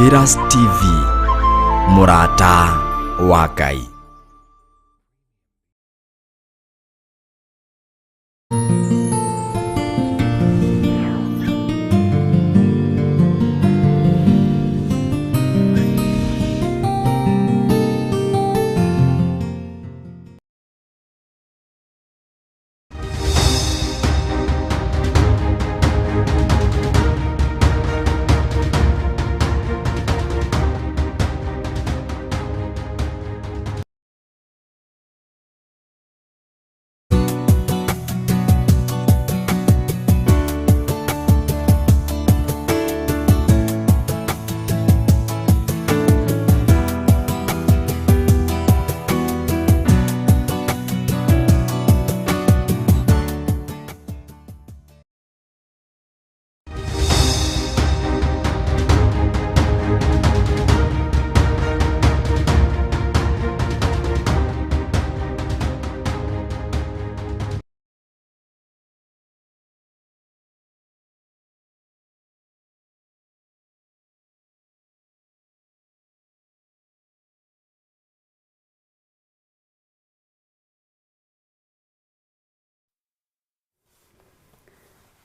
Theophilus TV, mũrata wa Ngai.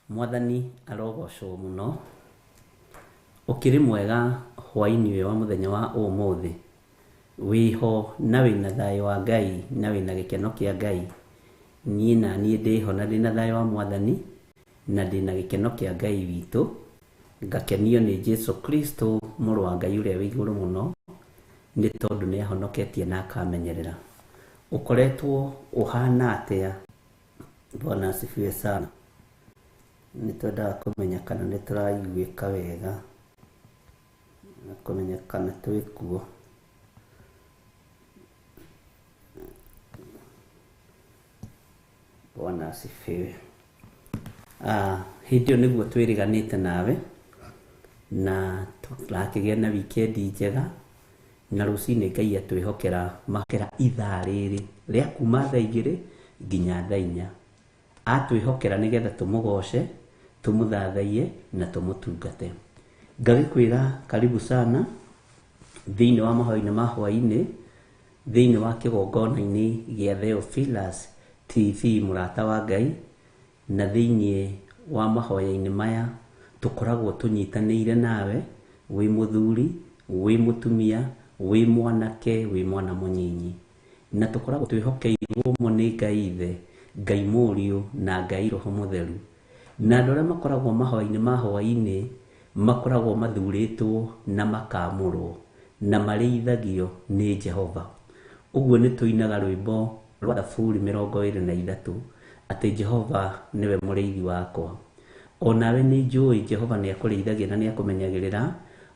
Mwathani arogocwo mũno. Ũkĩrĩ mwega hwainĩ ũyũ wa mũthenya wa ũmũthĩ. Wĩho na wĩna thayũ wa Ngai na wĩna gĩkeno kĩa Ngai. Niĩ na niĩ ndĩho na ndĩna thayũ wa Mwathani na ndĩna gĩkeno kĩa Ngai witũ. Ngakenio nĩ Jesu Kristo mũrũ wa Ngai ũrĩa wĩ igũrũ mũno, nĩ tondũ nĩ ahonoketie na akamenyerera. Ũkoretwo ũhana atĩa? Bwana asifiwe sana. Nĩ twendaga kũmenya kana nĩ tũraiguĩka wega, na kũmenya kana twĩ kuo. Bwana asifiwe. Hĩndĩ ĩyo nĩguo twĩrĩganĩte nawe, na tũrakĩgĩa na wikendi njega, na rũcinĩ Ngai atwĩhokera makera ithaa rĩrĩ rĩa kuma thaa igĩrĩ nginya thaa inya. Atwĩhokera nĩgetha tũmũgoce, tũmũthathaiye na tũmũtungate. Ngagĩkwĩra karibu sana thĩinĩ wa mahoya-inĩ ma hwainĩ, thĩinĩ wa kĩgongona-inĩ gĩa Theophilus TV mũrata wa Ngai, na thĩinĩ wa mahoya-inĩ maya tũkoragwo tũnyitanĩire nawe wĩ mũthuri, wĩ mũtumia, wĩ mwanake, wĩ mwana mũnyinyi. Na tũkoragwo twĩhokeirwo mũno nĩ Ngai Ithe, Ngai Mũriũ na Ngai Roho Mũtheru. Na andũ arĩa makoragwo mahoya-inĩ ma hwainĩ makoragwo mathurĩtwo na makamũrwo na marĩithagio nĩ Jehova. Ũguo nĩ tũinaga rwĩmbo rwa Thaburi 23 atĩ Jehova nĩwe mũrĩithi wakwa. Onawe nĩ njũĩ Jehova nĩ akũrĩithagia na nĩ akũmenyagĩrĩra,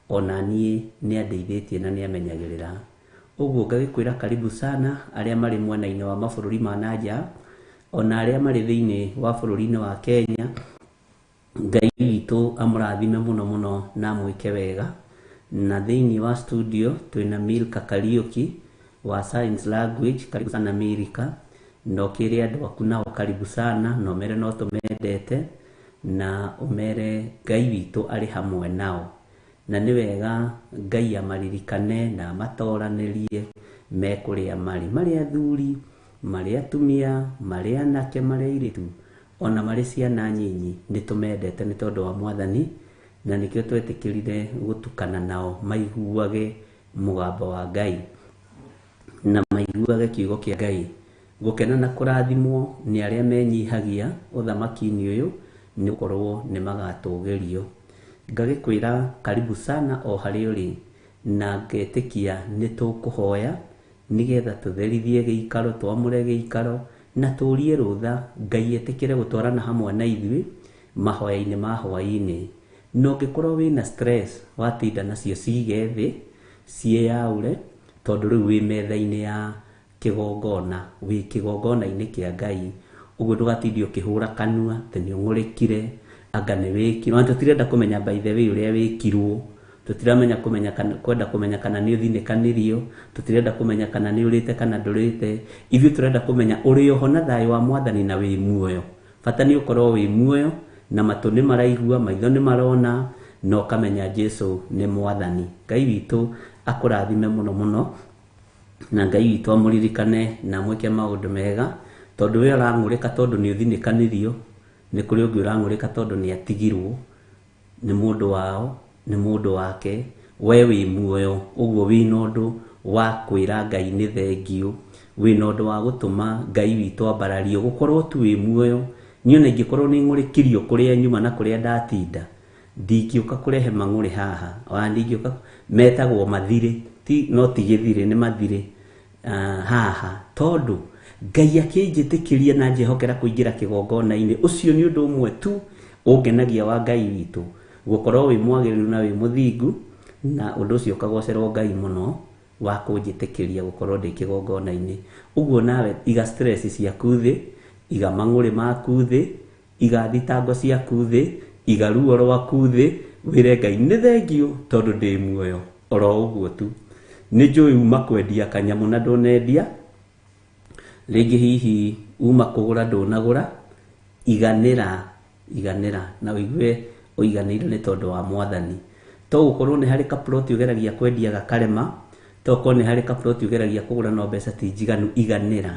ona niĩ nĩ andeithĩtie na nĩ amenyagĩrĩra. Ũguo ngagĩkwĩra karibu sana arĩa marĩ mwena-inĩ wa mabũrũri ma na nja, ona arĩa marĩ thĩinĩ wa bũrũri-inĩ wa Kenya. Ngai witũ amũrathime mũno mũno na amwĩke wega. Na thĩinĩ wa studio twĩna Milka Kariuki wa Signs Language, karibu sana Milka. Na ũkĩre andũ aku nao karibu sana, na ũmere no tũmendete, na ũmere Ngai witũ arĩ hamwe nao. Na nĩ wega Ngai amaririkane na amatoranĩrie me kũrĩa marĩ, marĩ athuri, marĩ atumia, marĩ anake, marĩ airĩtu, ona marĩ ciana nyinyi, nĩ tũmendete nĩ tondũ wa Mwathani, na nĩkĩo twetĩkĩrire gũtukana nao maiguage mũgambo wa Ngai na maiguage kiugo kĩa Ngai. Gũkena na kũrathimwo nĩ arĩa menyihagia ũthamaki-inĩ ũyũ, nĩ gũkorwo nĩ magatũgĩrio. Ngagĩkwĩra karibu sana o harĩa ũrĩ, na ngetĩkia nĩ tũkũhoya nĩgetha tũtherithie gĩikaro, twamũre gĩikaro, na tũrie rũtha Ngai etĩkĩre gũtwarana hamwe na ithuĩ mahoya-inĩ ma hwaĩ-inĩ. Na ũngĩkorwo wĩna stress watinda nacio cige thĩ, ciĩyaũre, tondũ rĩu wĩ metha-inĩ ya kĩgongona, wĩ kĩgongona-inĩ kĩa Ngai. Ũguo ndũgatinde ũkĩhũra kanua atĩ nĩ ũng'ũrĩkire, anga nĩ wĩkirwo. Na tũtirenda kũmenya by the way ũrĩa wĩkirwo, tũtiramenya kũmenya kana kwenda kũmenya kana nĩ ũthinĩkanirio, tũtirenda kũmenya kana nĩ ũrĩte kana ndũrĩte. Ithuĩ tũrenda kũmenya ũrĩ oho na thayũ wa Mwathani na wĩ muoyo. Bata nĩ ũkorwo wĩ muoyo, na matũ nĩ maraigua, maitho nĩ marona, Na ũkamenya Jesu nĩ mwathani. Ngai witũ akũrathime mũno mũno, na Ngai witũ amũririkane na amwĩke maũndũ mega, tondũ we ũrang'ũrĩka tondũ nĩ ũthinĩkanĩrio, nĩ kũrĩ ũngĩ ũrang'ũrĩka tondũ nĩ atigirwo nĩ mũndũ wao, nĩ mũndũ wake. We wĩ muoyo, ũguo wĩna ũndũ wa kwĩra Ngai nĩ thengiũ, wĩna ũndũ wa gũtũma Ngai witũ ambarario, gũkorwo tu wĩ muoyo. Niĩ ona ingĩkorwo nĩ ng'ũrĩkirio kũrĩa nyuma na kũrĩa ndatinda, ndingĩũka kũrehe mang'ũrĩ haha, ona ndingĩũka, metagwo mathirĩ, ti, no ti gĩthirĩ, nĩ mathirĩ haha, tondũ Ngai akĩnjĩtĩkĩria na njĩhokera kũingĩra kĩgongona-inĩ. Ũcio nĩ ũndũ ũmwe tu ũngenagia wa Ngai witũ, gũkorwo wĩ mwagĩrĩru na wĩ mũthingu, na ũndũ ũcio ũkagocerwo Ngai mũno wa kũnjĩtĩkĩria gũkorwo ndĩ kĩgongona-inĩ. Ũguo nawe iga stress ciaku thĩ, iga mang'ũrĩ maku thĩ, iga thitango ciaku thĩ, iga ruo rwaku thĩ, wĩre Ngai nĩ thengiũ tondũ ndĩ muoyo. Oro ũguo tu. Nĩ njũĩ uma kwendia kanyamũ na ndũnendia, rĩngĩ hihi uma kũgũra ndũnagũra, iganĩra, iganĩra na ũigue ũiganĩire nĩ tondũ wa mwathani. To gũkorwo nĩ harĩ kaploti ũgeragia kwendia gakarema, to gũkorwo nĩ harĩ kaploti ũgeragia kũgũra no mbeca ti njiganu, iganĩra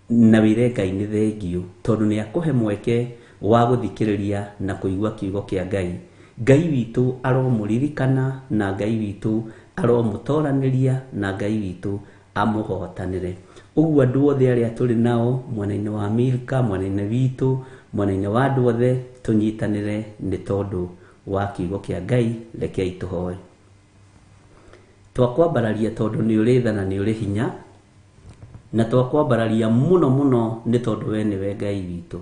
na wĩre Ngai nĩ thengiũ, tondũ nĩ akũhe mweke wa gũthikĩrĩria na kũigua kiugo kĩa Ngai. Ngai witũ aromũririkana, na Ngai witũ aromũtoranĩria, na Ngai witũ amũhotanĩre. Ũguo andũ othe arĩa tũrĩ nao mwena-inĩ wa Milka, mwena-inĩ witũ, mwena-inĩ wa andũ othe, tũnyitanĩre nĩ tondũ wa kiugo kĩa Ngai. Rekei tũhoe. Twakwambararia tondũ nĩ ũrĩ tha na nĩ ũrĩ hinya, na twakwambararia mũno mũno nĩ tondũ we nĩwe Ngai witũ.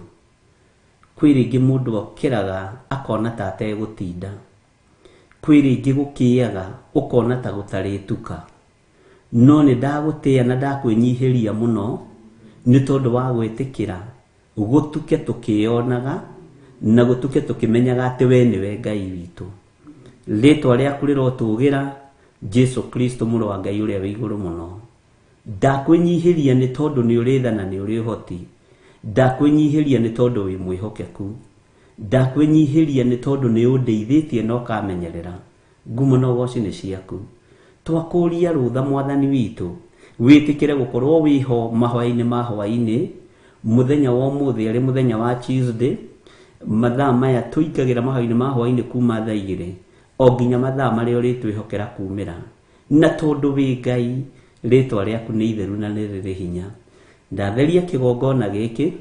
Kwĩ rĩngĩ mũndũ okĩraga akona ta ategũtinda, kwĩ rĩngĩ gũkĩaga ũkona ta gũtarĩtuka, no nĩ ndagũtĩa na ndakwĩnyihĩria mũno nĩ tondũ wa gwĩtĩkĩra gũtuke tũkĩonaga na gũtuke tũkĩmenyaga atĩ we nĩwe Ngai witũ. Rĩtwa rĩaku rĩrotũgĩra, Jesu Kristo mũrũ wa Ngai ũrĩa wĩ igũrũ mũno. Ndakwĩnyihĩria nĩ tondũ nĩ ũrĩ tha na nĩ ũrĩ ũhoti. Ndakwĩnyihĩria nĩ tondũ wĩ mwĩhokeku. Ndakwĩnyihĩria nĩ tondũ nĩ ũndeithĩtie na ũkamenyerera. Ngumo na ũgoci nĩ ciaku. Twakũria rũtha mwathani witũ, wĩtĩkĩre gũkorwo wĩho mahoya-inĩ ma hwaĩ-inĩ mũthenya wa ũmũthĩ, arĩ mũthenya wa Tuesday, mathaa maya tũingagĩra mahoya-inĩ ma hwaĩ-inĩ kuma thaa igĩrĩ o nginya mathaa marĩa ũrĩtwĩhokera kumĩra. Na tondũ wĩ Ngai, rĩtwa rĩaku nĩ itheru na nĩ rĩrĩ hinya. Ndatheria kĩgongona gĩkĩ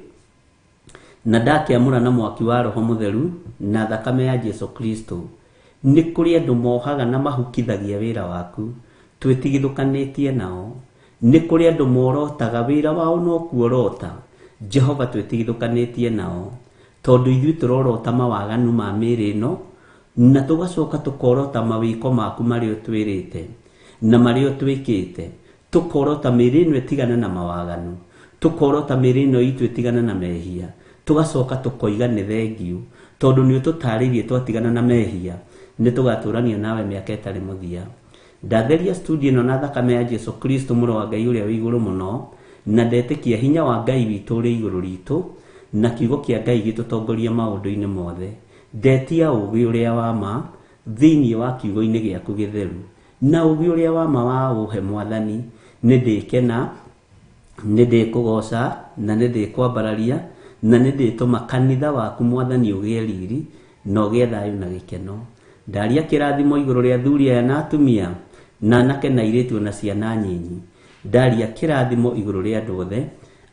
na ndakĩamũra na mwaki wa Roho Mũtheru na thakame ya Jesu Kristo. Nĩ kũrĩ andũ mohaga na mahukithagia wĩra waku, twĩtigithũkanĩtie nao. Nĩ kũrĩ andũ morotaga wĩra wao no kuorota, Jehova twĩtigithũkanĩtie nao, tondũ ithuĩ tũrorota mawaganu ma mĩĩrĩ ĩno, na tũgacoka tũkorota mawĩko maku marĩa ũtwĩrĩte na marĩa ũtwĩkĩte. Tũkorota mĩĩrĩ ĩno ĩtigane na mawaganu, tũkorota mĩĩrĩ ĩno itũ ĩtigane na mehia, tũgacoka tũkoiga nĩ thengiũ, tondũ nĩ ũtũtarĩirie twatigana na mehia nĩ tũgatũrania nawe mĩaka ĩtarĩ mũthia. Ndatheria studio ĩno na thakame ya Jesu Kristo mũrũ wa Ngai ũrĩa wĩ igũrũ mũno, na ndetĩkia hinya wa Ngai witũ ũrĩ igũrũ ritũ, na kiugo kĩa Ngai gĩtũtongorie maũndũ-inĩ mothe. Ndetia ũũgĩ ũrĩa wa ma thĩinĩ wa kiugo-inĩ gĩaku gĩtheru, na ũũgĩ ũrĩa wa ma wa ũhe mwathani. Nĩ ndĩkena, nĩ ndĩkũgoca, na nĩ ndĩkwambararia, na nĩ ndĩtũma kanitha waku mwathani ũgĩe riri na ũgĩe thayũ na gĩkeno. Ndaria kĩrathimo igũrũ rĩa athuri aya na atumia, na anake na airĩtu na ciana nyinyi. Ndaria kĩrathimo igũrũ rĩa andũ othe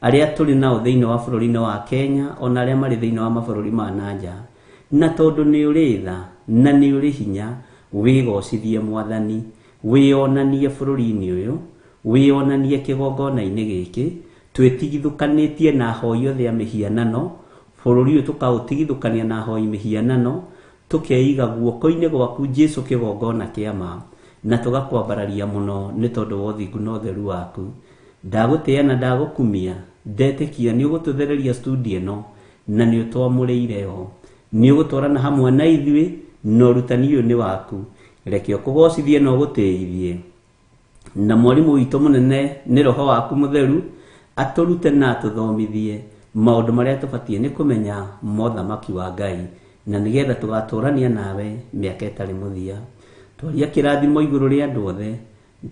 arĩa tũrĩ nao thĩinĩ wa bũrũri-inĩ wa Kenya, ona arĩa marĩ thĩinĩ wa mabũrũri ma na nja. Na tondũ nĩ ũrĩ tha na nĩ ũrĩ hinya, wĩgocithie mwathani, wĩonanie bũrũri-inĩ ũyũ, wĩonanie kĩgongona-inĩ gĩkĩ. Twĩtigithũkanĩtie na ahoi othe a mĩhianano, bũrũri ũyũ tũkaũtigithũkania na ahoi mĩhianano, tũkeiga guoko-inĩ gwaku Jesu kĩgongona kĩa ma, na tũgakwambararia mũno nĩ tondũ wa ũthingu na ũtheru waku. Ndagũtĩa na ndagũkumia, ndetĩkia nĩ ũgũtũthereria studio ĩno na nĩ ũtwamũrĩire yo. Nĩ ũgũtwarana hamwe na ithuĩ, na ũrutani ũyũ nĩ waku. Reke ũkũgocithie na ũgũtĩithie. Na mwarimũ witũ mũnene nĩ Roho waku Mũtheru, atũrute na atũthomithie maũndũ marĩa tũbatiĩ nĩ kũmenya mothamaki wa Ngai. Na nĩgetha tũgatũrania nawe mĩaka ĩtarĩ mũthia. Twaria kĩrathimo igũrũ rĩa andũ othe,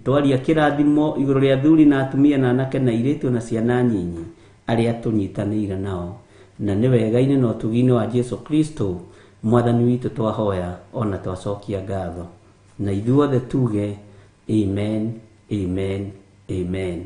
twaria kĩrathimo igũrũ rĩa athuri na atumia na anake na airĩtu na ciana nyinyi arĩa tũnyitanĩire nao. Na nĩ wega-inĩ na ũtugi-inĩ wa Jesu Kristo mwathani witũ twahoya ona twacokia ngatho. Na ithuothe tuge amen, amen, amen.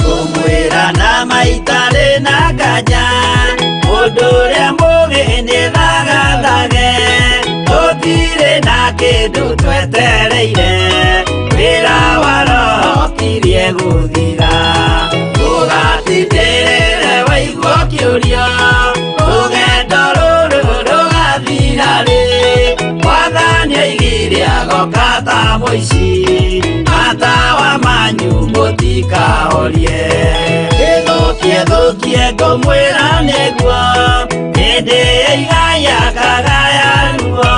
Kũmwĩra na maitarĩ na nganja, mũndũ ũrĩa mũũgĩ nĩ thagathage. Tũtirĩ na kĩndũ twetereire, wĩra wa Roho ũkirie gũthira. Ũgatindĩrĩre waigua ũkĩũrio, rũgendo rũrũ rũgathira rĩ? Mwathani oigire agoka ta mũici, matawa manyu mũtikahorie. Ĩthũkie thũkie ngũmwĩra nĩguo, hĩndĩ ĩigaya kagaya ruo,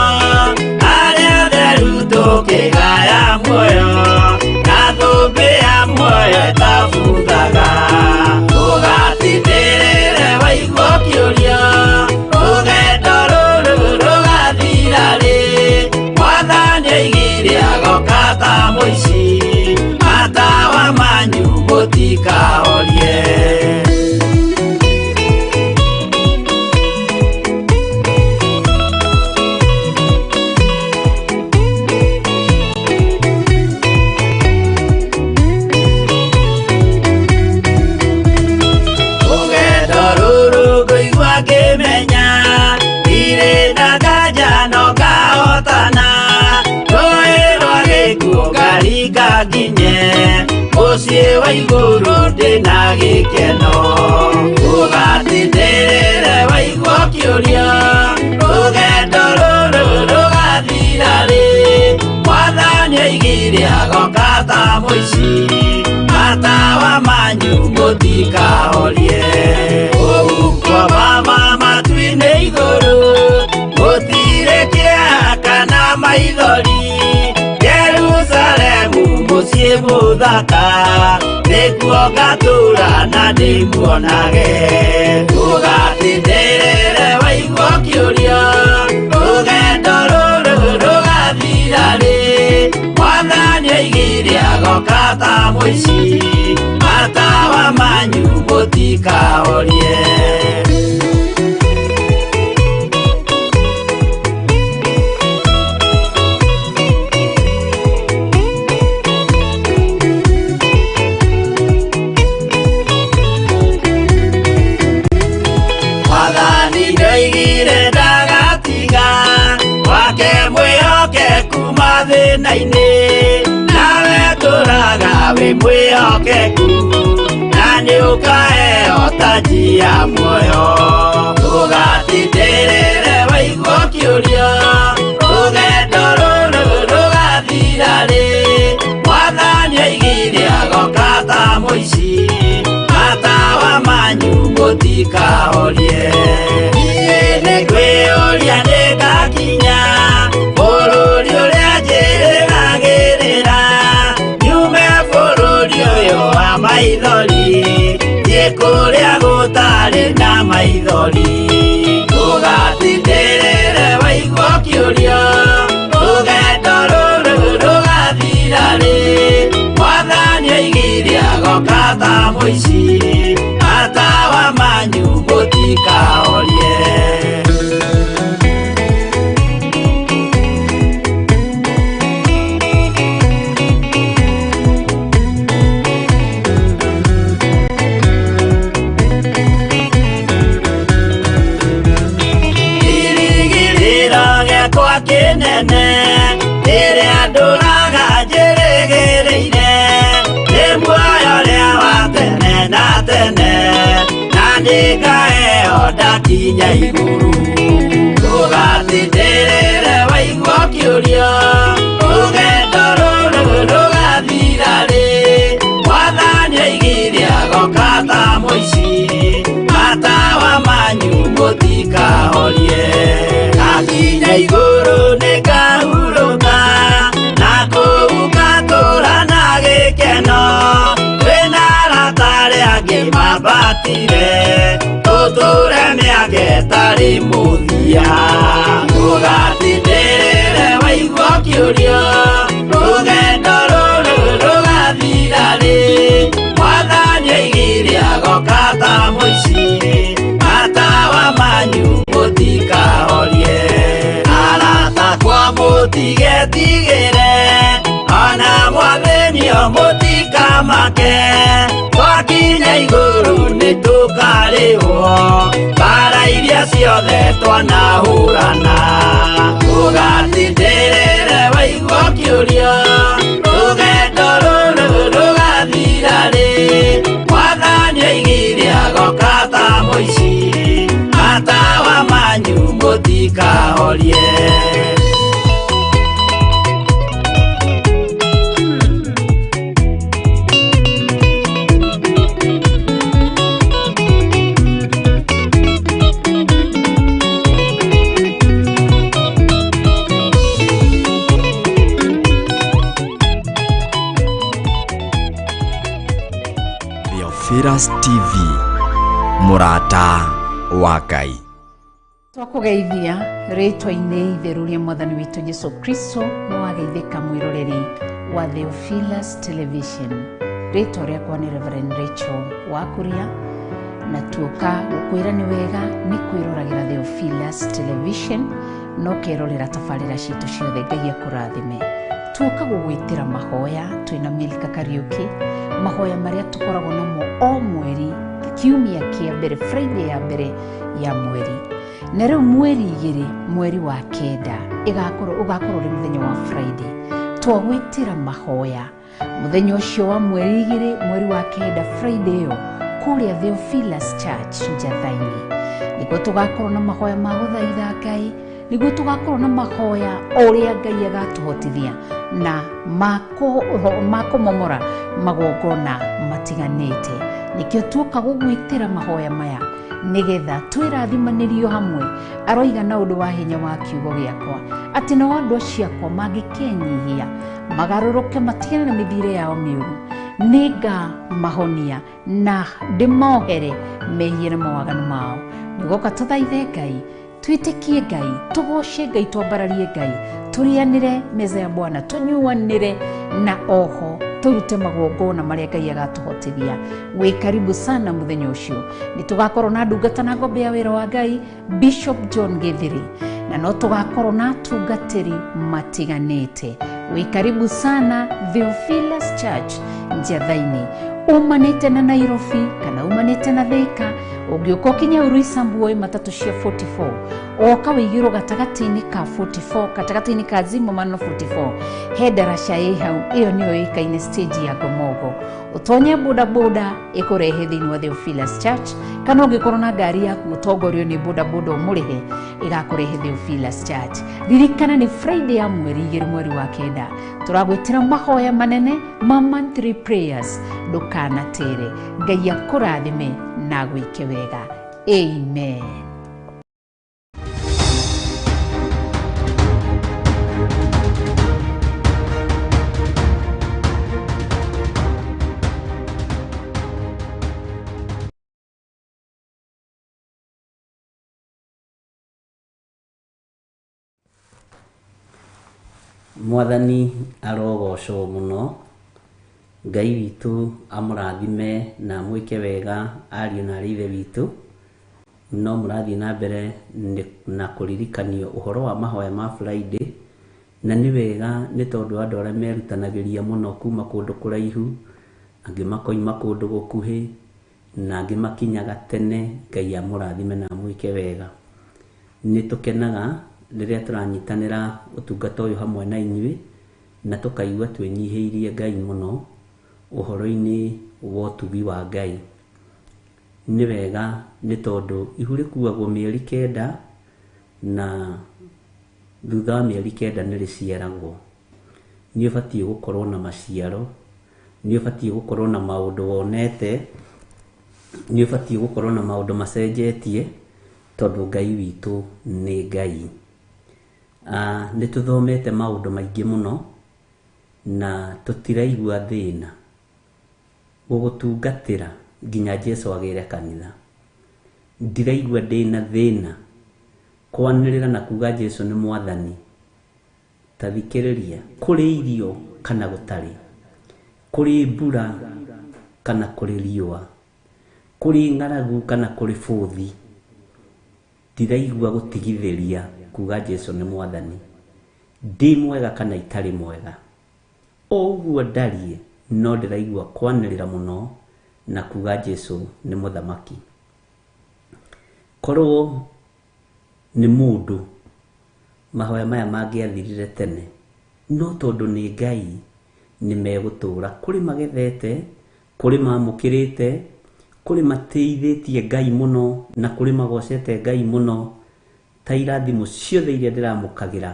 arĩa atheru tũkĩgaya muoyo, na thũmbĩ ya muoyo ĩtabuthaga. Ũgatindĩrĩre waigua ũkĩũrio, rũgendo rũrũ rũgathira rĩ? Mwathani oigire agoka ta mũici, matawa manyu mũtikahorie. Rũgendo rũrũ ngũigua ngĩmenya, ndirĩ na nganja no ngahotana. Rũĩ rwa gĩkuũ ngaringa nginye, mũciĩ wa igũrũ ndĩna gĩkeno. Ũgatindĩrĩre waigua ũkĩũrio, rũgendo rũrũ rũgathira rĩ? Mwathani oigire agoka ta mũici, matawa manyu mũtikahorie. Kũu kwa mama matu-inĩ igũrũ, gũtirĩ kĩeha kana maithori. Jerusalemu mũciĩ mũthaka, nĩkuo ngatũũra na ndĩmuonage. Ũgatindĩrĩre waigua ũkĩũrio, rũgendo rũrũ rũgathira rĩ? Mwathani oigire agoka ta mũici, matawa manyu mũtikahorie. Mwathani nĩoigire ndagatiga, wake mwĩhokeku mathĩna-inĩ, nawe tũraga wĩ mwĩhokeku, na nĩũkaheo taji ya muoyo. Ũgatindĩrĩre waigua ũkĩũrio, rũgendo rũrũ rũgathira rĩ? Mwathani oigire agoka ta mũici, matawa manyu mũtikahorie. Niĩ nĩngwĩyũria nĩngakinya bũrũri ũrĩa njĩrĩgagĩrĩra, nyume bũrũri ũyũ wa maithori, thiĩ kũrĩa gũtarĩ na maithori. Ũgatindĩrĩre waigua ũkĩũrio, rũgendo rũrũ rũgathira rĩ? Mwathani oigire agoka ta mũici, matawa manyu mũtikahorie. Kĩrĩgĩrĩro gĩakwa kĩnene, rĩrĩa ndũraga njĩrĩgĩrĩire, nĩ muoyo ũrĩa wa tene na tene, na nĩngaheo ndakinya igũrũ. Ũgatindĩrĩre ũkĩũria rũgendo rũrũ rũgathira rĩ mwathani aigire agoka ta mũici matawa manyu mũtikahorie ngakinya igũrũ nĩngahurũka na kũu ngatũũra na gĩkeno twĩna arata arĩa angĩ mambatire tũtũre mĩaka ĩtarĩ mũthia ũgatindĩrĩre waigua ũkĩũrio rũgendo rũrũ rũgathira rĩ mwathani aigire agoka ta mũici matawa manyu mũtikahorie arata kwa mũtigetigĩre ona mwathĩnio mũtikamake twakinya igũrũ nĩtũkarĩhwo mbara iria ciothe twanahũrana ũgatindĩrĩre waigua ũkĩũrio rũgendo rũrũ rũgathira rĩ mwathani aigire agoka ta mũici matawa manyu mũtikahorie. Theophilus TV, mũrata wa Ngai. Twakugeithia rĩtwa-inĩ itheru rĩa mwathani witũ Jesu Kristo nĩ wageithĩka mwĩroreri wa Theophilus Television. Rĩtwa rĩakwa nĩ Reverend Rachel Wakuria na tuoka gũkwĩra nĩ wega nĩ kwĩroragĩra Theophilus Television no kerorera tabarĩra citũ ciothe. Ngai akũrathime. Tuoka gũgwĩtĩra mahoya twĩna Milka Kariuki, mahoya marĩa tũkoragwo namo o mweri kiumia kĩa mbere, Friday ya mbere ya mweri. Na rĩu mweri 2 mweri wa 9 ĩgakorwo ũgakorwo ũrĩ mũthenya wa Friday. Twagwĩtĩra mahoya mũthenya ũcio wa mweri 2 mweri wa 9 Friday ĩyo kũrĩa Theophilus Church Njathaini. Nĩguo tũgakorwo na mahoya ma gũthaitha Ngai, nĩguo tũgakorwo na mahoya ũrĩa Ngai agatũhotithia na makũmomora magongona matiganĩte. Nĩkĩo tuoka gũgwĩtĩra mahoya maya nĩgetha twĩrathimanĩrio hamwe. Aroiga na ũndũ wa hinya wa kiugo gĩakwa atĩ nao andũ acio akwa mangĩkenyihia magarũrũke matigane na mĩthiĩre yao mĩũru, nĩngamahonia na ndĩmohere mehia na mawaganu mao. Nĩgoka tũthaithe Ngai, twĩtĩkie Ngai, tũgoce Ngai, twambararie Ngai, tũrĩanĩre meza ya Bwana, tũnyuanĩre na oho tũrute magongona marĩa Ngai agatũhotithia. Wĩ karibu sana mũthenya ũcio. Nĩ tũgakorwo na ndungata na ngombe ya wĩra wa Ngai Bishop John Githiri, na no tũgakorwo na atungatĩri matiganĩte. Wĩ karibu sana Theophilus Church Njathaini. Umanĩte na Nairobi kana umanĩte na Thika, ũngĩũka ũkinye Uruisambu woe matatũ cia 44, woka wĩigĩrwo gatagatĩ-inĩ ka 44, gatagatĩ-inĩ ka Zimmerman na 44, he ndaraca ĩ hau, ĩyo nĩyo ĩkaine stage ya Ngomongo. Ũtonye boda boda ĩkũrehe thĩinĩ wa Theophilus Church, kana ũngĩkorwo na ngari yaku ũtongorio nĩ boda boda ũmũrĩhe ĩgakũrehe Theophilus Church. Ririkana nĩ Friday ya mweri 2 mweri wa 9 tũragwĩtĩra mahoya manene ma monthly prayers. Ndũkanatere. Ngai akũrathime na agwĩke wega. Amen. Mwathani arogocwo mũno. Ngai witũ amũrathime na amwĩke wega ariũ na aarĩ ithe witũ. No mũrathiĩ na mbere na kũririkanio ũhoro wa mahoya ma Friday, na nĩ wega nĩ tondũ andũ arĩa merutanagĩria mũno kuma kũndũ kũraihu, angĩ makoima kũndũ gũkuhĩ, na angĩ makinyaga tene. Ngai amũrathime na amwĩke wega. Nĩ tũkenaga rĩrĩa tũranyitanĩra ũtungata ũyũ hamwe na inyuĩ, na tũkaigua twĩnyihĩirie Ngai mũno ũhoro-inĩ wa ũtugi wa Ngai. Nĩ wega nĩ tondũ ihu rĩkuagwo mĩeri 9 na Thutha wa mĩeri 9 nĩ rĩciaragwo. Nĩ ũbatiĩ gũkorwo na maciaro, nĩ ũbatiĩ gũkorwo na maũndũ wonete, nĩ ũbatiĩ gũkorwo na maũndũ macenjetie, tondũ Ngai witũ nĩ Ngai. Nĩ tũthomete maũndũ maingĩ mũno na tũtiraigua thĩna gũgũtungatĩra nginya Jesu agĩre kanitha. Ndiraigua ndĩna thĩna kwanĩrĩra na kuga Jesu nĩ mwathani. Ta thikĩrĩria, kũrĩ irio kana gũtarĩ, kũrĩ mbura kana kũrĩ riũa, kũrĩ ng'aragu kana kũrĩ bũthi, ndiraigua gũtigithĩria kuga Jesu nĩ mwathani. Ndĩ mwega kana itarĩ mwega, o ũguo ndariĩ, no ndĩraigua kwanĩrĩra mũno na kuga Jesu nĩ mũthamaki. Korwo nĩ mũndũ, mahoya maya mangĩathirire tene, no tondũ nĩ Ngai nĩ megũtũra. Kũrĩ magethete, kũrĩ mamũkĩrĩte, kũrĩ matĩithĩtie Ngai mũno, na kũrĩ magocete Ngai mũno. Ta irathimo ciothe iria ndĩramũkagĩra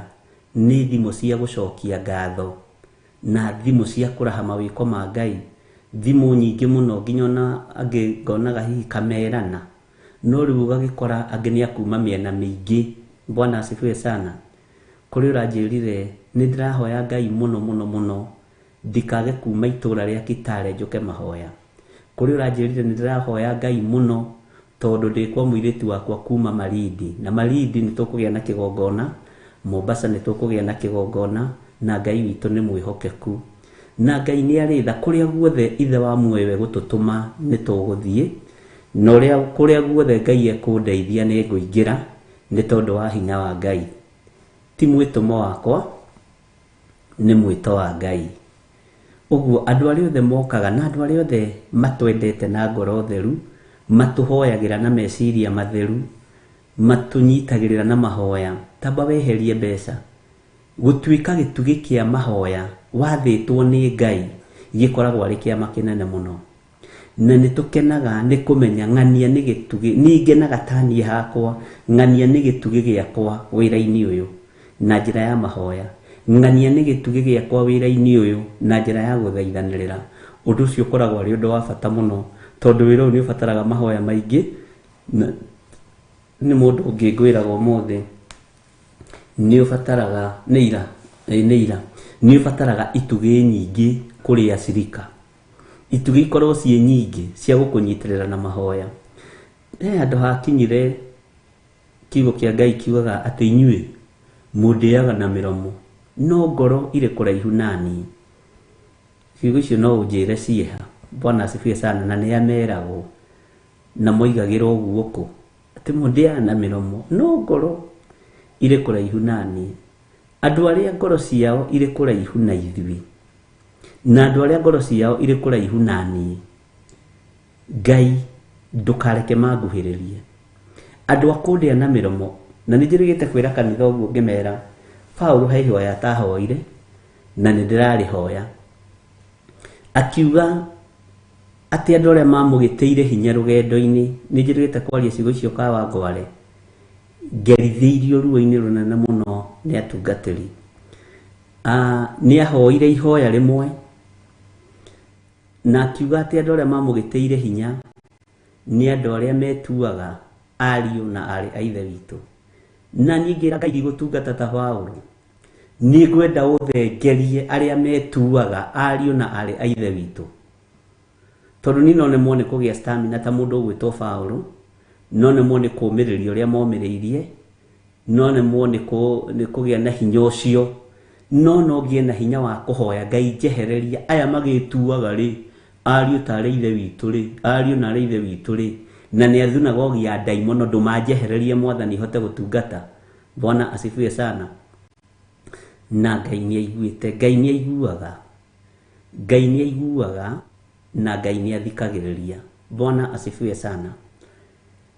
nĩ thimũ cia gũcokia ngatho na thimũ cia kũraha mawĩko ma Ngai, thimũ nyingĩ mũno nginya ona angĩ ngonaga hihi kamerana, no rĩu ũgagĩkora angĩ nĩ akuma mĩena mĩingĩ. Bwana asifiwe sana. Kũrĩ ũranjĩrire nĩ ndĩrahoya Ngai mũno mũno mũno ndikage kuma itũra rĩa Kitale njũke mahoya. Kũrĩ ũranjĩrire nĩ ndĩrahoya Ngai mũno tondũ ndĩ kwa mũirĩtu wakwa kuma Malindi, na Malindi nĩ tũkũgĩa na kĩgongona, Mombasa nĩ tũkũgĩa na kĩgongona, na Ngai witũ nĩ mwĩhokeku, na Ngai nĩ arĩ tha. Kũrĩa guothe Ithe wa muoyo egũtũtũma nĩ tũgũthiĩ, na ũrĩa kũrĩa guothe Ngai ekũndeithia nĩ ngũingĩra, nĩ tondũ wa hinya wa Ngai. Ti mwĩtũmo wakwa, nĩ mwĩto wa Ngai. Ũguo andũ arĩa othe mokaga na andũ arĩa othe matwendete na ngoro theru, matũhoyagĩra na meciria matheru, matũnyitagĩrĩra na mahoya, tamba weherie mbeca. Gũtuĩka gĩtugĩ kĩa mahoya wathĩtwo nĩ Ngai gĩkoragwo arĩ kĩama kĩnene mũno. Na nĩ tũkenaga nĩ kũmenya ng'ania nĩ gĩtugĩ, niĩ ngenaga ta niĩ hakwa, ng'ania nĩ gĩtugĩ gĩakwa wĩra-inĩ ũyũ na njĩra ya mahoya, ng'ania nĩ gĩtugĩ gĩakwa wĩra-inĩ ũyũ na njĩra ya gũthaithanĩrĩra. Ũndũ ũcio ũkoragwo arĩ ũndũ wa bata mũno, tondũ wĩra ũyũ nĩ ũbataraga mahoya maingĩ. Na nĩ mũndũ ũngĩ ngwĩraga ũmũthĩ, nĩ ũbataraga, nĩ ira, nĩ ira, nĩ ũbataraga itugĩ nyingĩ kũrĩ acirika. Itugĩ ikorwo ciĩ nyingĩ cia gũkũnyitĩrĩra na mahoya. He handũ hakinyire kiugo kĩa Ngai kiugaga atĩ inyuĩ mũndĩaga na mĩromo, no ngoro irĩ kũraihu naniĩ. Ciugo icio no ũnjĩre ciĩha. Bwana asifiwe sana. Na nĩ ameragwo na moigagĩra ũguo kũ, atĩ mũndĩaga na mĩromo, no ngoro irĩ kũraihu naniĩ. Andũ arĩa ngoro ciao irĩ kũraihu na ithuĩ, na andũ arĩa ngoro ciao irĩ kũraihu naniĩ, Ngai ndũkareke manguhĩrĩrie. Andũ a kũndĩa na mĩromo, na nĩ njĩrĩgĩte kwĩra kanitha ũguo ngĩmera, Paũlũ he ihoya atahoire, na nĩ ndĩrarĩhoya. Akiuga atĩ andũ arĩa mamũgĩtĩire hinya rũgendo-inĩ, nĩ njĩrĩgĩte kwaria ciugo icio Kawangware, ngerithĩirio ruo-inĩ rũnene mũno nĩ atungatĩri. Nĩ ahoire ihoya rĩmwe, na akiuga atĩ andũ arĩa mamũgĩtĩire hinya nĩ andũ arĩa metuaga ariũ na aarĩ a Ithe witũ. Na niĩ ngĩra Ngai ndigũtungata ta Paũlũ, nĩ ngwenda ũthengerie arĩa metuaga ariũ na aarĩ a Ithe witũ. Tondũ niĩ no nemwo nĩ kũgĩa stamina ta mũndũ ũgwĩtwo Paũlũ, no nemwo nĩ kũũmĩrĩria ũrĩa momĩrĩirie, no nemwo nĩ kũgĩa na hinya ũcio, no no ngĩe na hinya wa kũhoya Ngai njehereria aya magĩtuaga rĩ, ariũ ta arĩ Ithe witũ rĩ, ariũ na arĩ Ithe witũ rĩ, na nĩ athunagogi ya ndaimono, ndũmanjehererie Mwathani hote gũtungata. Bwana asifiwe sana. Na Ngai nĩ aiguĩte, Ngai nĩ aiguaga, Ngai nĩ aiguaga, na Ngai nĩ athikagĩrĩria. Bwana asifiwe sana.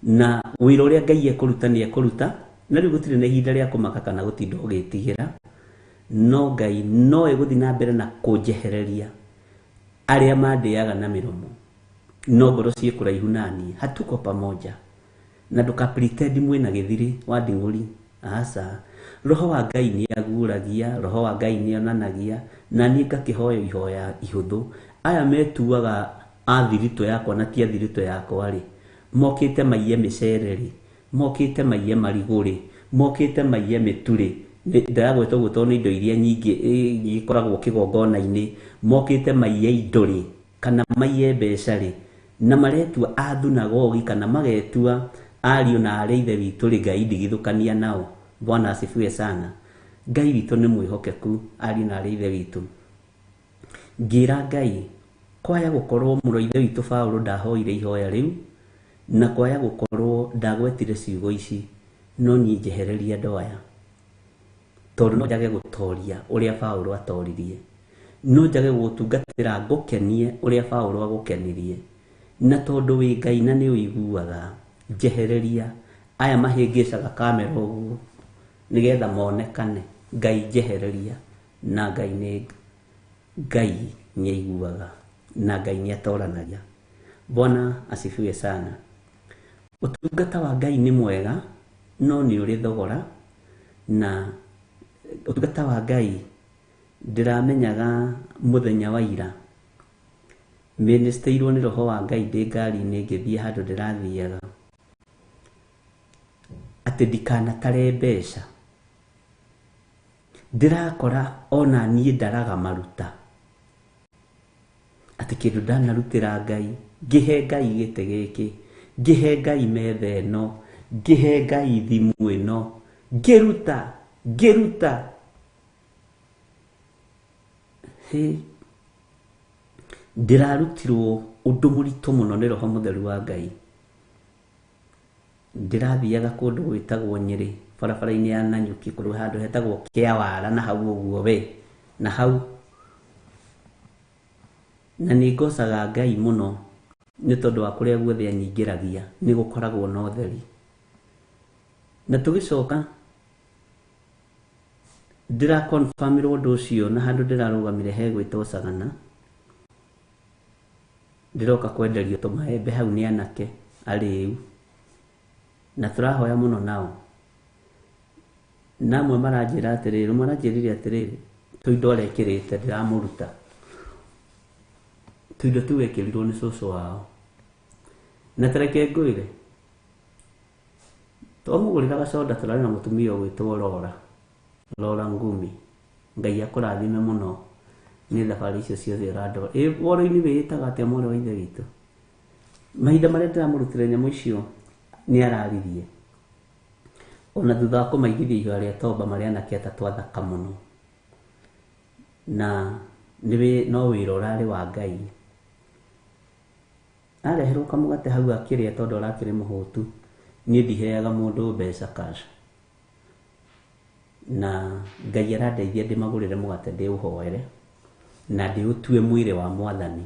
Na wĩra ũrĩa Ngai ekũruta nĩ ekũruta, na rĩu gũtirĩ na ihinda rĩa kũmaka kana gũtinda ũgĩtigĩra, no Ngai no egũthiĩ na mbere na kũnjehereria arĩa mandĩaga na mĩromo, no ngoro ciĩ kũraihu naniĩ. Hatuko pamoja. Na ndũka pretend mwĩna gĩthirĩ wa nding'ũri. Aca, roho wa Ngai nĩ aguũragia, roho wa Ngai nĩ onanagia, na niĩ ngakĩhoya ihoya ihũthũ. Aya metuaga a thiritũ yakwa na ti a thiritũ yakwa rĩ, mokĩte maiye mĩcere rĩ, mokĩte maiye marigũ rĩ, mokĩte maiye mĩtu rĩ, ndĩragweta ũguo tondũ nĩ indo iria nyingĩ igĩkoragwo kĩgongona-inĩ, mokĩte maiye indo rĩ, kana maiye mbeca rĩ, na maretua a thunagogi kana magetua ariũ na arĩ ithe witũ rĩ, Ngai ndigithũkania nao. Bwana asifiwe sana. Ngai witũ nĩ mwĩhokeku, ariũ na arĩ ithe witũ. Ngĩra Ngai, kwaya gũkorwo mũrũ wa ithe witũ Paũlũ ndahoire ihoya rĩu, na kwaya gũkorwo ndagwetire ciugo ici, no niĩ njehereria andũ aya. Tondũ no njage gũtoria ũrĩa Paũlũ atoririe, no njage gũgũtungatĩra ngũkenie ũrĩa Paũlũ agũkenirie, na tondũ wĩ Ngai na nĩ ũiguaga, njehereria aya mahĩngĩcaga kamera ũguo nĩgetha monekane. Ngai njehereria, na Ngai nĩ Ngai nĩ aiguaga na Ngai nĩ atoranagia. Bwana asifiwe sana. Ũtungata wa Ngai nĩ mwega, no nĩ ũrĩ thogora, na ũtungata wa Ngai ndĩramenyaga mũthenya wa ira ministĩirwo nĩ roho wa Ngai ndĩ ngari-inĩ ngĩthiĩ handũ ndĩrathiaga, atĩ ndikanatare mbeca. Ndĩrakora ona niĩ ndaraga maruta, atĩ kĩndũ ndanarutĩra Ngai, ngĩhe Ngai gĩtĩ gĩkĩ, ngĩhe Ngai metha ĩno, ngĩhe Ngai thimũ ĩno, ngĩruta, ngĩruta. Hĩ, ndĩrarutirwo ũndũ mũritũ mũno nĩ roho mũtheru wa Ngai. Ndĩrathiaga kũndũ gwĩtagwo Nyĩrĩ, barabara-inĩ ya Nanyuki, kũrĩ handũ hetagwo Kĩawara na hau ũguo we, na hau. Na nĩ ngocaga Ngai mũno nĩ tondũ wa kũrĩa guothe anyingĩragia nĩ gũkoragwo na ũtheri. Na tũgĩcoka ndĩrakonfirmĩrwo ũndũ ũcio na handũ ndĩrarũgamire hegwĩtwo Sagana, ndĩroka kwenderio tũmaembe hau nĩ anake arĩu, na tũrahoya mũno nao. Na amwe maranjĩra atĩrĩrĩ, ũmwe aranjĩrire atĩrĩrĩ, tũindo arekĩrĩte ndĩramũruta, tũindo tũu ekĩrirwo nĩ cũcũ wao. Na tareke ngwĩre, twamũgũrĩra gacoda tũrarĩ na mũtumia ũgwĩtwo Lora, Lora Ngumi. Ngai akũrathime mũno nĩ thabarĩ icio ciothe ũrandora. Ĩ woro-inĩ wĩĩtaga atĩa mwarĩ wa ithe witũ? Mahinda marĩa ndĩramũrutĩra nyamũ icio nĩ araririe. Ona thutha wa kũmaigithia ihoya rĩa tomba marĩ anake atatũ athaka mũno. Na no wĩra ũrarĩ wa Ngai. Areherwo kamũgate hau akĩrĩa tondũ arakĩrĩ mũhũtu. Niĩ ndiheaga mũndũ mbeca cash. Na Ngai arandeithia ndĩmagũrĩre mũgate ndĩũhoere na ndĩũtue mwĩrĩ wa Mwathani.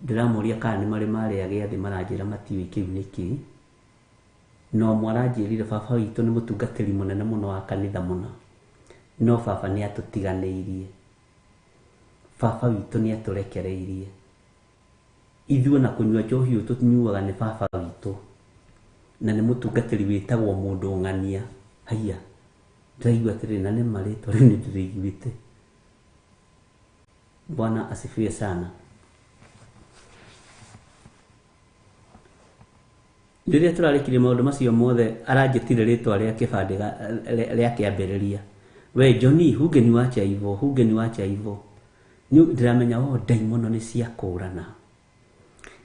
Ndĩramũria kana nĩ marĩ marĩa gĩathĩ, maranjĩra matiũĩ kĩu nĩ kĩĩ. No ũmwe aranjĩrire baba witũ nĩ mũtungatĩri mũnene mũno wa kanitha mũno, no baba nĩ atũtiganĩirie, baba witũ nĩ atũrekereirie. Ithuĩ na kũnyua njohi ũyũ tũnyuaga nĩ baba witũ, na nĩ mũtungatĩri wĩtagwo mũndũ ng'ania. Haiya, ndĩraigua atĩrĩrĩ, na nĩ ma rĩtwa rĩu nĩ ndĩrĩiguĩte. Bwana asifiwe sana. Rĩrĩa tũrarĩkirie maũndũ macio mothe, aranjĩtire rĩtwa rĩa kĩbandĩ rĩa kĩambĩrĩria. We Johnny, hungeniwacha hivyo, hungeniwacha hivyo. Ndĩramenya o ndaimono nĩ ciakũrana.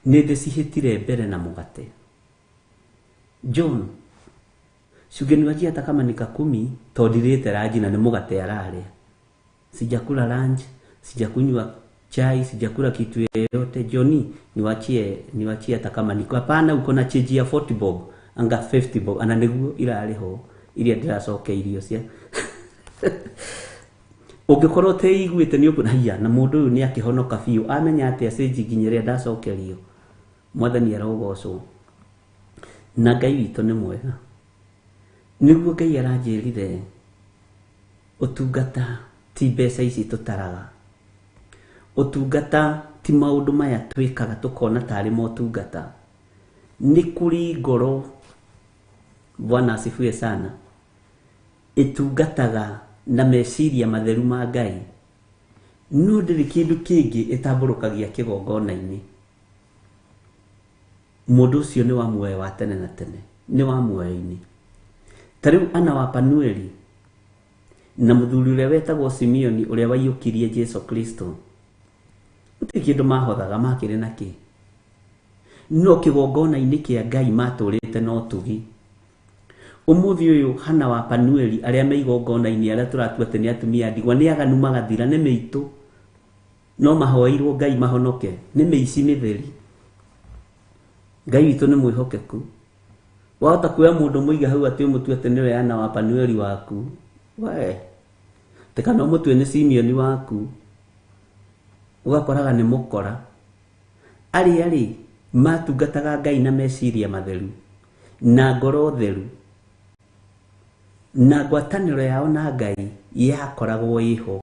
Nĩ ndĩcihĩtire mbere na mũgate. John, si ungeniwachia hata kama ni kakumi, tondũ ndirĩte ranji na nĩ mũgate ararĩa. Sijakula lunch, sijakunywa chai, sijakula kitu yoyote. Johnny, niwachie, niwachie hata kama niko hapana, uko na change ya 40 bob, anga 50 bob, ana nĩguo irarĩ ho iria ndĩracokeirio cia. Ũngĩkorwo ũteiguĩte nĩ ũkuona, haiya, na mũndũ ũyũ nĩ akĩhonoka biũ, amenya atĩa cĩnji nginya ĩrĩa ndacokerio. Mwathani arogocwo. Na Ngai witũ nĩ mwega. Nĩguo Ngai aranjĩrire ũtungata ti mbeca ici tũtaraga. Ũtungata ti maũndũ maya twĩkaga tũkona tarĩ motungata. Nĩ kũrĩ ngoro. Bwana asifiwe sana. Ĩtungataga na meciria matheru ma Ngai, no ndĩrĩ kĩndũ kĩngĩ ĩtambũrũkagia kĩgongona-inĩ. Mũndũ ũcio nĩ wa muoyo wa tene na tene, nĩ wa muoyo-inĩ. Ta rĩu Ana wa Panueli na mũthuri ũrĩa wetagwo Simeoni ũrĩa waiyũkirie Jesu Kristo, gũtirĩ kĩndũ mahothaga, makĩrĩ na kĩ? No kĩgongona-inĩ kĩa Ngai matũrĩte na ũtugi. Ũmũthĩ ũyũ Hana wa Panueli arĩa me igongona-inĩ, arĩa tũratua atĩ nĩ atumia a ndigwa, nĩ aganu magathira, nĩ mĩitũ, no mahoeirwo Ngai mahonoke, nĩ mĩici mĩtheri. Ngai witũ nĩ mwĩhokeku. Wahota kuoya mũndũ mũige hau atĩ ũmũtue atĩ nĩwe Ana wa Panueli waku, we atĩ kana ũmũtue nĩ Simeoni waku, ũgakoraga nĩ mũkora. Arĩa rĩ matungataga Ngai na meciria matheru na ngoro theru, na ngwatanĩro yao na Ngai yakoragwo ĩho.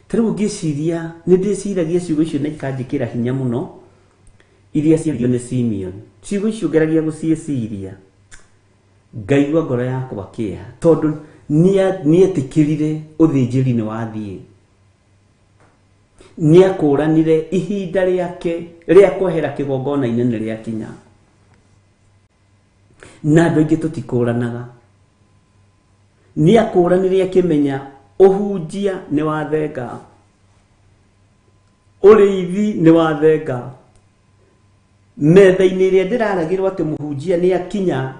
Ta rĩu ngĩciria, nĩ ndĩciragia ciugo icio na ikanjĩkĩra hinya mũno, iria ciaririo nĩ Simeon. Ciugo icio ngeragia gũciĩciria, ngaigua ngoro yakwa kĩeha, tondũ nĩetĩkĩrire ũthĩnjĩri nĩ wathiĩ. Nĩakũranire ihinda rĩake rĩa kwehera kĩgongona-inĩ nĩ rĩakinya. Na andũ aingĩ tũtikũranaga. Nĩakũranire akĩmenya ũhunjia nĩ wathenga, ũrĩithi nĩ wathenga. Metha-inĩ ĩrĩa ndĩraragĩrwo atĩ mũhunjia nĩ akinya,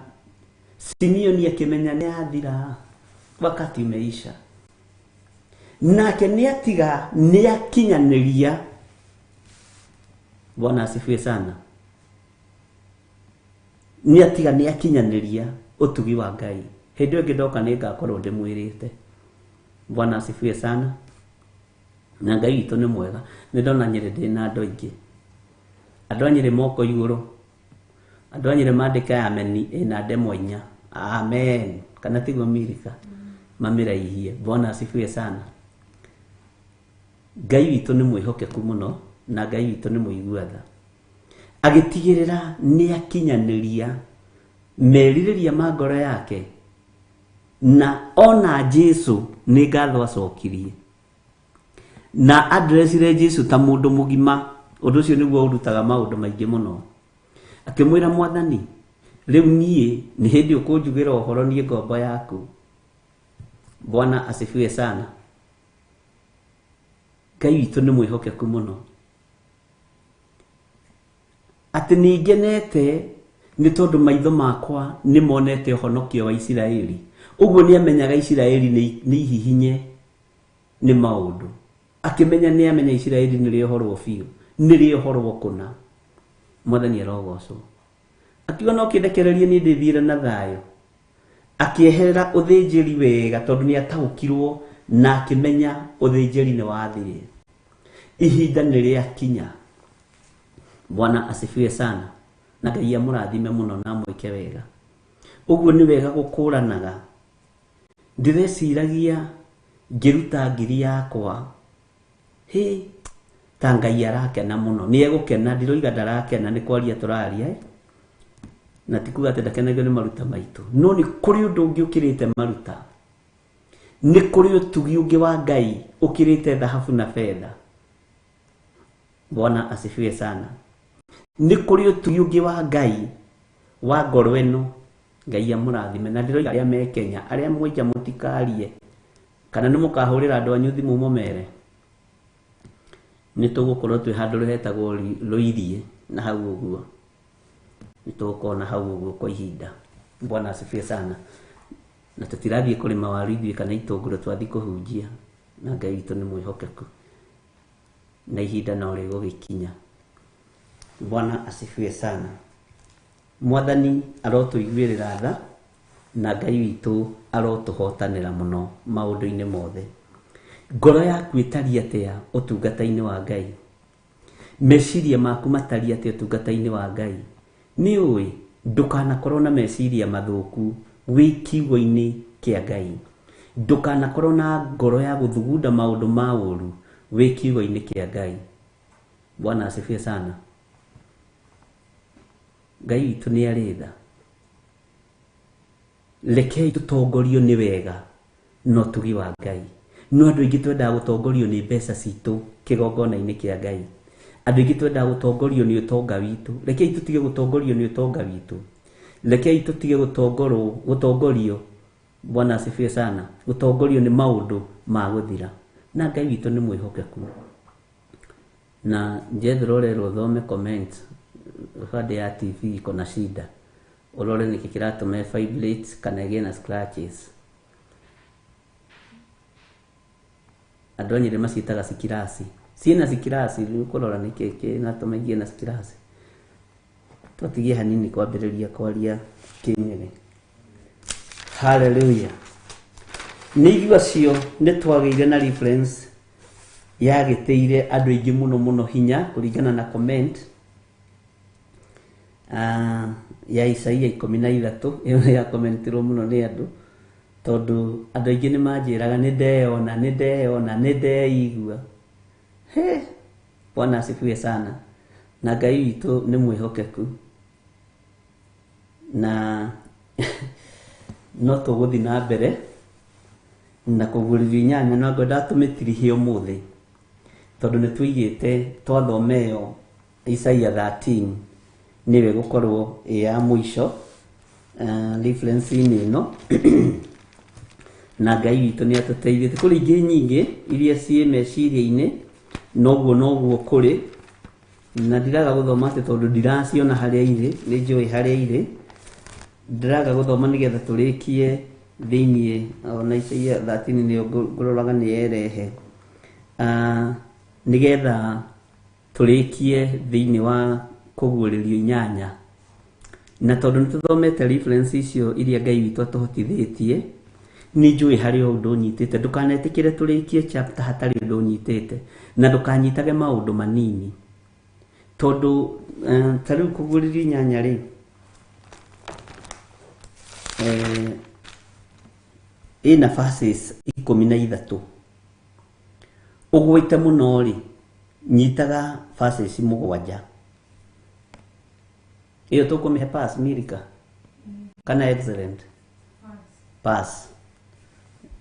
Simeoni akĩmenya nĩ athira, wakati umeisha. Nake nĩ atiga, nĩ akinyanĩria. Bwana asifiwe sana. Nĩ atiga, nĩ akinyanĩria ũtugi wa Ngai. Hĩndĩ ĩyo ĩngĩ ndoka nĩ ngakorwo ndĩmwĩrĩte. Bwana asifiwe sana. Na Ngai witũ nĩ mwega. Nĩ ndona Nyĩrĩ ndĩ na andũ aingĩ. Andũ a Nyĩrĩ moko igũrũ. Andũ a Nyĩrĩ mandĩke ameni ĩna ndemwa inya. Amen. Kana tiguo Milika? Mamĩraihie. Bwana asifiwe sana. Ngai witũ nĩ mwĩhokeku mũno, na Ngai witũ nĩ mũigua tha. Agĩtigĩrĩra nĩ akinyanĩria merirĩria ma ngoro yake, na ona Jesu nĩ ngatho acokirie. Na adressire Jesu ta mũndũ mũgima. Ũndũ ũcio nĩguo ũrutaga maũndũ maingĩ mũno. Akĩmwĩra, Mwathani, rĩu niĩ nĩ hĩndĩ ũkũnjugĩra ũhoro niĩ ngombo yaku. Bwana asifiwe sana. Ngai witũ nĩ mwĩhokeku mũno. Atĩ nĩ ngenete nĩ tondũ maitho makwa nĩ monete ũhonokio wa Isiraeli. Ũguo nĩ amenyaga Isiraeli nĩ ihihinye nĩ maũndũ. Akĩmenya nĩ amenya Isiraeli nĩ rĩohorwo biũ, nĩ rĩohorwo kũna. Mwathani arogocwo. Akiuga no kĩndekererie niĩ ndĩthiĩre na thayũ. Akĩeherera ũthĩnjĩri wega tondũ nĩ ataũkirwo na akĩmenya ũthĩnjĩri nĩ wathire. Ihinda nĩ rĩakinya. Bwana asifiwe sana. Na Ngai amũrathime mũno na amwĩke wega. Ũguo nĩ wega gũkũranaga. Ndĩreciragia ngĩruta ngiri yakwa, hĩ, ta Ngai arakena mũno. Nĩ egũkena, ndiroiga ndarakena, nĩ kwaria tũraria, na ti kuga atĩ ndakenagio nĩ maruta maitũ. No nĩ kũrĩ ũndũ ũngĩ ũkĩrĩte maruta. Nĩ kũrĩ ũtugi ũngĩ wa Ngai ũkĩrĩte thahabu na betha. Bwana asifiwe sana. Nĩ kũrĩ ũtugi ũngĩ wa Ngai wa ngoro ĩno. Ngai amũrathime. Na ndĩroiga arĩa me Kenya, arĩa mwenja mũtikarie, kana nĩ mũkahũrĩra andũ anyu thimũ mũmere. Nĩ tũgũkorwo twĩ handũ hetagwo Rũiriĩ na hau ũguo. Nĩ tũgũkorwo na hau ũguo kwa ihinda. Bwana asifiwe sana. Na tũtirathiĩ kũrĩma waru ithuĩ kana itũngũrũ, twathiĩ kũhunjia. Na Ngai witũ nĩ mwĩhokeku. Na ihinda no rĩgũgĩkinya. Bwana asifiwe sana. Mwathani arotũiguĩrĩra tha, na Ngai witũ arotũhotanĩra mũno maũndũ-inĩ mothe. Ngoro yaku ĩtariĩ atĩa ũtungata-inĩ wa Ngai? Meciria maku matariĩ atĩa ũtungata-inĩ wa Ngai? Nĩ ũĩ, ndũkanakorwo na meciria mathũku wĩ kiugo-inĩ kĩa Ngai. Ndũkanakorwo na ngoro ya gũthugunda maũndũ ma ũru wĩ kiugo-inĩ kĩa Ngai. Bwana asifiwe sana. Ngai witũ nĩ arĩ tha. Rekei tũtongorio nĩ wega. Na ũtugi wa Ngai. No andũ aingĩ twendaga gũtongorio nĩ mbeca citũ kĩgongona-inĩ kĩa Ngai. Andũ aingĩ twendaga gũtongorio nĩ ũtonga witũ. Rekei tũtige gũtongorio nĩ ũtonga witũ. Rekei tũtige gũtongorwo, gũtongorio, Bwana asifiwe sana, gũtongorio nĩ maũndũ ma gũthira. Na Ngai witũ nĩ mwĩhokeku. Na Jethro ũrerwo ũthome comment bande ya TV iko na shida. Ũrore nĩkĩ kĩratũma ĩ vibrate kana ĩgĩe na scratches. Andũ a Nyĩrĩ maciĩtaga cikiraci. Ciĩna cikiraci, rĩu ũkũrora nĩkĩ kĩratũma igĩe na cikiraci. Twatigia hanini kwambĩrĩria kwaria Kĩnyĩrĩ. Hallelujah. Nĩ ithuĩ acio nĩ twagĩire na reference yagĩtĩire andũ aingĩ mũno mũno hinya kũringana na comment ya Isaia 13 ĩyo nĩ yakomentirwo mũno nĩ andũ tondũ andũ aingĩ nĩ manjĩraga nĩ ndeyona nĩ ndeyona nĩ ndeigua. He, Bwana asifiwe sana. Na Ngai witũ nĩ mwĩhokeku na no tũgũthiĩ na mbere na kũguũrĩrio inyanya no ngwendaga tũmĩtirihie ũmũthĩ tondũ nĩ tũigĩte twathoma ĩyo Isaia 13 nĩyo ĩgũkorwo ĩ ya mũico reference-inĩ ĩno na Ngai witũ nĩ atũteithĩtie. Kũrĩ ingĩ nyingĩ iria ciĩ meciria-inĩ noguo noguo kũrĩ na ndiraga gũthoma atĩ tondũ ndiraciona harĩa irĩ, nĩ njũĩ harĩa irĩ. Ndiraga gũthoma nĩgetha tũrĩkie thĩiniĩ ona Isaia 13 nĩyo ngũroraga nĩ yerehe nĩgetha tũrĩkie thĩiniĩ wa kũguũrĩrio inyanya. Na tondũ nĩ tũthomete reference icio iria Ngai witũ atũhotithĩtie, nĩ njũĩ harĩ o ũndũ ũnyitĩte. Ndũkanetĩkĩre tũrĩkie chapter hatarĩ ũndũ ũnyitĩte, na ndũkanyitage maũndũ manini. Tondũ ta rĩu kũguũrĩrio inyanya rĩ, ĩna verses 13. Ũgwĩte mũno rĩ, nyitaga verses 7. Ĩyo tũkũmĩhe pass Milika kana excellent pass.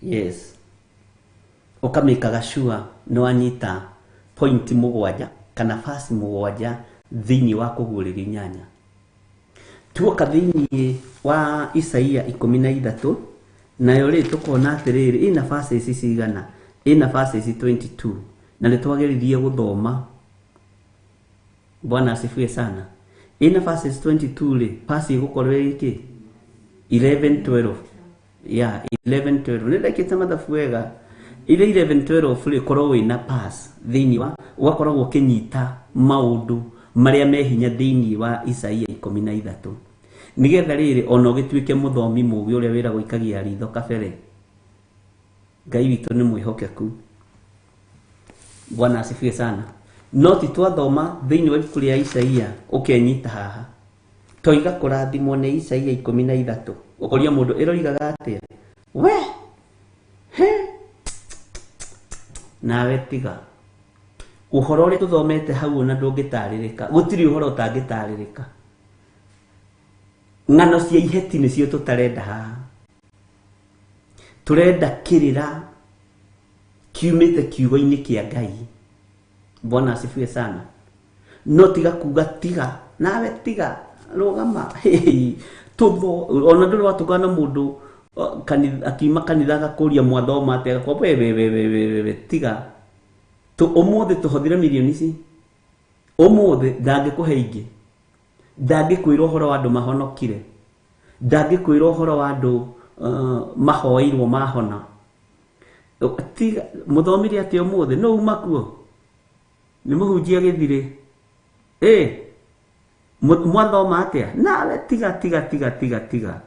Yes, ũkamĩkaga sure nĩ wanyita point 7 kana verse 7 thĩinĩ wa kũguũrĩrio inyanya. Tuoka thĩinĩ wa Isaia 13 nayo rĩ tũkona atĩrĩrĩ ĩna verses cigana, ĩna verses 22 na nĩ twageririe gũthoma. Bwana asifiwe sana. Ĩna verses 22 rĩ, verse ĩgũkorwo ĩ kĩ? 11 12. Yeah, 11 12. Nĩ ndekĩte mathabu wega. Ile 11 12 rĩ korwo wĩna pass thĩinĩ wa ũgakoragwo ũkĩnyita maũndũ marĩa me hinya thĩinĩ wa Isaia 13. Nĩgetha rĩrĩ ona ũgĩtuĩke mũthomi mũũgĩ ũrĩa wĩragwo ikagia ritho kabere. Ngai witũ nĩ mwĩhokeku. Bwana asifiwe sana. No ti twathoma thĩinĩ wa ibuku rĩa Isaia ũkenyita haha. Toiga kũrathimwo nĩ Isaia 13. Ũkoria mũndũ ĩroigaga atĩa? We! He! Nawe tiga. Ũhoro ũrĩa tũthomete hau ona ndũngĩtarĩrĩka. Gũtirĩ ũhoro ũtangĩtarĩrĩka. Ng'ano cia iheti nĩcio tũtarenda haha. Tũrenda kĩrĩra kiumĩte kiugo-inĩ kĩa Ngai. Bwana asifiwe sana. No tiga kuga tiga, nawe tiga, rũgama. Tũtho, ona ndũrĩ watũngana na mũndũ akiuma kanitha agakũria mwathoma atĩa, agakwamba we, we, we, we, we, we, tiga. Ũmũthĩ tũhothire mirioni ici. Ũmũthĩ ndangĩkũhe ingĩ. Ndangĩkwĩra ũhoro wa andũ mahonokire. Ndangĩkwĩra ũhoro wa andũ mahoeirwo mahona. Tiga, mũthomire atĩa ũmũthĩ? No uma kuo? Nĩ mũhunjia gĩthirĩ. Mwathoma atĩa? Nawe tiga, tiga, tiga, tiga, tiga.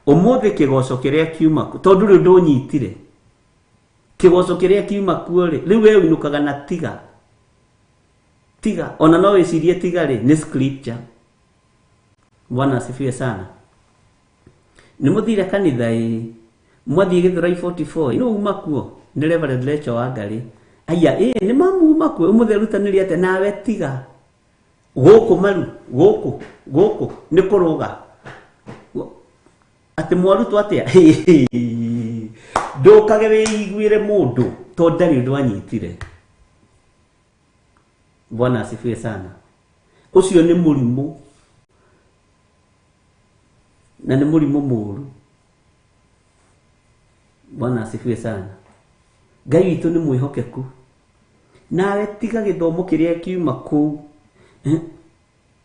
Ũmũthĩ kĩgoco kĩrĩa kiuma kuo, tondũ rĩu ndũnyitire. Kĩgoco kĩrĩa kiuma kuo rĩ, rĩu we ũinũkaga na tiga. Tiga, ona no wĩcirie tiga rĩ, nĩ scripture. Bwana asifiwe sana. Nĩ mũthire kanitha ĩ, mwathiĩ Gĩthũrai 44, nũ uma kuo? Nĩ Reverend Rachel Wangari. Aya, nĩ mamuma kuo, ũmũthĩ arutanĩria atĩa? Nawe tiga. Gũkũ maru, gũkũ, gũkũ, nĩ kũrũga. Atĩ mwarutwo atĩa? Ndũkage wĩiguĩre mũndũ tondũ ndarĩ ũndũ anyitire. Bwana asifiwe sana. Ũcio nĩ mũrimũ, na nĩ mũrimũ mũru. Bwana asifiwe sana. Ngai witũ nĩ mwĩhokeku. Nawe tiga gĩthomo kĩrĩa kiuma kũu. Ĩ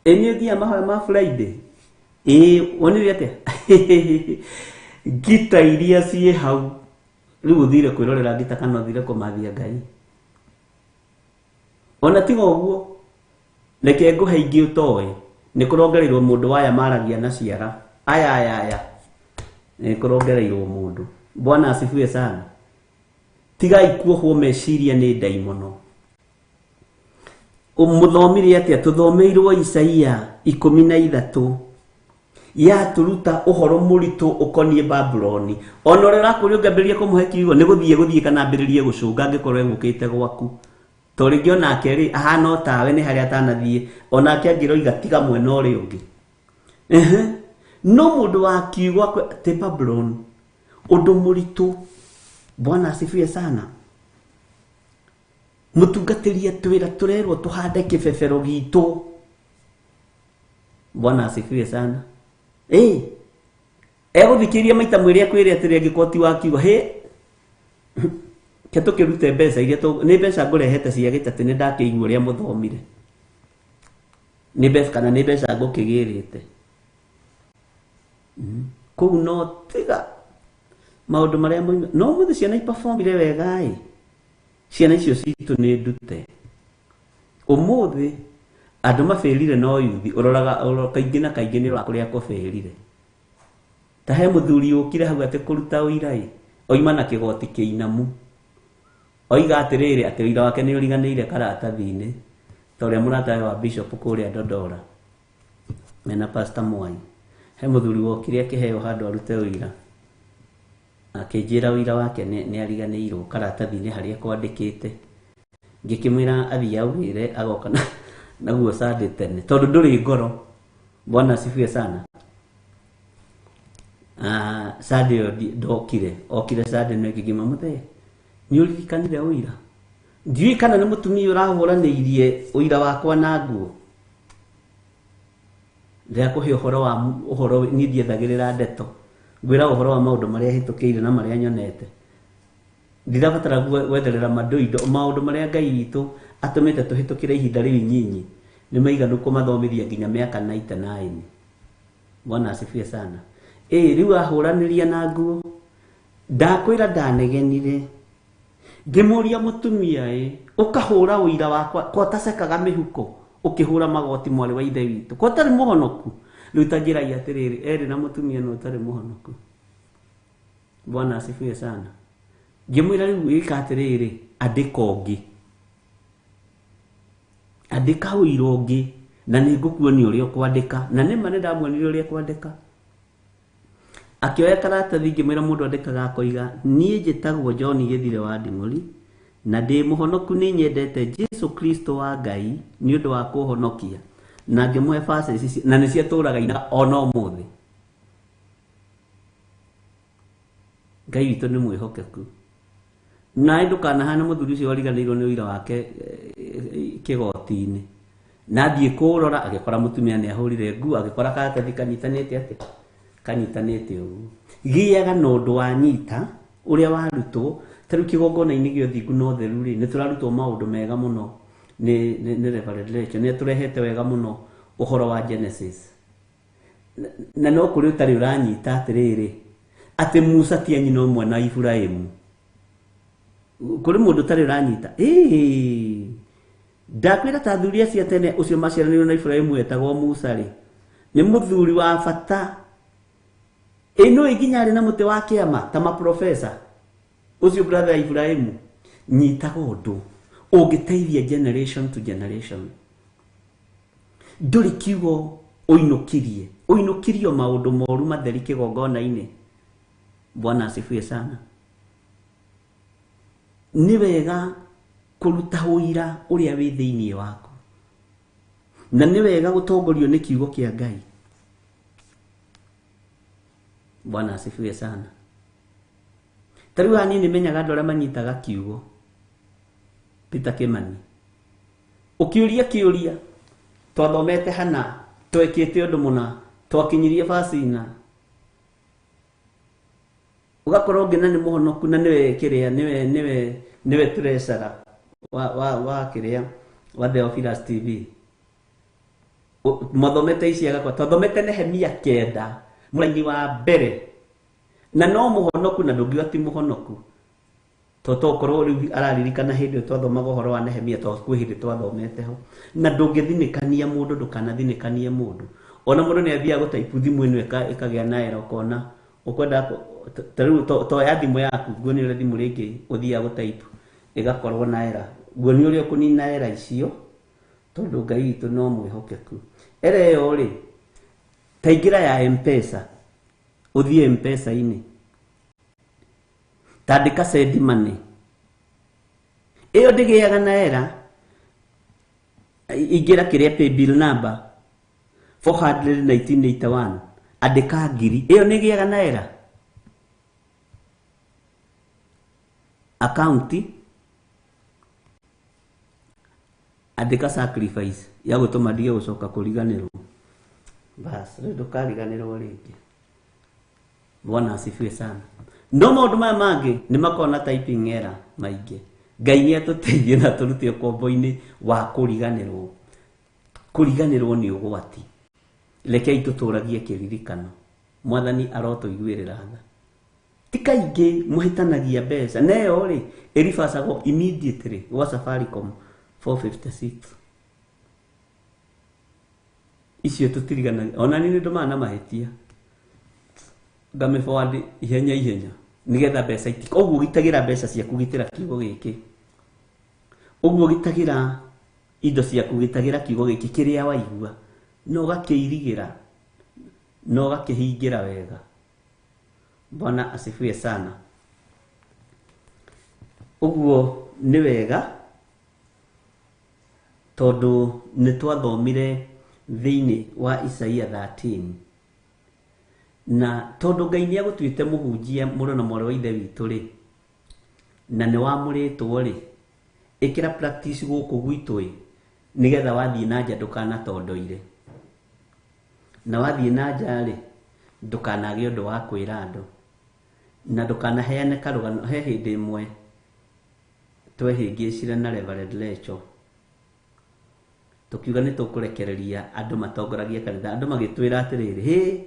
nĩ ũthiaga mahoya ma Friday? Ĩĩ, wonire atĩa? Ngita iria ciĩ hau. Rĩu ũthire kwĩrorera ngita kana ũthire kũmathia Ngai? Ona tiga ũguo, reke ngũhe ingĩ ũtoĩ. Nĩ kũrongereirwo mũndũ waya maragia na ciara. Aya aya aya. Nĩ kũrongereirwo mũndũ. Bwana asifiwe sana. Tigai kuohwo meciria nĩ ndaimono. Mũthomire atĩa? Tũthomeirwo Isaia 13. Yatũruta ũhoro mũritũ ũkoniĩ Babuloni. Ona ũrĩa ũrakũria ũngĩambĩrĩria kũmũhe kiugo, nĩ gũthiĩ gũthiĩ kana ambĩrĩrie gũcũnga angĩkorwo egũkĩte gwaku. To rĩngĩ onake rĩ, ahana o tawe nĩ harĩa atanathiĩ, onake angĩroiga tiga mwena ũrĩa ũngĩ. Ehe. No mũndũ wa kiugo akwe atĩ Babuloni, ũndũ mũritũ. Bwana asifiwe sana. Mũtungatĩri atwĩra tũrerwo tũhande kĩbebero gitũ. Bwana asifiwe sana. Ĩĩ. Egũthikĩrĩria maita mwĩrĩ akwĩre atĩrĩ angĩkorwo ti wa kiugo, hĩ ke tũkĩrute mbeca iria nĩ mbeca ngũrehete cia gĩtatĩ, nĩ ndakĩigua ũrĩa mũthomire. Nĩ mbeca kana nĩ mbeca ngũkĩgĩrĩte. Kũu no tiga maũndũ marĩa moima. No ũmũthĩ ciana iperformire wega ĩ. Ciana icio citũ nĩ ndute. Ũmũthĩ andũ mabĩrire no yuthi, ũroraga kaingĩ na kaingĩ nĩ ũroraga kũrĩa kũbĩrire. Ta he mũthuri ũkire hau atĩ kũruta ũira ĩ, oima na kĩgoti kĩinamu. Oiga atĩrĩrĩ atĩ ũira wake nĩ ũriganĩire karatathi-inĩ, ta ũrĩa mũrata wa bishop kũrĩa Dodora mena Pastor Mwai. He mũthuri wokire akĩheo handũ arute ũira. Akĩnjĩra ũira wake nĩ ariganĩirwo karatathi-inĩ harĩa kwandĩkĩte. Ngĩkĩmwĩra athiĩ aũgĩre agoka naguo Sunday tene, tondũ ndũrĩ ngoro. Bwana asifiwe sana. Sunday ĩyo ndokire, okire Sunday no ĩngĩ ngĩmwĩra, mũthee, nĩ ũririkanire ũira? Ndiũĩ kana nĩ mũtumia ũrahũranĩirie ũira wakwa na nguo. Ndĩrakũhe ũhoro wa ũhoro, niĩ ndiethagĩrĩra ndeto. Ngwĩra ũhoro wa maũndũ marĩa hĩtũkĩire na marĩa nyonete. Ndirabatara gwetherera mandũ indo, maũndũ marĩa Ngai witũ atũmĩte tũhĩtũkĩre ihinda rĩu inyinyi, nĩ maiganu kũmathomithia nginya mĩaka 99. Bwana asifiwe sana. Ĩ, rĩu ahũranĩria na nguo. Ndakwĩra ndanegenire. Ngĩmũria mũtumia ĩ, ũkahũra ũira wakwa, kwa ũtacekaga mĩhuko, ũkĩhũra magoti mwarĩ wa ithe witũ. Kwa ũtarĩ mũhonoku. Rĩu ta njĩrai atĩrĩrĩ, erĩ na mũtumia na ũtarĩ mũhonoku. Bwana asifiwe sana. Ngĩmwĩra rĩu ĩka atĩrĩrĩ, andĩka ũngĩ. Andĩka ũira ũngĩ, na nĩ ngũkuonia ũrĩa ũkwandĩka. Na nĩ ma nĩ ndamuonirie ũrĩa ũkwandĩka. Akĩoya karatathi ngĩmwĩra mũndũ andĩkaga akoiga, niĩ njĩtagwo John Gĩthire wa Nding'ũri, na ndĩ mũhonoku, nĩ nyendete Jesu Kristo wa Ngai nĩ ũndũ wa kũhonokia. Na ngĩmũhe verses ici, na nĩ ciatũraga ina ona ũmũthĩ. Ngai witũ nĩ mwĩhokeku. Nawe ndũkanahane mũthuri ũcio wariganĩirwo nĩ ũira wake kĩgoti-inĩ. Na athiĩ kũrora agĩkora mũtumia nĩ ahũrire nguo, agĩkora karatathi kanyitanĩte atĩa? Kanyitanĩte ũguo. Gĩaga na ũndũ wanyita ũrĩa warutwo. Ta rĩu kĩgongona-inĩ gĩa ũthingu na ũtheru rĩ, nĩ tũrarutwo maũndũ mega mũno nĩ Reverend Rachel. Nĩ atũrehete wega mũno ũhoro wa Genesis. Na no kũrĩ ũtarĩ ũranyita atĩrĩrĩ, atĩ Musa ti a nyina ũmwe na Iburahĩmu. Kũrĩ mũndũ ũtarĩ ũranyita. Ĩĩ, ndakwĩra ta athuri acio a tene ũcio maciaranĩirwo na Iburahĩmu etagwo Musa rĩ, nĩ mũthuri wa bata. Ĩ no nginya arĩ na mũtĩ wa kĩama ta maprofesa. Ũcio brother Iburahĩmu, nyitaga ũndũ ũngĩteithia generation to generation. Ndũrĩ kiugo ũinũkirie, ũinũkirio maũndũ moru matheri kĩgongona-inĩ. Bwana asifiwe sana. Nĩ wega kũruta ũira ũrĩa wĩ thĩinĩ waku, na nĩ wega gũtongorio nĩ kiugo kĩa Ngai. Bwana asifiwe sana. Ta rĩu haha niĩ nĩmenyaga andũ arĩa manyitaga kiugo. Peter Kimani. Ũkĩũria kĩũria, twathomete hana, twekĩte ũndũ mũna, twakinyirie bacina. Ũgakorwo ũngĩ na nĩ mũhonoku na nĩwe kĩrĩa, nĩwe nĩwe nĩwe treasurer wa kĩrĩa, wa Theophilus TV. Mathomete ici agakwa, twathomete Nehemia 9, mũraini wa mbere. Na no mũhonoku na ndũngiuga ti mũhonoku. To tokorwo rĩu araririkana hĩndĩ ĩyo twathomaga ũhoro wa Nehemia, to kwĩ hĩndĩ twathomete ho. Na ndũngĩthinĩkania mũndũ, ndũkanathinĩkanie mũndũ. Ona mũndũ nĩ athiaga gũtaipu thimũ ĩno ĩkagĩa na error, ũkona ũkwenda ta rĩu to ya thimũ yaku, nguonie ũrĩa thimũ rĩngĩ ũthiaga gũtaipu ĩgakorwo na error. Nguonie ũrĩa ũkũnina error icio, tondũ Ngai witũ no mwĩhokeku. Error ĩyo rĩ, ta ingĩra ya M-Pesa, ũthiĩ M-Pesa-inĩ. Tandĩka send money. Ĩyo ndĩgĩaga na error, ingĩra kĩrĩa pay bill number 41981, andĩka ngiri. Ĩyo nĩgĩaga na error. Account, andĩka sacrifice ya gũtũma ndige gũcoka kũriganĩrwo. Bas, rĩu ndũkariganĩrwo rĩngĩ. Bwana asifiwe sana. No maũndũ maya mangĩ nĩ makoragwo na typing error maingĩ. Ngai nĩ atũteithie na atũrute ũkombo-inĩ wa kũriganĩrwo. Kũriganĩrwo nĩ ũgwati. Rekei tũtũragie kĩririkano. Mwathani arotũiguĩrĩra tha. Ti kaingĩ mũhĩtanagia mbeca. Na ĩyo rĩ, ĩribacagwo immediately gwa Safaricom 456. Icio tũtiriganagia. Ona niĩ nĩ ndũmaga na mahĩtia. Ngamĩ forward ihenya ihenya. Nĩgetha mbeca Ũguo gitagĩra mbeca ciaku, gitĩra kiugo gĩkĩ. Ũguo gitagĩra indo ciaku, gitagĩra kiugo gĩkĩ kĩrĩa waigua. Na ũgakĩirigĩra, na ũgakĩhingĩra wega. Bwana asifiwe sana. Ũguo nĩ wega, tondũ nĩ twathomire thĩinĩ wa Isaia 13. Na tondũ Ngai nĩ agũtuĩte mũhunjia mũrũ na mwarĩ wa Ithe witũ rĩ, na nĩ wamũrĩtwo rĩ, ĩkĩra practice gũkũ gwitũ ĩ, nĩgetha wathiĩ na nja ndũkanatondoire. Na wathiĩ na nja rĩ, ndũkanage ũndũ wa kwĩra andũ. Na ndũkanaheane karũgano. He hĩndĩ ĩmwe twehĩngĩcire na Reverend Lecho. Tũkiuga nĩ tũkũrekereria andũ matongoragie kanitha. Andũ magĩtwĩra atĩrĩrĩ, hĩ,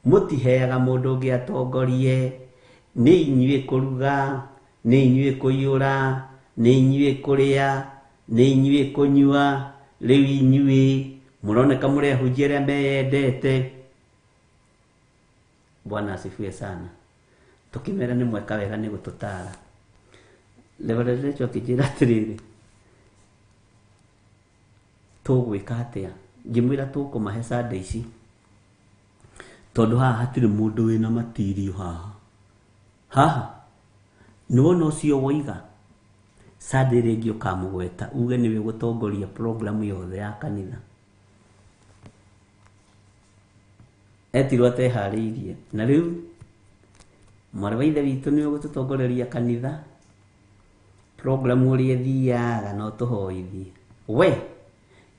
mũtiheaga mũndũ ũngĩ atongorie, nĩ inyuĩ kũruga, nĩ inyuĩ kũiyũra, nĩ inyuĩ kũrĩa, nĩ inyuĩ kũnyua, rĩu inyuĩ mũroneka mũrĩ ahunjia arĩa meyendete. Bwana asifiwe sana. Tũkĩmera nĩ mweka wega nĩ gũtũtara. Reverend Lecho akĩnjĩra atĩrĩrĩ, tũgwĩka atĩa? Ngĩmwĩra tũkũmahe Sunday ici, tondũ haha hatirĩ mũndũ wĩna matirio haha. Haha nĩ wona ũcio woiga Sunday rĩngĩ ũkamũgweta uge nĩwe ũgũtongoria program yothe ya kanitha. Etirwo ateharĩirie. Na rĩu mwarĩ wa Ithe witũ nĩwe ũgũtũtongoreria kanitha program ũrĩa ĩthiaga no tũhoithie. We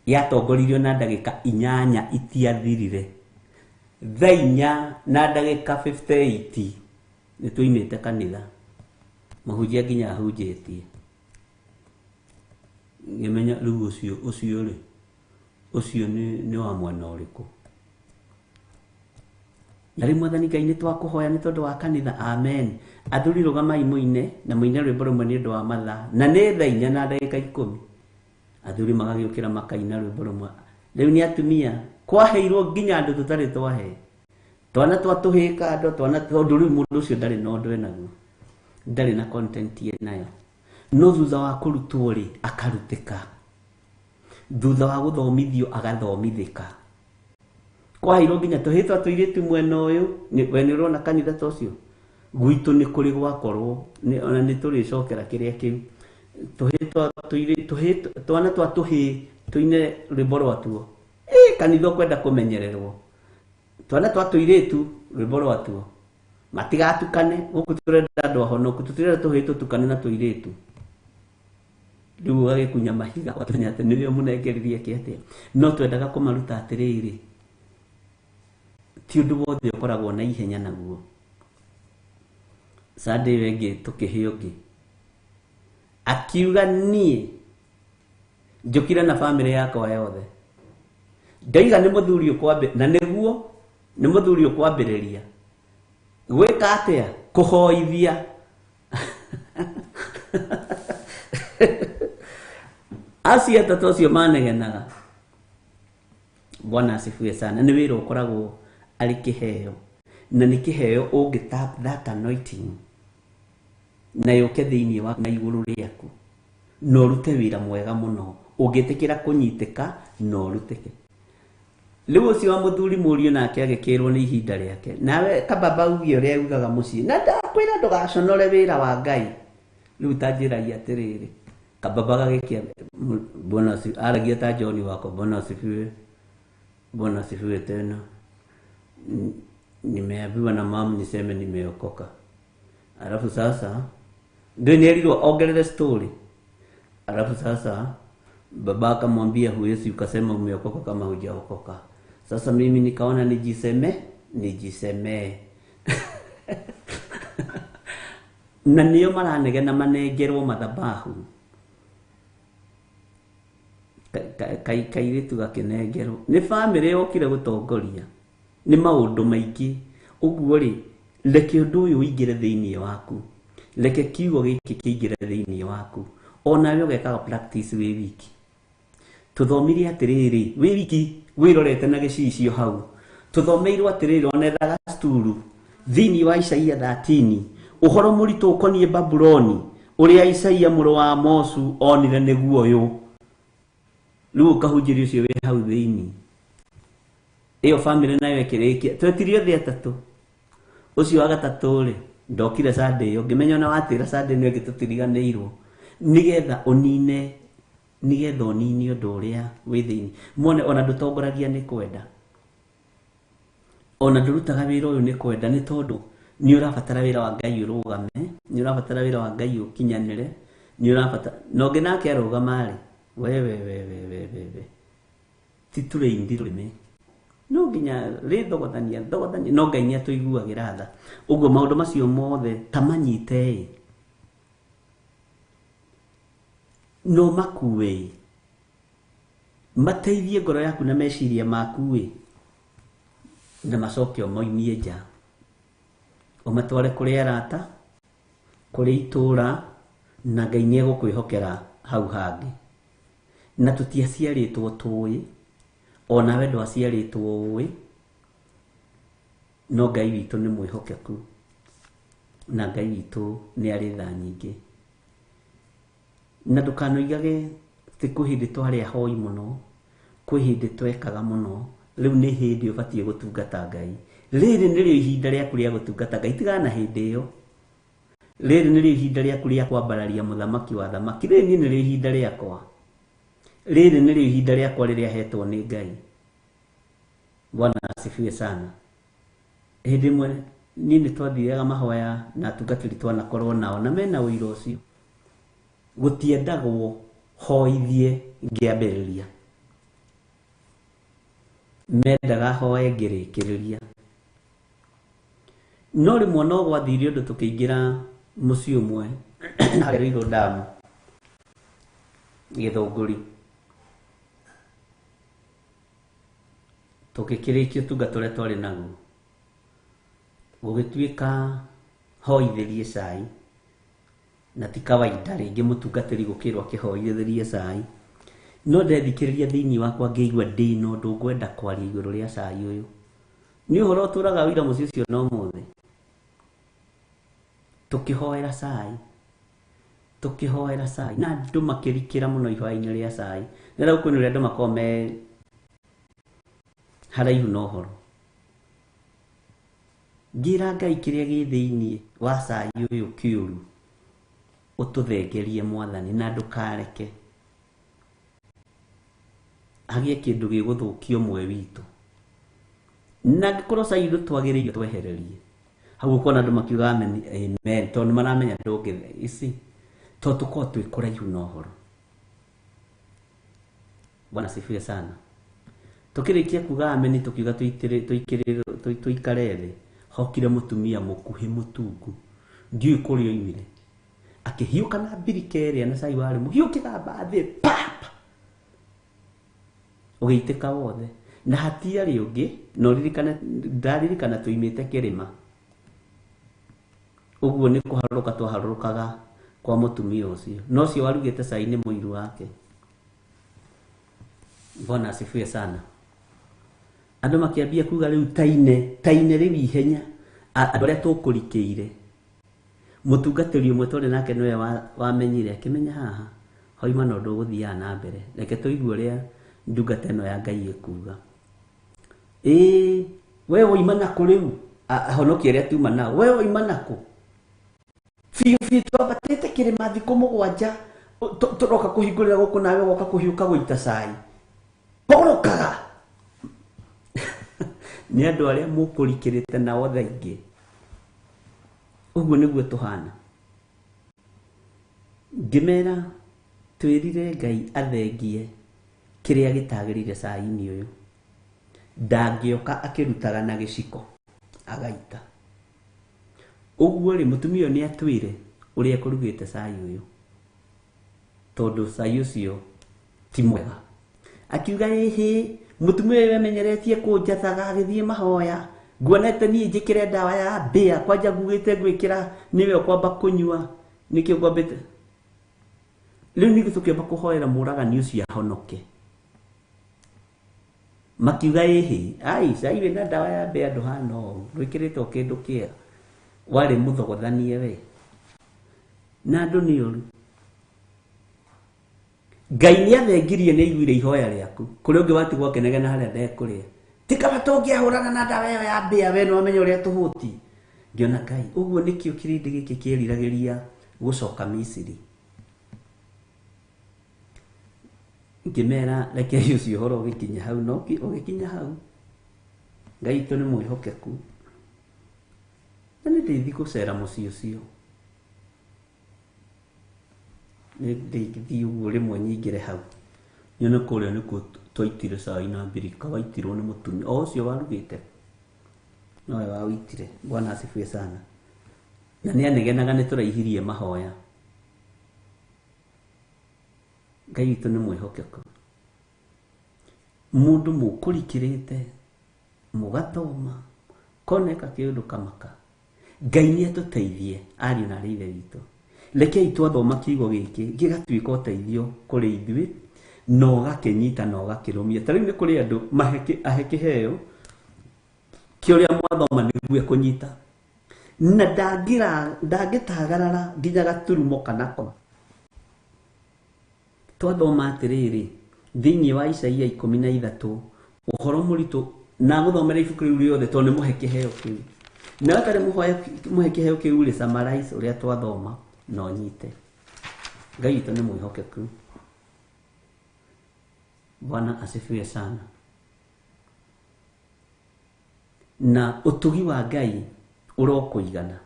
yatongoririo na ndagĩka 8 itiathirire. Thaa inya na ndagĩka 58 nĩ tũimĩte kanitha. Mũhunjia nginya ahunjĩtie. Ngĩmenya rĩu ũcio rĩ, ũcio nĩ wa mwena ũrĩkũ? Na rĩu Mwathani Ngai nĩ twakũhoya nĩ tondũ wa kanitha, amen. Athuri rũgamai mũine na mũine rwĩmbo rũmwe nĩ ũndũ wa mathaa. Na nĩ thaa inya na ndagĩka ikũmi. Athuri magagĩũkĩra makaina rwĩmbo rũmwe. Rĩu nĩ atumia kwaheirwo nginya andũ tũtarĩ twahe. Twana twa tũhĩka andũ, twana tondũ rĩu mũndũ ũcio ndarĩ na ũndũ enaguo. Ndarĩ na content enayo. No thutha wa kũrutwo rĩ, akarutĩka. Thutha wa gũthomithio agathomithĩka. Kwaheirwo nginya tũhĩĩ twa tũirĩtu mwena ũyũ, we nĩ ũrona kanitha ta ũcio? Gwitũ nĩ kũrĩ gwakorwo, ona nĩ tũrĩcokera kĩrĩa kĩu. Tũhĩĩ twa tũirĩ-, tũhĩĩ twana twa tũhĩĩ tũine rwĩmbo rwatuo. Kanitha ũkwenda kũmenyererwo. Twana twa tũirĩtu rwĩmbo rwatuo. Matigatukane, gũkũ tũrenda andũ ahonoku, tũtirenda tũhĩĩ tũtukane na tũirĩtu. Rĩu ũgagĩkunya mahiga ũkamenya atĩ nĩwe ũmũnengererie kĩ atĩa. No twendaga kũmaruta atĩrĩrĩ, ti ũndũ wothe ũkoragwo na ihenya naguo. Sunday ĩyo ĩngĩ tũkĩhe ũngĩ. Akiuga niĩ njũkire na bamĩrĩ yakwa yothe. Ndoiga nĩ mũthuri ũkwambĩ, na nĩguo nĩ mũthuri ũkwambĩrĩria. Gwĩka atĩa? Kũhoithia. Acio atatũ acio manegenaga. Bwana asifiwe sana. Nĩ wĩra ũkoragwo arĩ kĩheo. Na nĩ kĩheo ũngĩ tap that anointing na yũke thĩinĩ waku na igũrũ rĩaku. Na ũrute wĩra mwega mũno. Ũngĩtĩkĩra kũnyitĩka na ũrutĩke. Rĩu ũcio wa mũthuri mũriũ nake agĩkĩrwo nĩ ihinda rĩake. Nawe kababa uge ũrĩa ugaga mũciĩ. Na ndakwĩra ndũgaconore wĩra wa Ngai. Rĩu ta njĩragia atĩrĩrĩ. Kababa gagĩkia Bwana asifiwe. Aragia ta John wakwa. Bwana asifiwe. Bwana asifiwe tena. Nimeambiwa na mamu niseme nimeokoka. Alafu sasa ndio nierirwo ongerere story. Alafu sasa baba akamwambia huwezi ukasema umeokoka kama hujaokoka. Sasa mimi nikaona nijisemee. Na nĩo maranegena manengerwo mathabahu. Kairĩtu gakĩnengerwo. Nĩ bamĩrĩ yokire gũtongoria. Nĩ maũndũ maingĩ. Ũguo rĩ, reke ũndũ ũyũ ũingĩre thĩinĩ waku. Reke kiugo gĩkĩ kĩingĩre thĩinĩ waku. Onawe ũgekaga practice wĩ wiki. Tũthomire atĩrĩrĩ, wĩ wiki wĩrorete na gĩcicio hau. Tũthomeirwo atĩrĩrĩ, onethaga sturu. Thĩinĩ wa Isaia 13, ũhoro mũritũ ũkoniĩ Babuloni, ũrĩa Isaia mũrũ wa Amosu onire nĩguo ũyũ. Rĩu ũkahunjĩria ũcio wĩ hau thĩinĩ. Ĩyo bamĩrĩ nayo ĩkĩrĩkia. Twetirie othe atatũ. Ũcio wa gatatũ rĩ, ndokire Sunday ĩyo, ngĩmenya ona watĩra Sunday ĩno ĩngĩ tũtiriganĩirwo. Nĩgetha ũnine, nĩgetha ũnine ũndũ ũrĩa wĩ thĩinĩ. Muone ona ndũtongoragia nĩ kwenda. Ona ndũrutaga wĩra ũyũ nĩ kwenda, nĩ tondũ nĩ ũrabatara wĩra wa Ngai ũrũgame, nĩ ũrabatara wĩra wa Ngai ũkinyanĩre, nĩ ũrabatara. Na ũngĩ nake arũgama rĩ, we, we, we, we, we, we, we. Ti tũrĩindi rũrĩmĩ. No nginya rĩthogothania, thogothania, no Ngai nĩatũiguagĩra tha. Ũguo maũndũ macio mothe ta manyite-ĩ, no makue-ĩ, mateithie ngoro yaku na meciria maku-ĩ, na macoke ũmoimie nja. Ũmatware kũrĩ arata, kũrĩ itũũra, na Ngai nĩegũkwĩhokera hau hangĩ. Na tũtiaciarĩtwo tũĩ, onawe ndwaciarĩtwo ũĩ, no Ngai witũ nĩ mwĩhokeku, na Ngai witũ nĩ arĩ tha nyingĩ. Na ndũkanoigage atĩ kwĩ hĩndĩ twarĩ ahoi mũno, kwĩ hĩndĩ twekaga mũno, rĩu nĩ hĩndĩ ũbatiĩ gũtungata Ngai. Rĩrĩ nĩrĩo ihinda rĩaku rĩa gũtungata Ngai, tigana na hĩndĩ ĩyo. Rĩrĩ nĩrĩo ihinda rĩaku rĩa kwambararia mũthamaki wa thamaki. Rĩrĩ niĩ nĩrĩo ihinda rĩakwa. Rĩrĩ nĩrĩo ihinda rĩakwa rĩrĩa hetwo nĩ Ngai. Bwana asifiwe sana. Hĩndĩ ĩmwe niĩ nĩ twathiaga mahoya na atungatĩri twanakorwo nao na mena ũira ũcio. Gũtiendagwo hoithie ngĩambĩrĩria. Mendaga hoe ngĩrĩkĩrĩria. No rĩmwe no gwathire ũndũ tũkĩingĩra mũciĩ ũmwe harĩa Ruiru Dam, Gĩthũngũri. Tũgĩkĩrĩkia ũtungata ũrĩa twarĩ naguo. Gũgĩtuĩka hoithĩrie cai. Na ti kawaida rĩngĩ mũtungatĩri gũkĩrwo akĩhoithĩrie cai. No ndethikĩrĩria thĩinĩ wakwa ngĩigua ndĩ na ũndũ ngwenda kwaria igũrũ rĩa cai ũyũ. Nĩ ũhoro ũtũraga ũira mũciĩ ũcio na ũmũthĩ. Tũkĩhoera cai. Tũkĩhoera cai. Na andũ makĩrikĩra mũno ihoya-inĩ rĩa cai. Na rĩu kwĩna ũrĩa andũ makoragwo me haraihu na ũhoro. Ngĩra Ngai kĩrĩa gĩ thĩinĩ wa cai ũyũ kĩũru, ũtũthengerie Mwathani na ndũkareke hagĩe kĩndũ gĩgũthũkia ũmwe witũ. Na angĩkorwo cai ndũtwagĩrĩire twehererie. Hau ũkona andũ makiuga amen, amen, tondũ nĩ maramenya ndũngĩ ici, tondũ tũkoragwo twĩ kũraihu na ũhoro. Bwana asifiwe sana. Tũkĩrĩkia kuga ameni, tũkiuga tũikare thĩ, hokire mũtumia mũkuhĩ mũtungu, ndiũĩ kũrĩa oimire, akĩhiũka na mbirika ĩrĩa na cai warĩ mũhiũ, ũkĩgamba thĩ pap, ũgĩitĩka wothe, na hatiarĩ ũngĩ. Na ũririkane, ndaririkana tũimĩte kĩrĩma ũguo, nĩ kũharũrũka twaharũrũkaga kwa mũtumia ũcio, na ũcio warugĩte cai nĩ mũiru wake. Bwana asifiwe sana. Andũ makĩambia kuga rĩu taine taine rĩu ihenya, andũ arĩa tũkũrikĩire. Mũtungatĩri ũmwe twarĩ nake nĩwe wamenyire, akĩmenya haha hoima na ũndũ ũgũthiaga na mbere, reke tũigue ũrĩa ndungata ĩno ya Ngai ĩkuga. Ĩĩ, we woima nakũ rĩu? Ahonokia arĩa tuma nao, we woima nakũ? Biũ biũ twambatĩte kĩrĩma thikũ 7, tũroka kũhingũrĩra gũkũ, nawe ũgoka kũhiũka gũita cai. Hũrũkaga nĩ andũ arĩa mũkũrikĩrĩte nao thaa ingĩ. Ũguo nĩguo tũhana. Ngĩmera twĩrire Ngai athengie kĩrĩa gĩtagĩrĩire cai-inĩ ũyũ, ndangĩoka akĩrutaga na gĩciko agaita ũguo rĩ. Mũtumia ũyũ nĩ atwĩre ũrĩa ekũrugĩte cai ũyũ, tondũ cai ũcio ti mwega. Akiuga ĩhĩ, mũtumia ũyũ emenyeretie kũnjathaga agĩthiĩ mahoya, nguonete niĩ njĩkĩre ndawa ya mbĩa, kwanja ngugĩte ngwĩkĩra nĩwe ũkwamba kũnyua, nĩkĩo ngwambĩte rĩu. Ningĩ tũkĩamba kũhoera mũragani ũcio ahonoke. Makiuga ĩhĩ, ai, cai wĩna ndawa ya mbĩa ndũhana ũũ, ndwĩkĩrĩtwo kĩndũ kĩega, warĩ mũthogothanie we. Na andũ nĩ ũru. Ngai nĩ athengirie, nĩ aiguire ihoya rĩaku. Kũrĩ ũngĩ watigwo akĩnegena harĩa ndekũrĩa, ti kaba tũngĩahũrana na ndawa ĩyo ya mbĩa, we nĩwamenya ũrĩa tũhũti. Ngĩona Ngai ũguo nĩkĩo kĩrĩndĩ gĩkĩ kĩeriragĩria gũcoka Misiri. Ngĩmera rekei ũcio ũhoro ũgĩkinya hau, no ũgĩkinya hau. Ngai witũ nĩ mwĩhokeku, na nĩ ndĩthi gũcera mũciĩ ũcio, nĩ ndĩthiĩ ũguo rĩmwe nyingĩre hau, nyone kũrĩa nĩkuo twaitire cai na mbirika, waitirwo nĩ mũtumia o ũcio warugĩte, nowe wawĩitire. Bwana asifiwe sana. Na nĩ anegenaga nĩ tũraihirie mahoya. Ngai witũ nĩ mwĩhokeku. Mũndũ mũkũrikĩrĩte mũgathoma koneka kĩũndũ kamaka. Ngai nĩ atũteithie, ariũ na arĩ ithe witũ. Rekei twathoma kiugo gĩkĩ gĩgatuĩka ũteithio kũrĩ ithuĩ, na ũgakĩnyita na ũgakĩrũmia. Ta rĩu nĩ kũrĩ andũ ahe kĩheo kĩa ũrĩa mwathoma nĩguo ekũnyita, na ndangĩtagarara nginya gaturumo kana koma. Twathoma atĩrĩrĩ, thĩinĩ wa Isaia 13, ũhoro mũritũ, na gũthomera ibuku rĩu rĩothe, tondũ nĩ mũhe kĩheo kĩu, na ũtarĩ mũhe kĩheo kĩu rĩ, summarize ũrĩa twathoma na ũnyite. Ngai witũ nĩ mwĩhokeku. Bwana asifiwe sana. Na ũtugi wa Ngai ũrokũigana,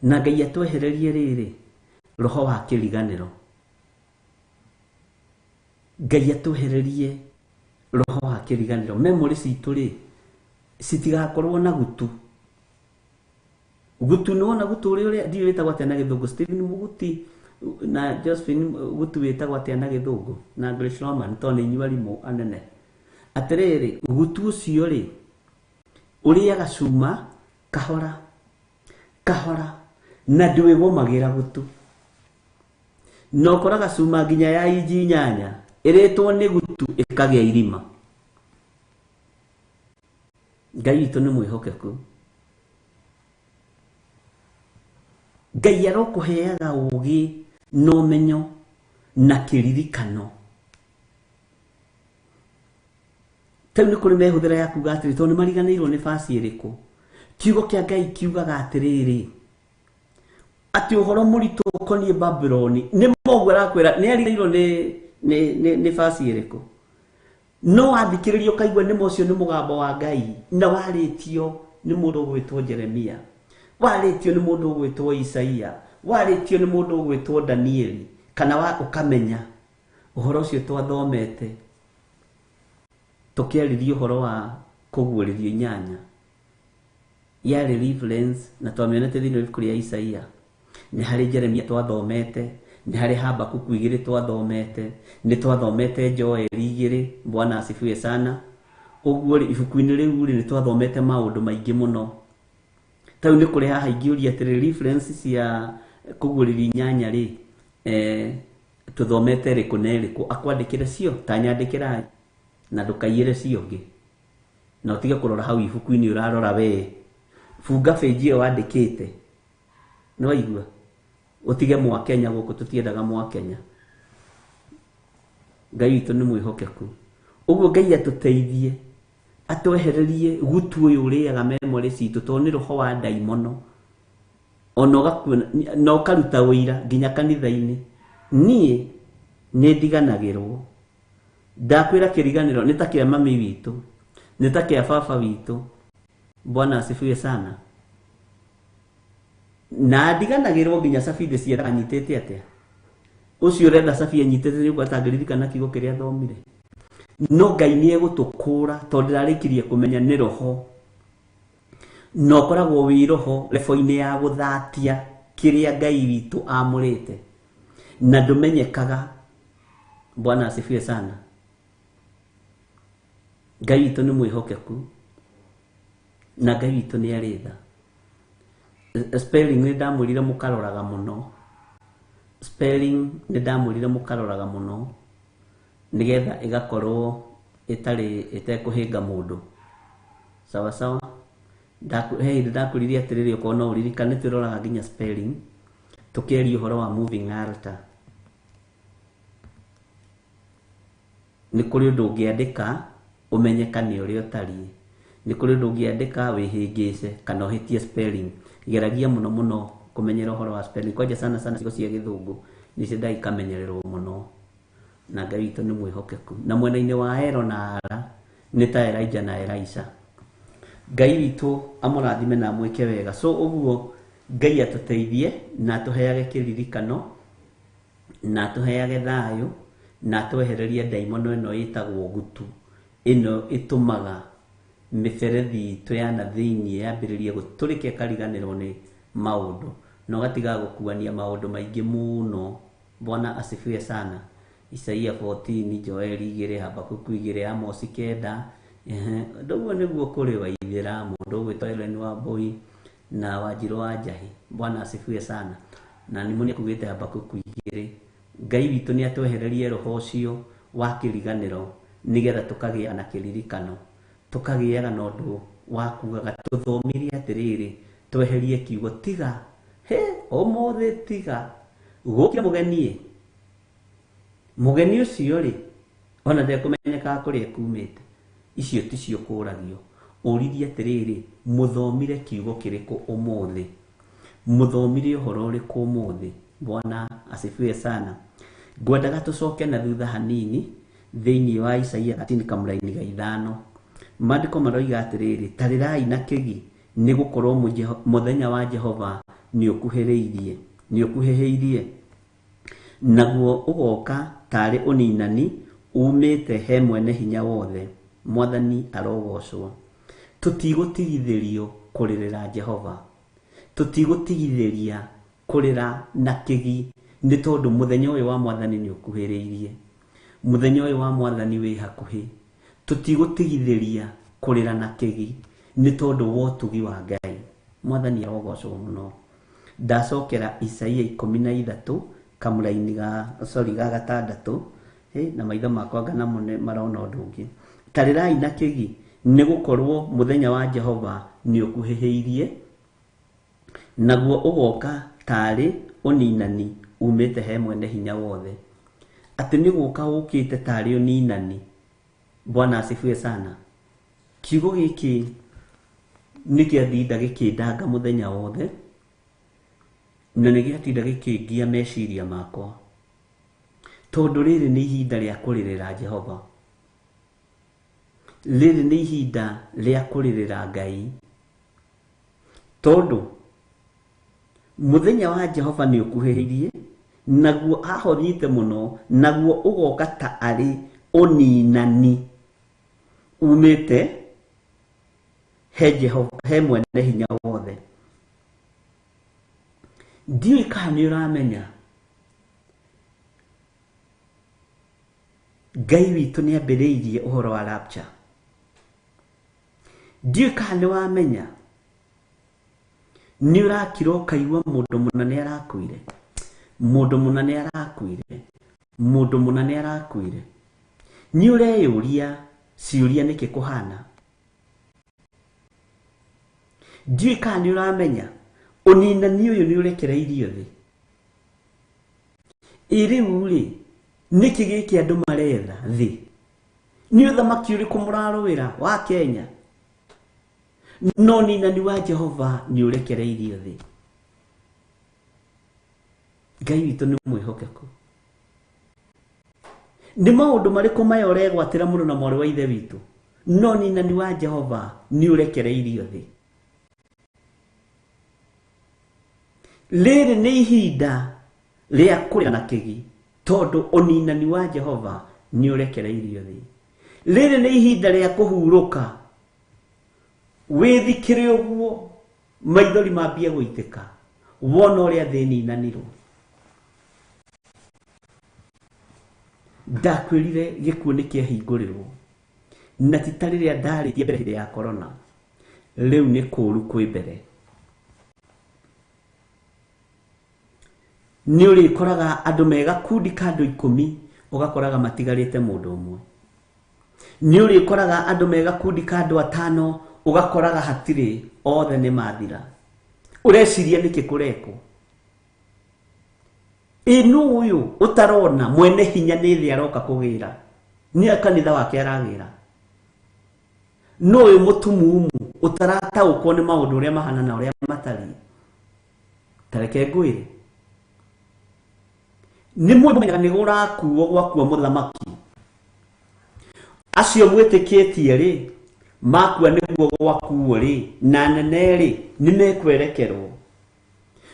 na Ngai atwehererie rĩrĩ roho wa kĩriganĩro. Ngai atwehererie roho wa kĩriganĩro. Memory citũ rĩ, citigakorwo na gutu. Gutu, nĩwona gutu ũrĩa ndiũĩ wĩtagwo atĩa na Gĩthũngũ? Stephen Muguti na Josephine, gutu wĩtagwo atĩa na Gĩthũngũ? Na Grace Roman, tondũ nĩ inyuĩ arimũ anene. Atĩrĩrĩ, gutu ũcio rĩ, ũrĩaga cuma kahora kahora na ndwĩgũmagĩra gutu, na ũkoraga cuma nginya ya inji 8 ĩrĩtwo nĩ gutu ĩkagĩa irima. Ngai witũ nĩ mwĩhokeku. Ngai arokũheaga ũgĩ na ũmenyo na kĩririkano. Ta rĩu nĩ kũrĩ mehũthĩra ya kuga atĩrĩ, tondũ nĩ mariganĩirwo nĩ baci ĩrĩkũ. Kiugo kĩa Ngai kiugaga atĩrĩrĩ, atĩ ũhoro mũritũ ũkoniĩ Babuloni. Nĩ moguo arakwĩra nĩ ariganĩirwo nĩ baci ĩrĩkũ, no wathikĩrĩria ũkaigua nĩ ũcio nĩ mũgambo wa Ngai, na warĩtio nĩ mũndũ ũgwĩtwo Jeremia. Warĩtio nĩ mũndũ ũgwĩtwo Isaia, warĩtio nĩ mũndũ ũgwĩtwo Danieli, kana wa ũkamenya ũhoro ũcio twathomete tũkĩarĩria ũhoro wa kũguũrĩrio inyanya yarĩ reference na twamĩonete thĩinĩ wa ibuku rĩa Isaia. Nĩ harĩ Jeremia twathomete, nĩ harĩ Habakuku igĩrĩ twathomete, nĩ twathomete Joeli igĩrĩ. Bwana asifiwe sana. Ũguo rĩ, ibuku-inĩ rĩu rĩ, nĩ twathomete maũndũ maingĩ mũno. Ta rĩu nĩ kũrĩ haha ingĩũria atĩrĩ, reference cia kũguũrĩrio inyanya rĩ, tũthomete ĩrĩkũ na ĩrĩkũ? Akwandĩkĩre cio, ta nyandĩkĩrai na ndũkaiyĩre cio ũngĩ, na ũtige kũrora hau ibuku-inĩ ũrarora wee. Bunga page ĩyo wandĩkĩte, nĩ waigua? Ũtige Mwakenya gũkũ, tũtiendaga Mwakenya. Ngai witũ nĩ mwĩhokeku. Ũguo Ngai atũteithie, atwehererie gutu ũyũ ũrĩaga memory citũ, tondũ nĩ roho wa ndaimono. Ona ũgakuona, na ũkaruta ũira nginya kanitha-inĩ. Niĩ nĩ ndiganagĩrwo. Ndakwĩra kĩriganĩro nĩ ta kĩa mami witũ, nĩ ta kĩa baba witũ. Bwana asifiwe sana. Na ndiganagĩrwo nginya cabi ndĩciendaga anyitĩte atĩa. Ũcio ũretha cabi anyitĩte nĩ ũguo atangĩririkana kiugo kĩrĩa athomire. No Ngai nĩ egũtũkũra tondũ ndĩrarĩkirie kũmenya nĩ roho. Na ũkoragwo wĩ roho lebo-inĩ ya gũthatia kĩrĩa Ngai witũ amũrĩte. Na ndũmenyekaga. Bwana asifiwe sana. Ngai witũ nĩ mwĩhokeku na Ngai witũ nĩ arĩ tha. Spelling nĩ ndamwĩrire mũkaroraga mũno. Spelling nĩ ndamwĩrire mũkaroraga mũno nĩgetha ĩgakorwo ĩtarĩ ĩtekũhĩnga mũndũ. Sawa sawa. He hĩndĩ ndakwĩrire atĩrĩrĩ, okorwo no ũririkane, twĩroraga nginya spelling tũkĩaria ũhoro wa moving altar. Nĩ kũrĩ ũndũ ũngĩandĩka ũmenyekane ũrĩa ũtariĩ. Nĩ kũrĩ ũndũ ũngĩandĩka wĩhĩngĩce kana ũhĩtie spelling. Geragia mũno mũno kũmenyera ũhoro wa spelling. Kwanja sana sana ciugo cia gĩthũngũ nĩ ciendaga ikamenyererwo mũno. Na Ngai witũ nĩ mwĩhokeku. Na mwena-inĩ wa Ero na Ara nĩ ta Elijah na Elisha. Ngai witũ amũrathime na amwĩke wega. So ũguo Ngai atũteithie na atũheage kĩririkano na atũheage thayũ na atwehererie ndaimono ĩno ĩtagwo gutu, ĩno ĩtũmaga mĩberethi itũ ya na thĩiniĩ yambĩrĩrie gũtũrĩka ĩkariganĩrwo nĩ maũndũ na ũgatiga gũkuania maũndũ maingĩ mũno. Bwana asifiwe sana. Isaia 14, Joeli igĩrĩ, Habakuku igĩrĩ, Amosi 9. Ũguo nĩguo kũrĩ Waithĩra, mũndũ ũgwĩtwo Helen Wambui na Wanjirũ wa Njahi. Bwana asifiwe sana. Na nĩ mũnĩ kugĩte Habakuku igĩrĩ. Ngai witũ nĩ atwehererie roho ũcio wa kĩriganĩro nĩgetha tũkagĩa na kĩririkano, tũkagĩaga na ũndũ wa kugaga tũthomire atĩrĩrĩ, tweherie kiugo tiga, he ũmũthĩ tiga gũkira mũgeni. Mũgeni ũcio rĩ, ona ndekũmenyekaga kũrĩa kumĩte. Icio ticio kũragio. Ũririe atĩrĩrĩ, mũthomire kiugo kĩrĩkũ ũmũthĩ? Mũthomire ũhoro ũrĩkũ ũmũthĩ? Bwana asifiwe sana. Ngwendaga tũcoke na thutha hanini thĩinĩ wa Isaia 13 kamũraini ga 5. Maandĩko maroiga atĩrĩrĩ, tarĩrai na kĩgi, nĩ gũkorwo mũthenya wa Jehova nĩ ũkuhĩrĩirie, nĩ ũkuhĩhĩirie. Naguo ũgoka tarĩ ũninani umĩte he mwene hinya wothe. Mwathani arogocwo. Tũtigũtigithĩrio kũrĩrĩra Jehova. Tũtigũtigithĩria kũrĩra na kĩgi, nĩ tondũ mũthenya ũyũ wa Mwathani nĩ ũkuhĩrĩirie. Mũthenya ũyũ wa Mwathani wĩ hakuhĩ. Tũtigũtigithĩria kũrĩra na kĩgi, nĩ tondũ wa ũtugi wa Ngai. Mwathani arogocwo mũno. Ndacokera Isaia 13 kamũraini ga, sorry, ga 6. Na maitho makwa ngana mũne marona ũndũ ũngĩ. Tarĩrai na kĩgi, nĩ gũkorwo mũthenya wa Jehova nĩ ũkuhĩhĩirie, naguo ũgoka tarĩ ũninani umĩte he mwene hinya wothe. Atĩ nĩ gũka ũkĩte tarĩ ũninani. Bwana asifiwe sana. Kiugo gĩkĩ nĩ kĩatinda gĩkĩndanga mũthenya wothe, na nĩ gĩatinda gĩkĩngia meciria makwa, tondũ rĩrĩ nĩ ihinda rĩa kũrĩrĩra Jehova. Rĩrĩ nĩ ihinda rĩa kũrĩrĩra Ngai, tondũ Mũthenya wa Jehova nĩ ũkuhĩrĩirie, naguo ahorite mũno, naguo ũgoka ta arĩ ũninani umĩte he Jehova, he mwene hinya wothe. Ndiũĩ kana nĩ ũramenya Ngai witũ nĩ ambĩrĩirie ũhoro wa rapture. Ndiũĩ kana nĩ wamenya nĩ ũrakira ũkaigua mũndũ mũna nĩ arakuire, mũndũ mũna nĩ arakuire, mũndũ mũna nĩ arakuire. Nĩ ũreyũria ciũria nĩkĩ kũhana. Ndiũĩ kana nĩ ũramenya ũninani ũyũ nĩ ũrekereirio thĩ. Ĩ rĩu rĩ, nĩkĩ gĩkĩ andũ maretha thĩ? Nĩ ũthamaki ũrĩkũ mũrarũĩra wa Kenya? No ninani wa Jehova nĩ ũrekereirio thĩ. Ngai witũ nĩ mwĩhokeku. Nĩ maũndũ marĩkũ maya ũregwatĩra mũrũ na mwarĩ wa ithe witũ? No ninani wa Jehova nĩ ũrekereirio thĩ. Rĩrĩ nĩ ihinda rĩa kũrĩra na kĩgi, tondũ ũninani wa Jehova nĩ ũrekereirio thĩ. Rĩrĩ nĩ ihinda rĩa kũhurũka, wĩthikĩre ũguo, maithori mambie gũitĩka, wona ũrĩa thĩ ĩninanirwo. Ndakwĩrire gĩkuũ nĩ kĩahingũrĩrwo, na ti ta rĩrĩa ndarĩtie mbere hĩndĩ ya corona. Rĩu nĩ kũũru kwĩ mbere. Nĩ ũrĩkoraga andũ me gakundi ka andũ 10, ũgakoraga matigarĩte mũndũ ũmwe. Nĩ ũrĩkoraga andũ me gakundi ka andũ 5, ũgakoraga hatirĩ, othe nĩ mathira. Ũreciria nĩkĩ kũrekwo? Ĩ nũ ũyũ ũtarona mwene hinya nĩ thĩ aroka kũgĩra? Nĩ kanitha wake aragĩra. Nũ ũyũ mũtumumu ũtarataũkwo nĩ maũndũ ũrĩa mahana na ũrĩa matariĩ? Ta reke ngwĩre, nĩ mũmenyaga nĩ gũrakuo gwakua mũthamaki. Acio mwĩtĩkĩtie rĩ, makua nĩguo gwakuo rĩ, na nene rĩ, nĩ mekwerekerwo.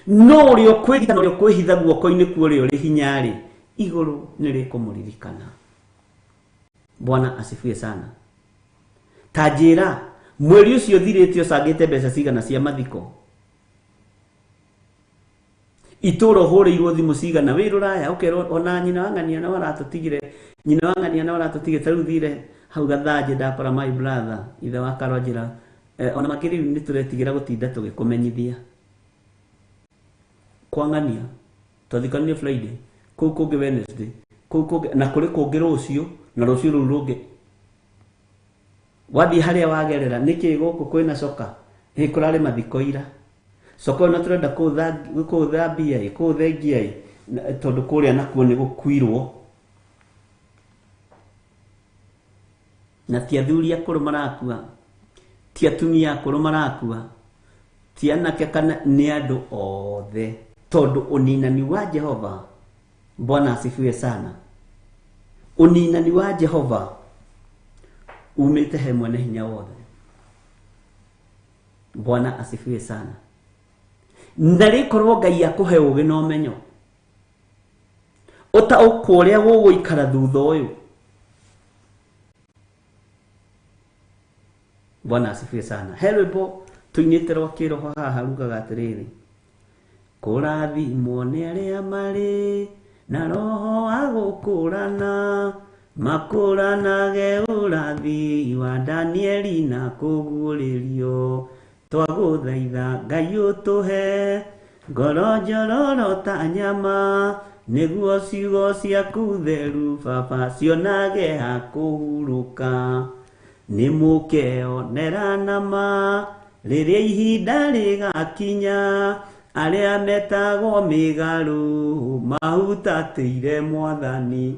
No ũrĩa ũkwĩgita na ũrĩa ũkwĩhitha guoko-inĩ kwa ũrĩa ũrĩ hinya rĩ, igũrũ nĩ rĩkũmũririkana. Bwana asifiwe sana. Ta njĩra, mweri ũcio ũthirĩte ũcangĩte mbeca cigana cia mathiko? Itũũra ũhũrĩirwo thimũ cigana wĩ rũraya, ũkerwo ona nyina wa ng'ania no aratũtigire, nyina wa ng'ania no aratũtigire, ta rĩu thire hau Gathanjĩ ndakora my brother, ithe wa Karonjĩra. Ona makĩria rĩu nĩ tũretigĩra gũtinda tũgĩkũmenyithia. Kwa ng'ania, twathikanire Friday, kũu kũngĩ Wednesday, kũu kũngĩ, na kũrĩ kũngĩ rũciũ, na rũciũ rũu rũngĩ. Wathiĩ harĩa wagerera, nĩkĩ gũkũ kwĩna coka? Ĩ kũrarĩ mathiko ira. Coka ĩno tũrenda kũũthambia ĩ, kũũthengia ĩ, tondũ kũrĩa nakuo nĩ gũkuirwo. Na ti athuri akũrũ marakua, ti atumia akũrũ marakua, ti anake kana nĩ andũ othe, tondũ ũninani wa Jehova, Bwana asifiwe sana, ũninani wa Jehova umĩte he mwene hinya wothe. Bwana asifiwe sana. Na rĩkorwo Ngai akũhe ũgĩ na ũmenyo, ũtaũkwo ũrĩa gũgũikara thutha ũyũ. Bwana asifiwe sana. He rwĩmbo tũinĩte rwa kĩroho haha rugaga atĩrĩrĩ, kũrathimwo nĩ arĩa marĩ na roho wa gũkũrana, makũranage ũrathi wa Danieli na kũguũrĩrio. Twagũthaitha Ngai ũtũhe ngoro njororo ta nyama, nĩguo ciugo ciaku theru baba cionage ha kũhurũka. Nĩ mũkeonera nama rĩrĩa ihinda rĩgakinya, arĩa metagwo mĩgarũ mahutatĩire Mwathani.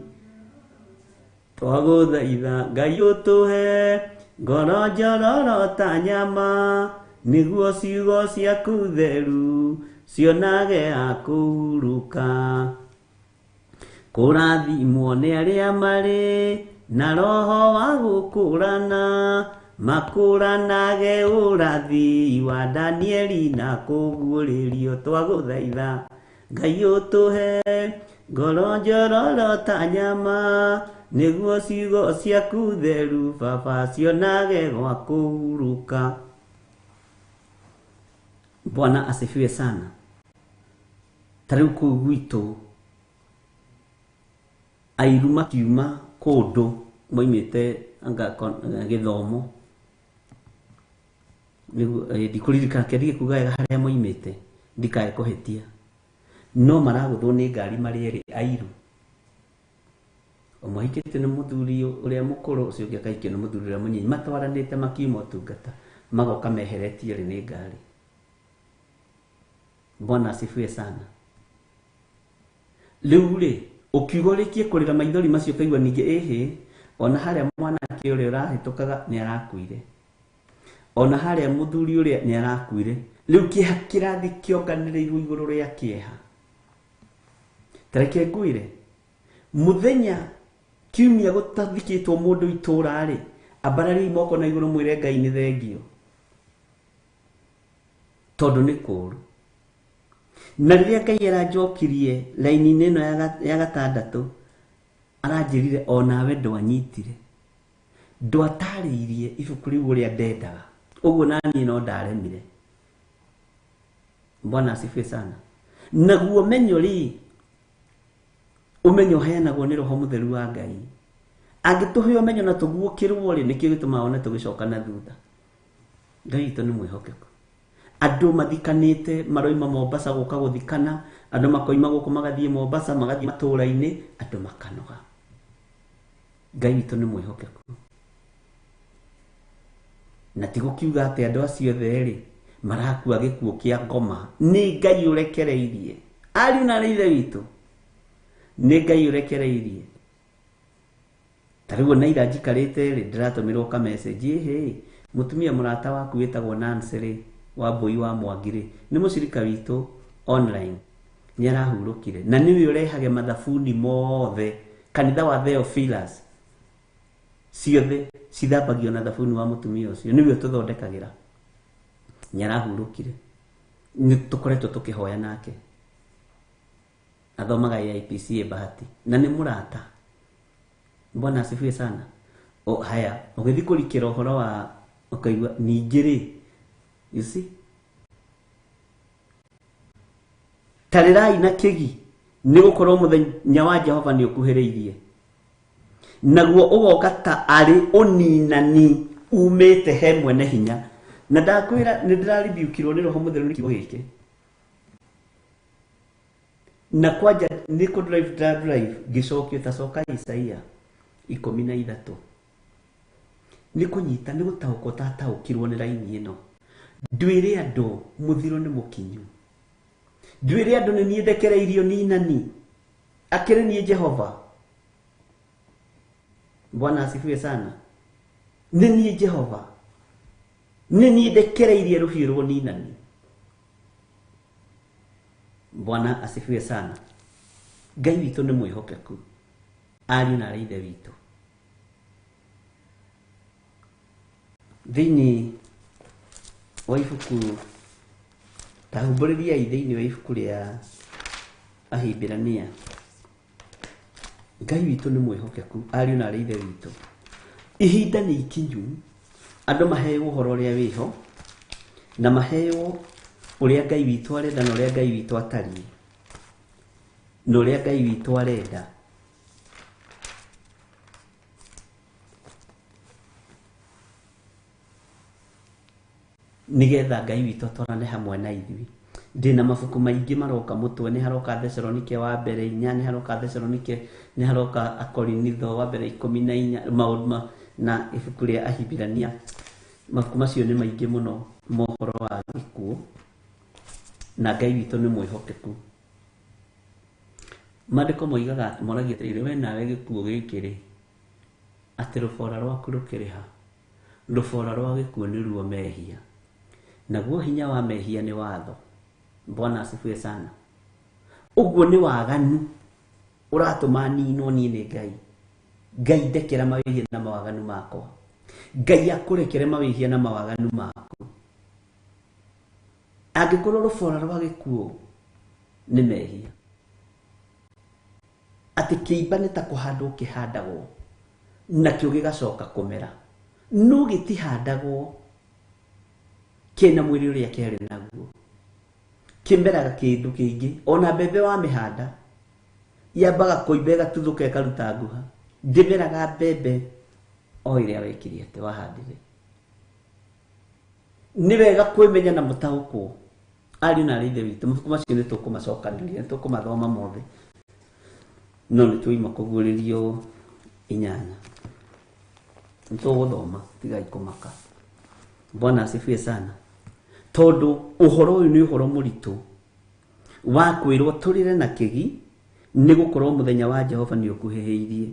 Twagũthaitha Ngai ũtũhe ngoro njororo ta nyama, nĩguo ciugo ciaku theru cionage ha kũhurũka. Kũrathimwo nĩ arĩa marĩ na roho wa gũkũrana, Makũranage ũrathi wa Danieli na kũguũrĩrio twagũthaitha. Ngai ũtũhe ngoro njororo ta nyama, nĩguo ciugo ciaku theru baba cionage gwa kũhurũka. Bwana asifiwe sana. Ta rĩu kũu gwitũ airu makiuma kũndũ moimĩte anga gĩthomo, nĩguo ndikũririkana kĩandige kuga wega harĩa moimĩte ndikae kũhĩtia, no maragũthwo nĩ ngari marĩ erĩ airu, ũmwe ahikĩtio nĩ mũthuri ũrĩa mũkũrũ, ũcio ũngĩ akahikio nĩ mũthuri ũrĩa mũnyinyi, matwaranĩte makiuma ũtungata, magoka meheretio erĩ nĩ ngari. Bwana asifiwe sana. Rĩu rĩ, ũkiuga ũrĩkie kũrĩra maithori macio ũkaigua ningĩ ĩhĩ, ona harĩa mwanake ũrĩa ũrahĩtũkaga nĩ arakuire, ona harĩa mũthuri ũrĩa nĩ arakuire. Rĩu kĩeha kĩrathiĩ kĩonganĩrĩirwo igũrũ rĩa kĩeha. Ta reke ngwĩre, mũthenya kiumia gũtathikĩtwo mũndũ itũra rĩ, ambarariai moko na igũrũ mwĩre Ngai nĩ thengio, tondũ nĩ kũũru. Na rĩrĩa Ngai aranjokirie raini-inĩ ĩno ya gatandatũ, aranjĩrire onawe ndwanyitire, ndwatarĩirie ibuku rĩu ũrĩa ndendaga, ũguo naniĩ no ndaremire. Bwana asifiwe sana. Naguo ũmenyo rĩ, ũmenyo ũheanagwo nĩ Roho Mũtheru wa Ngai. Angĩtũhe ũmenyo na tũguũkĩrwo rĩ, nĩkĩo gĩtũmaga one tũgĩcoka na thutha. Ngai witũ nĩ mwĩhokeku. Andũ mathikanĩte maroima Mombasa gũka gũthikana, andũ makoima gũkũ magathiĩ Mombasa, magathiĩ matũũra-inĩ, andũ makanoga. Ngai witũ nĩ mwĩhokeku. Na ti gũkiuga atĩ andũ acio othe rĩ marakua gĩkuũ kĩa ngoma, nĩ Ngai ũrekereirie. Ariũ na aarĩ ithe witũ, nĩ Ngai ũrekereirie. Ta rĩu ona ira njikarĩte rĩ, ndĩratũmĩrwo ka message, ĩhĩ, mũtumia mũrata waku wĩtagwo Nancy rĩ, wa Mbũi wa Mwangi rĩ, nĩ mũcirika witũ online, nĩ arahurũkire, na nĩwe ũrehage mathabuni mothe kanitha wa Theophilus ciothe cithambagio na thabuni wa mũtumia ũcio, nĩwe ũtũthondekagĩra. Nĩ arahurũkire, nĩ tũkoretwo tũkĩhoya nake, athomaga AIPCA Bahati, na nĩ mũrata. Bwana asifiwe sana. O haya, ũgĩthiĩ kũrikĩra ũhoro wa ũkaigua ningĩ rĩ, you see, tarĩrai na kĩgi, nĩ gũkorwo mũthenya wa Jehova nĩ ũkuhĩrĩirie, naguo ũgoka ta arĩ ũninani umĩte he mwene hinya. Na ndakwĩra nĩ ndĩraribiũkirwo nĩ Roho Mũtheru nĩ kiugo gĩkĩ, na kwanja nĩ kũ drive drive ngĩcokio ta coka Isaia 13, nĩ kũnyita nĩ gũtaũkwo tataũkirwo nĩ raini ĩno. Ndwĩre andũ mũthiro nĩ mũkinyu, ndwĩre andũ nĩ niĩ ndekereirio ninani, akĩrĩ niĩ Jehova. Bwana asifiwe sana. Nĩ niĩ Jehova, nĩ niĩ ndekereirie rũhiũ rwa ninani. Bwana asifiwe sana. Ngai witũ nĩ mwĩhokeku, ariũ na aarĩ ithe witũ. Thĩinĩ wa ibuku, ta humbũrĩriai thĩinĩ wa ibuku rĩa Ahibirania, Ngai witũ nĩ mwĩhokeku, ariũ na aarĩ ithe witũ. Ihinda nĩ ikinyu andũ maheo ũhoro ũrĩa wĩho, na maheo ũrĩa Ngai witũ arenda na ũrĩa Ngai witũ atariĩ, na ũrĩa Ngai witũ arenda. Nĩgetha Ngai witũ atwarane hamwe na ithuĩ. Ndĩna mabuku maingĩ maroka mũtwe, nĩ haroka Thesalonike wa mbere 4, nĩ haroka Thesalonike, nĩ haroka Akorinitho wa mbere 14, maũndũ ma, na ibuku rĩa Ahibirania. Mabuku macio nĩ maingĩ mũno mohoro wa gĩkuũ, na Ngai witũ nĩ mwĩhokeku. Maandĩko moigaga, moragia atĩrĩrĩ, we nawe gĩkuũ gĩkĩ rĩ, atĩ rũbora rwaku rũkĩrĩ ha? Rũbora rwa gĩkuũ nĩruo mehia, naguo hinya wa mehia nĩ watho. Bwana asifiwe sana. Ũguo nĩ waganu ũratũma ninwo niĩ nĩ Ngai. Ngai ndekera mawĩhia na mawaganu makwa. Ngai akũrekere mawĩhia na mawaganu maku. Angĩkorwo rũbora rwa gĩkuũ nĩ mehia, atĩ kĩimba nĩ ta kũhandwo kĩhandagwo nakĩo gĩgacoka kũmera, no gĩtihandagwo kĩna mwĩrĩ ũrĩa kĩarĩ naguo, kĩmeraga kĩndũ kĩngĩ. Ona mbembe wamĩhanda yambaga kũimba ĩgatuthũka ĩkaruta nguha, ndĩmeraga mbembe o ĩrĩa wekire atĩ wahandire. Nĩ wega kwĩmenya na mũtaũkwo ariũ na arĩ ithe witũ. Mabuku macio nĩ tũkũmacokanĩrĩria, nĩ tũkũmathoma mothe, no nĩ tũima kũguũrĩrio 8 nĩ tũgũthoma, tigai kũmaka. Bwana asifiwe sana. Tondũ ũhoro ũyũ nĩ ũhoro mũritũ wa kwĩrwo tũrĩre na kĩgi, nĩ gũkorwo mũthenya wa Jehova nĩ ũkuhĩhĩirie,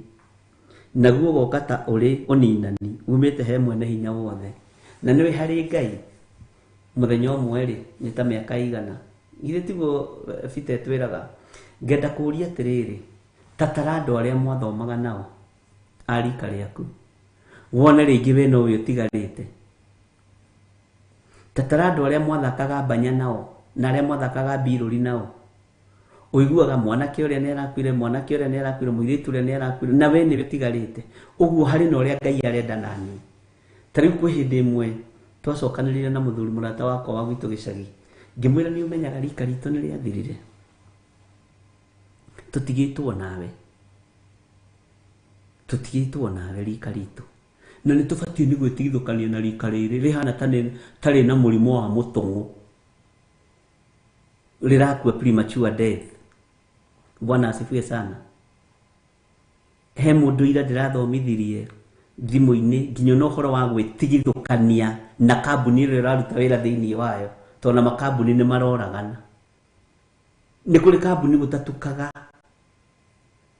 naguo ũgoka ta ũrĩ ũninani umĩte he mwene hinya wothe. Na nĩwe harĩ Ngai mũthenya ũmwe rĩ nĩ ta mĩaka igana, githĩ tiguo Peter ĩtwĩraga? Ngenda kũũria atĩrĩrĩ, tatara andũ arĩa mwathomaga nao a rika rĩaku, wone rĩngĩ we nowe ũtigarĩte. Tatara andũ arĩa mwathakaga mbanya nao na arĩa mwathakaga mbirũri nao, ũiguaga mwanake ũrĩa nĩ arakuire, mwanake ũrĩa nĩ arakuire, mũirĩtu ũrĩa nĩ arakuire, na we nĩwe ũtigarĩte. Ũguo harĩ na ũrĩa Ngai arenda naniĩ. Ta rĩu kwĩ hĩndĩ ĩmwe twacokanĩrĩire na mũthuri mũrata wakwa wa gwitũ gĩcagi, ngĩmwĩra nĩ ũmenyaga rika ritũ nĩ rĩathirire, tũtigĩtwo nawe, tũtigĩtwo nawe rika ritũ, na nĩ tũbatiĩ nĩ gwĩtigithũkania na rika rĩrĩ rĩhana ta rĩna mũrimũ wa mũtũng'ũ, rĩrakua premature death. Bwana asifiwe sana. He mũndũ ira ndĩrathomithirie thimũ-inĩ nginya na ũhoro wa gwĩtigithũkania na kambuni ĩrĩa ĩraruta wĩra thĩinĩ wayo, tondũ na makambuni nĩ maroragana. Nĩ kũrĩ kambuni gũtatukaga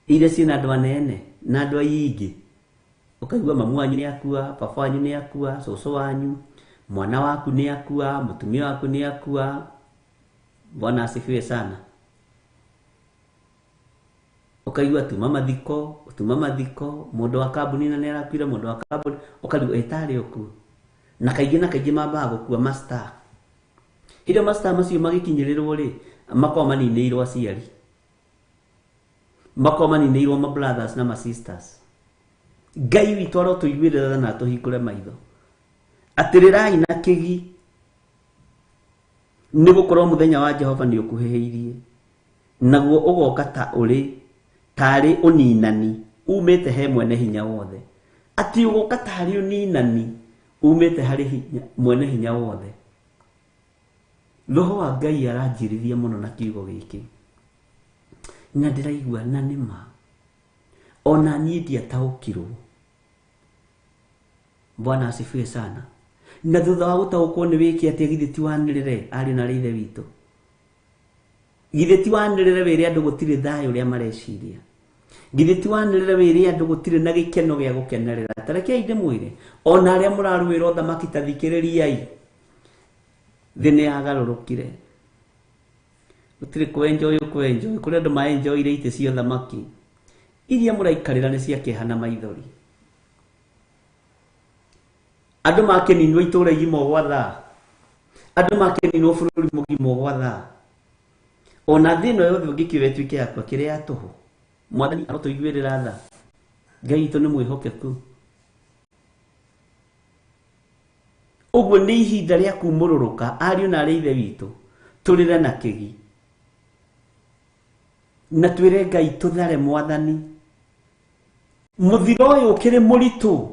iria ciĩna andũ anene na andũ aingĩ, ũkaigua mamu wanyu nĩ akua, baba wanyu nĩ akua, cũcũ wanyu, mwana waku nĩ akua, mũtumia waku nĩ akua. Bwana asifiwe sana. Ũkaigua tuma mathiko, tuma mathiko, mũndũ wa kambuni na nĩ arakuire, mũndũ wa kambuni, ũkarigwo ĩtarĩ ũkuo. Na kaingĩ na kaingĩ mambaga gũkua mastar. Hĩndĩ ĩyo mastar macio magĩkinyĩrĩrwo rĩ, makoragwo maninĩirwo aciari, makoragwo maninĩirwo ma brothers na ma sisters. Ngai witũ arotũiguĩrĩra tha na atũhingũre maitho. Atĩrĩrai na kĩgi, nĩ gũkorwo mũthenya wa Jehova nĩ ũkuhĩhĩirie, naguo ũgoka ta ũrĩ tarĩ ũninani umĩte he mwene hinya wothe. Atĩ ũgoka tarĩ ũninani umĩte harĩ mwene hinya wothe. Roho wa Ngai aranjĩrĩria mũno na kiugo gĩkĩ, na ndĩraigua na nĩ ma ona niĩ ndiataũkirwo. Bwana asifiwe sana. Na thutha wa gũtaũkwo nĩ wĩke atĩa, githĩ ti wanĩrĩre ariũ na arĩ ithe witũ? Githĩ ti wanĩrĩre wĩre andũ gũtirĩ thayũ ũrĩa mareciria? Githĩ ti wanĩrĩre wĩre andũ gũtirĩ na gĩkeno gĩa gũkenerera? Ta rekei ndĩmwĩre, ona arĩa mũrarũĩra ũthamaki ta thikĩrĩriai, thĩ nĩ yagarũrũkire. Gũtirĩ kwenjoy ũkwenjoy, kũrĩ andũ maenjoyire itĩ cia ũthamaki iria mũraikarĩra nĩ cia kĩeha na maithori. Andũ makĩninwo itũũra igima ũgwa thaa, andũ makĩninwo bũrũri mũgima ũgwa thaa. Ona thĩ ĩno yothe ũngĩkiuga ĩtuĩke yakwa kĩrĩa ya tũhũ, Mwathani arotũiguĩrĩra tha. Ngai witũ nĩ mwĩhokeku. Ũguo nĩ ihinda rĩa kumũrũrũka ariũ na arĩ ithe witũ, tũrĩre na kĩgi na twĩre Ngai tũthare Mwathani. Mũthiro ũyũ ũkĩrĩ mũritũ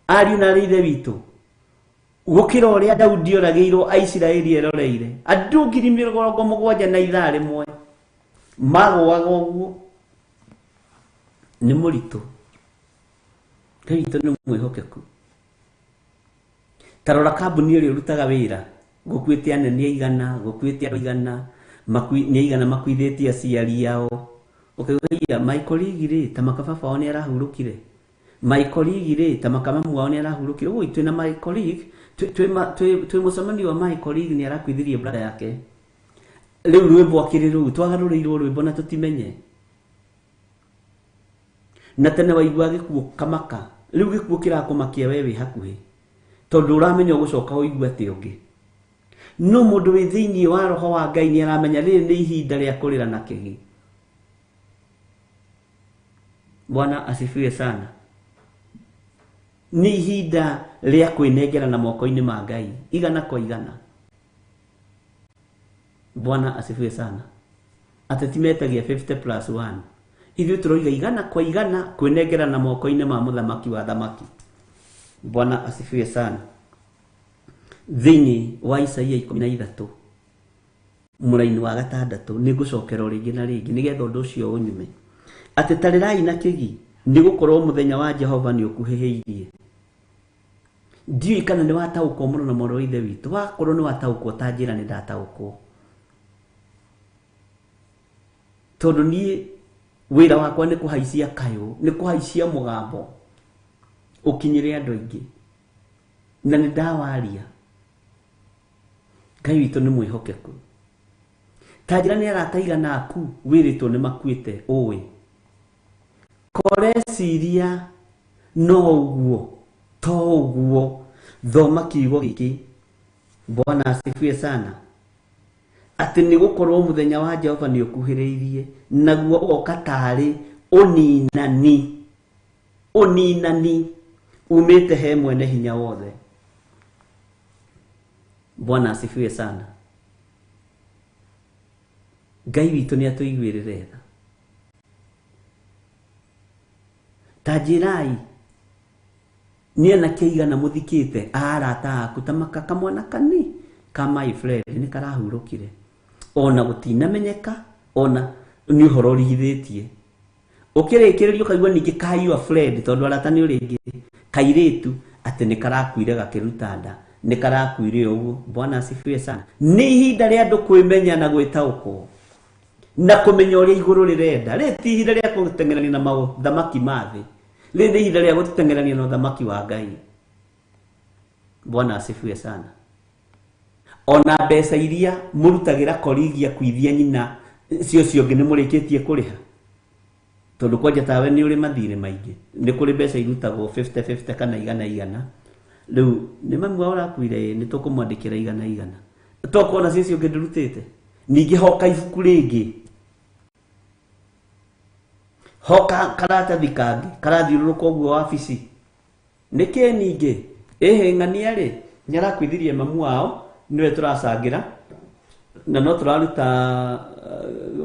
ariũ na arĩ ithe witũ, gũkĩra ũrĩa Daudi oragĩirwo Aisiraeli eroreire andũ 70,000 na ithaa rĩmwe magũaga ũguo. Nĩ mũritũ. Ngai witũ nĩ mwĩhokeku. Ta rora kambuni ĩrĩa ũrutaga wĩra, gũkuĩte anene aigana, gũkuĩte andũ aigana, nĩ aigana makuithĩtie aciari ao. Ũkaigua my colleague rĩ, ta maka baba wao nĩ arahurũkire, my colleague rĩ, ta maka mamu wao nĩ arahurũkire. Ũguo twĩna my colleague, twĩ mũcemanio wa my colleague nĩ arakuithirie brother yake. Rĩu rwĩmbo akĩrĩ rũu, twagarũrĩirwo rwĩmbo na tũtimenye. Na tene waigua gĩkuũ kamaka, Rĩu gĩkuũ kĩrakũmakia we wĩ hakuhĩ, tondũ ũramenya ũgũcoka ũigue atĩ ũngĩ. No mũndũ wĩ thĩinĩ wa roho wa Ngai nĩ aramenya rĩrĩ nĩ ihinda rĩa kũrĩra na kĩgi. Bwana asifiwe sana. Nĩ ihinda rĩa kwĩnengera na moko-inĩ ma Ngai igana kwa igana. Bwana asifiwe sana. Ateti metagia 50 plus 1. Ithuĩ tũroiga igana kwa igana kwĩnengera na moko-inĩ ma mũthamaki wa thamaki. Bwana asifiwe sana. Thĩinĩ wa Isaia 13 mũraini wa 6 nĩ ngũcokera o rĩngĩ na rĩngĩ nĩgetha ũndũ ũcio ũnyume. Atĩ tarĩrai na kĩgi, nĩ gũkorwo mũthenya wa Jehova nĩ ũkuhĩhĩirie. Ndiũĩ kana nĩ wataũkwo mũno na mwarĩ wa ithe witũ. Wakorwo nĩ wataũkwo ta njĩra nĩ ndataũkwo. Tondũ niĩ wĩra wakwa nĩ kũhaicia kayũ, nĩ kũhaicia mũgambo ũkinyĩre andũ aingĩ. Na nĩ ndawaria. Ngai witũ nĩ mwĩhokeku. Ta njĩra nĩ arata aigana aku wĩrĩtwo nĩ makuĩte ũĩ. Koreciria no ũguo, to ũguo, thoma kiugo gĩkĩ. Bwana asifiwe sana. Atĩ nĩ gũkorwo mũthenya wa Jehova nĩ ũkuhĩrĩirie, naguo ũgoka tarĩ ũninani, ũninani umĩte he mwene hinya wothe. Bwana asifiwe sana. Ngai witũ nĩ atũiguĩrĩre tha. Ta njĩrai nĩ anake aigana mũthikĩte arata aku ta maka kamwana kani ka my friend nĩ karahurũkire, ona gũtinamenyeka, ona nĩ ũhoro ũrigithĩtie. Ũkĩrĩkĩrĩria ũkaigua ningĩ ka your friend, tondũ arata nĩ ũrĩngĩ kairĩtu atĩ nĩ karakuire gakĩruta nda, nĩ karakuire ũguo. Bwana asifiwe sana. Nĩ ihinda rĩa andũ kwĩmenya na gwĩtaũkwo na kũmenya ũrĩa igũrũ rĩrenda. Rĩrĩ ti ihinda rĩa gũteng'erania na maũthamaki ma thĩ, rĩrĩ nĩ ihinda rĩa gũteng'erania na ũthamaki wa Ngai. Bwana asifiwe sana. Ona mbeca iria mũrutagĩra korigia kuithia nyina cio cio ũngĩ nĩ mũrĩkĩtie kũrĩha, tondũ kwanja tawe nĩ ũrĩ mathirĩ maingĩ, nĩ kũrĩ mbeca irutagwo 50-50 kana igana igana. Rĩu nĩ mamu wao ũrakuire, nĩ tũkũmwandĩkĩra igana igana, tokuona cio cio ũngĩ ndũrutĩte. Ningĩ hoka ibuku rĩngĩ, hoka karatathi kangĩ karathiũrũrũka ũguo wabici. Nĩkĩ ningĩ ĩhĩ ng'ania rĩ nĩ arakuithirie mamu wao, nĩwe tũracangĩra na no tũraruta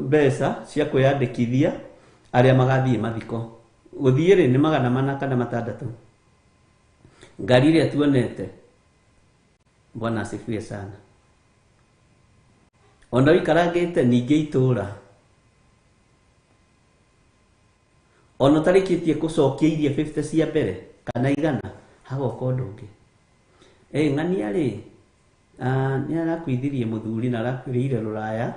mbeca cia kwĩyandĩkithia arĩa magathiĩ mathiko. Gũthiĩ rĩ nĩ 400 kana 600. Ngari ĩrĩa tuonete. Bwana asifiwe sana. Ona ũikarangĩte ningĩ itũra, ona ũtarĩkĩtie gũcokia iria 50 cia mbere kana igana, hagoka ũndũ ũngĩ. Ng'ania rĩ nĩ arakuithirie mũthuri na arakuĩrĩire rũraya,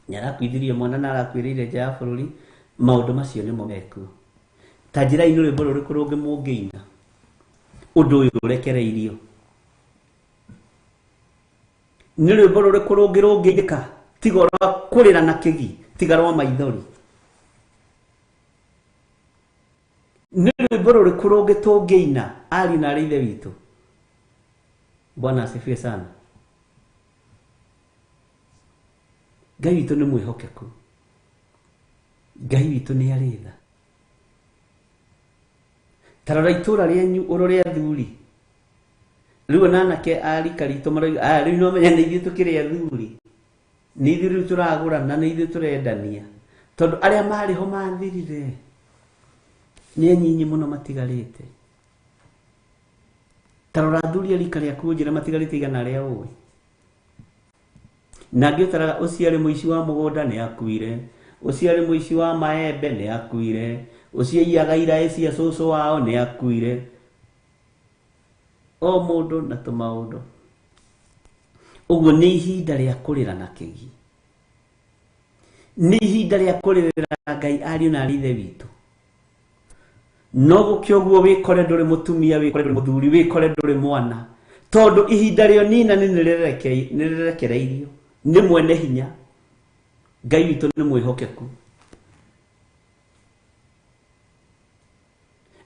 nĩ arakuithirie mwana na arakuĩrĩire nja ya bũrũri. Maũndũ macio nĩmo mekuo. Ta njĩra inĩ rwĩmbo rũrĩkũ rũngĩ mũngĩina ũndũ ũyũ ũrekereirio? Nĩ rwĩmbo rũrĩkũ rũngĩ rũngĩinĩka tiga rwa kũrĩra na kĩgi, tiga rwa maithori? Nĩ rwĩmbo rũrĩkũ rũngĩ tũngĩina ariũ na aarĩ ithe witũ? Bwana asifiwe sana. Ngai witũ nĩ mwĩhokeku, Ngai witũ nĩ arĩ tha. Ta rora itũra rĩanyu ũrore athuri. Rĩu ona anake a rika ritũ maroiga, rĩu no menya nĩ ithuĩ tũkĩrĩ athuri, nĩ ithuĩ rĩu tũragũrana, nĩ ithuĩ tũrendania, tondũ arĩa marĩ ho mathirire nĩ anyinyi mũno matigarĩte. Ta rora athuri a rika rĩaku ũnjĩre matigarĩte igana rĩa ũĩ. Na angĩ ũtaraga ũcio arĩ mũici wa mũgũnda nĩ akuire, ũcio arĩ mũici wa maembe nĩ akuire, ũcio aiyaga iraĩ cia cũcũ wao nĩ akuire. O mũndũ na tũmaũndũ. Ũguo nĩ ihinda rĩa kũrĩra na kĩgi, nĩ ihinda rĩa kũrĩrĩra Ngai ariũ na aarĩ ithe witũ. No gũkĩ ũguo wĩkore ndũrĩ mũtumia, wĩkore ndũrĩ mũthuri, wĩkore ndũrĩ mwana, tondũ ihinda rĩa ũninani nĩ rĩrekereirio nĩ mwene hinya. Ngai witũ nĩ mwĩhokeku.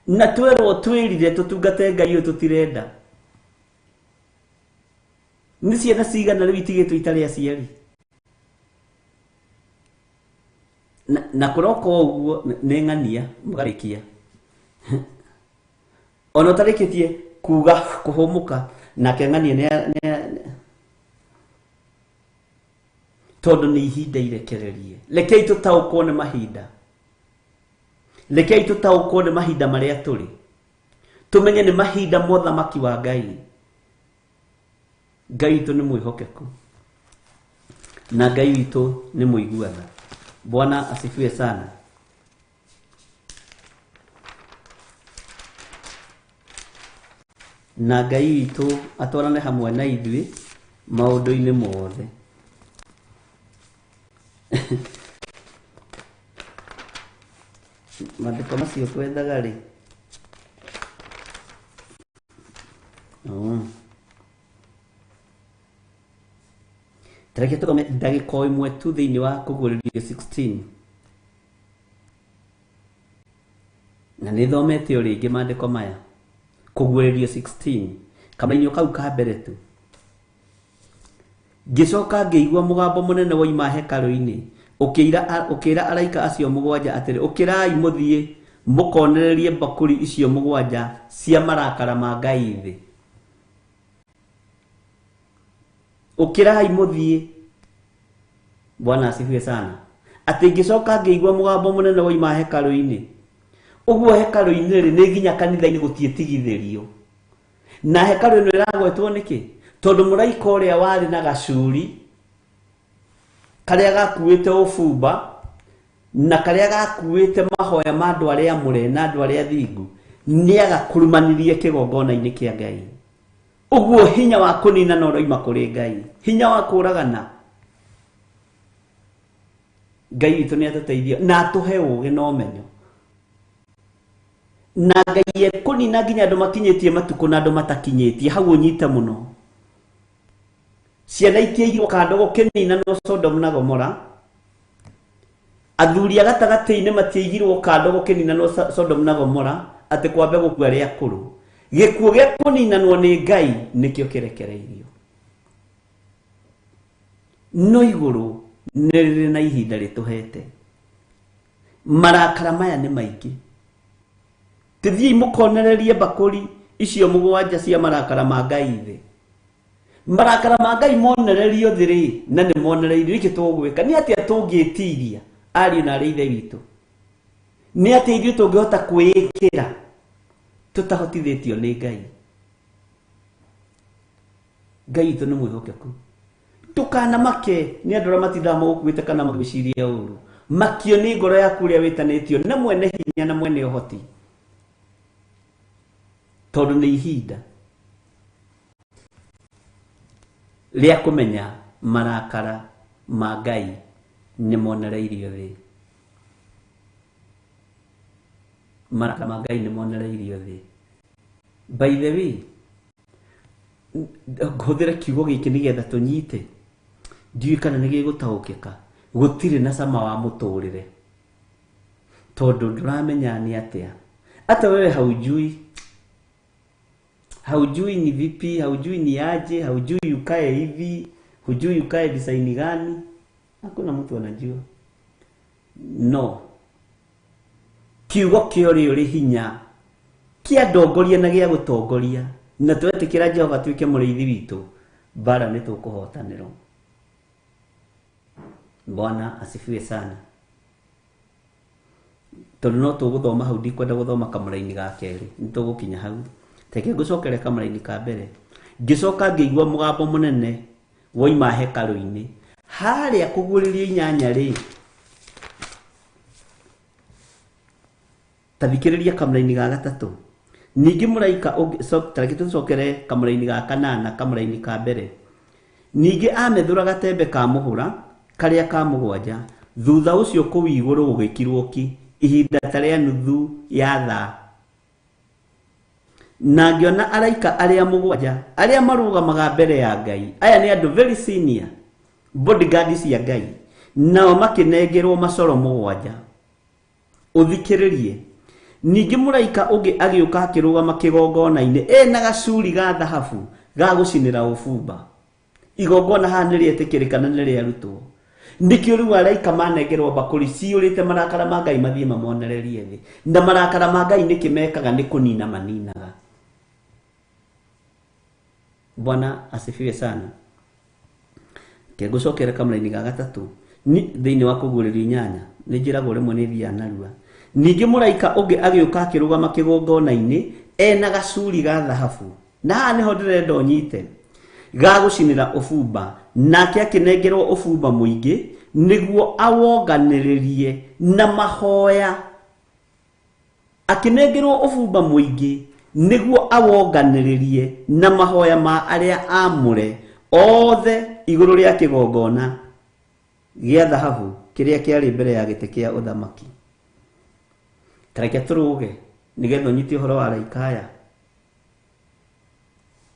Na twerwo twĩrire tũtungate Ngai ũyũ tũtirenda. Nĩ ciana cigana rĩu itigĩtwo itarĩ aciari? Na kũroka ũguo nĩ ng'ania mũgarĩkia. Ona ũtarĩkĩtie kuga kũhũmũka nake ng'ania nĩ tondũ nĩ ihinda irekererie. Rekei tũtaũkwo nĩ mahinda. Rekei tũtaũkwo nĩ mahinda marĩa tũrĩ. Tũmenye nĩ mahinda ma ũthamaki wa Ngai. Ngai witũ nĩ mwĩhokeku. Na Ngai witũ nĩ mũiguana. Bwana asifiwe sana. Na Ngai witũ atwarane hamwe na ithuĩ maũndũ-inĩ mothe. Maandĩko macio kwethaga rĩ? Tareke tũthome ndagĩka o ĩmwe tu thĩinĩ wa Kũguũrĩrio 16. Na nĩ thomete o rĩngĩ maandĩko maya. Kũguũrĩrio 16. Kamũraini kau ka mbere tu. Ngĩcoka ngĩigua mũgambo mũnene woima hekarũ-inĩ ũkĩra araika acio mũgwanja atĩrĩ, ũkĩrai mũthiĩ mũkonererie mbakũri icio mũgwanja cia marakara ma Ngai thĩ. Ũkĩrai mũthiĩ. Bwana asifiwe sana. Atĩ ngĩcoka ngĩigua mũgambo mũnene woima hekarũ-inĩ. Ũguo hekarũ-inĩ rĩ, nĩ nginya kanitha-inĩ gũtiĩtigithĩrio. Na hekarũ ĩno ĩragwetwo nĩkĩ? Tondũ mũraika ũrĩa warĩ na gacuri karĩa gakuĩte ũbumba na karĩa gakuĩte mahoya ma andũ arĩa amũre na andũ arĩa athingu nĩagakurumanirie kĩgongona-inĩ kĩa Ngai. Ũguo hinya wa kũninana ũroima kũrĩ Ngai, hinya wa kũragana. Ngai witũ nĩatũteithie na atũhe ũũgĩ na ũmenyo. Na Ngai ekũnina nginya andũ makinyĩtie matukũ na andũ matakinyĩtie, hau ũnyite mũno. Ciana itiaigirwo kando gũkĩninanwo Sodom na Gomora. Athuri a gatagatĩ-inĩ matiaigirwo kando gũkĩninanwo Sodom na Gomora atĩ kwambe gũkua arĩa akũrũ. Gĩkuũ gĩa kũninanwo nĩ Ngai nĩkĩo kĩrekereirio. No igũrũ nĩ rĩrĩ na ihinda rĩtũhete. Marakara maya nĩ maingĩ. Tĩthiĩi mũkonererie mbakũri icio mũgwanja cia marakara ma Ngai thĩ. Marakara ma Ngai monererio thĩ rĩ, na nĩ monereirio, nĩkĩ tũgwĩka? Nĩ atĩa tũngĩtiria ariũ na arĩ ithe witũ? Nĩ atĩa ithuĩ tũngĩhota kwĩĩkĩra tũtahotithĩtio nĩ Ngai? Ngai witũ nĩ mwĩhokeku. Ndũkanamake nĩ andũ arĩa matindaga magũkuĩte kana magwĩciria ũru. Makio nĩ ngoro yaku ũrĩa wĩtanĩtio na mwene hinya na mwene ũhoti. Tondũ nĩ ihinda rĩa kũmenya marakara ma Ngai nĩ monereirio thĩ. Marakara ma Ngai nĩ monereirio thĩ. By the way, ngũhũthĩre kiugo gĩkĩ nĩgetha tũnyite, ndiũĩ kana nĩ gĩgũtaũkĩka. Gũtirĩ na cama wa mũtũrĩre tondũ ndũramenya nĩ atĩa. Hata wewe haujui, haujui ni vipi, haujui ni aje, haujui ukae hivi, hujui ukae design gani. Hakuna mtu anajua. No kiugo kĩa ũrĩa ũrĩ hinya kĩa ndongoria na gĩa gũtongoria, na twetĩkĩra Jehova atuĩke mũrĩithi witũ, mbara nĩ tũkũhotanĩrwo. Bwana asifiwe sana. Tondũ no tũgũthoma hau, ndikwenda gũthoma kamũraini ga kerĩ, nĩ tũgũkinya hau. Reke ngũcokere kamũraini ka mbere. Ngĩcoka ngĩigua mũgambo mũnene woima hekarũ-inĩ. Harĩa kũguũrĩrio inyanya rĩ, ta thikĩrĩria kamũraini ga gatatũ. Ningĩ mũraika ũngĩ, ta reke tũcokere kamũraini ga kanana, kamũraini ka mbere. Ningĩ amethũra gatembe ka mũhũra karĩa ka mũgwanja. Thutha ũcio kũu igũrũ gũgĩkirwo ki ihinda ta rĩa nuthu ya thaa. Na ngĩona araika arĩa mũgwanja arĩa marũgamaga mbere ya Ngai. Aya nĩ andũ very senior, bodyguard cia Ngai. Nao makĩnengerwo macoro mũgwanja. Ũthikĩrĩrie. Ningĩ mũraika ũngĩ agĩũka akĩrũgama kĩgongona-inĩ ena gacuri ga thahabu ga gũcinĩra ũbumba. Igongona haha nĩ rĩetĩkĩrĩka na nĩ rĩarutwo. Nĩkĩo rĩu araika manengerwo mbakũri ciyũrĩte marakara ma Ngai mathiĩ mamonererie thĩ. Na marakara ma Ngai nĩkĩ mekaga? Nĩ kũnina maninaga. Bwana asifiwe sana. Ke ngũcokere kamũraini ga gatatũ thĩinĩ wa kũguũrĩrio 8 nĩ njĩragwo rĩmwe nĩ thiaga narua. Ningĩ mũraika ũngĩ agĩũka akĩrũgama kĩgongona-inĩ ena gacuri ga thahabu, na haha nĩho ndĩrenda ũnyite, ga gũcinĩra ũbumba, nake akĩnengerwo ũbumba mũingĩ nĩguo awonganĩrĩrie na mahoya. Akĩnengerwo ũbumba mũingĩ nĩguo awonganĩrĩrie na mahoya ma arĩa aamũre othe igũrũ rĩa kĩgongona gĩa thahabu kĩrĩa kĩarĩ mbere ya gĩtĩ kĩa ũthamaki. Tareke tũrũge nĩgetha ũnyite ũhoro wa araika aya.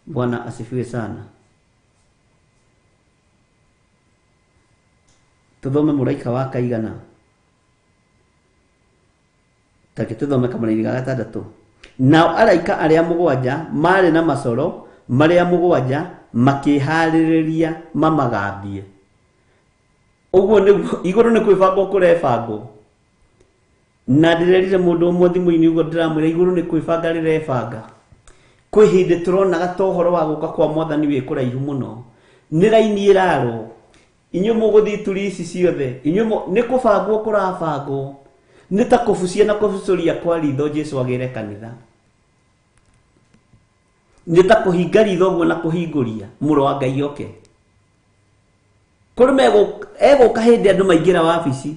Bwana asifiwe sana. Tuthome mũraika wa kaigana. Tareke tũthome kamũraini ga gatandatũ. Nao araika arĩa mũgwanja marĩ na macoro marĩa mũgwanja makĩharĩrĩria mamagambie. Ũguo nĩguo igũrũ nĩ kwĩbangwo kũrebangwo. Na ndĩrerire mũndũ ũmwe thimũ-inĩ ũguo ndĩramwĩra igũrũ nĩ kwĩbanga rĩrebanga. Kwĩ hĩndĩ tũronaga ta ũhoro wa gũka kwa mwathani wĩ kũraihu mũno. Nĩ raini ĩrarwo. Inyuĩ mũgũthiĩ ituri ici ciothe. Inyuĩ nĩ kũbangwo kũrabangwo. Nĩ ta kũbucia na kũbucũria kwa ritho Jesũ agĩre kanitha. Nĩ ta kũhinga ritho ũguo na kũhingũria mũrũ wa Ngai oke. Kũrĩ egũka hĩndĩ andũ maingĩra wabici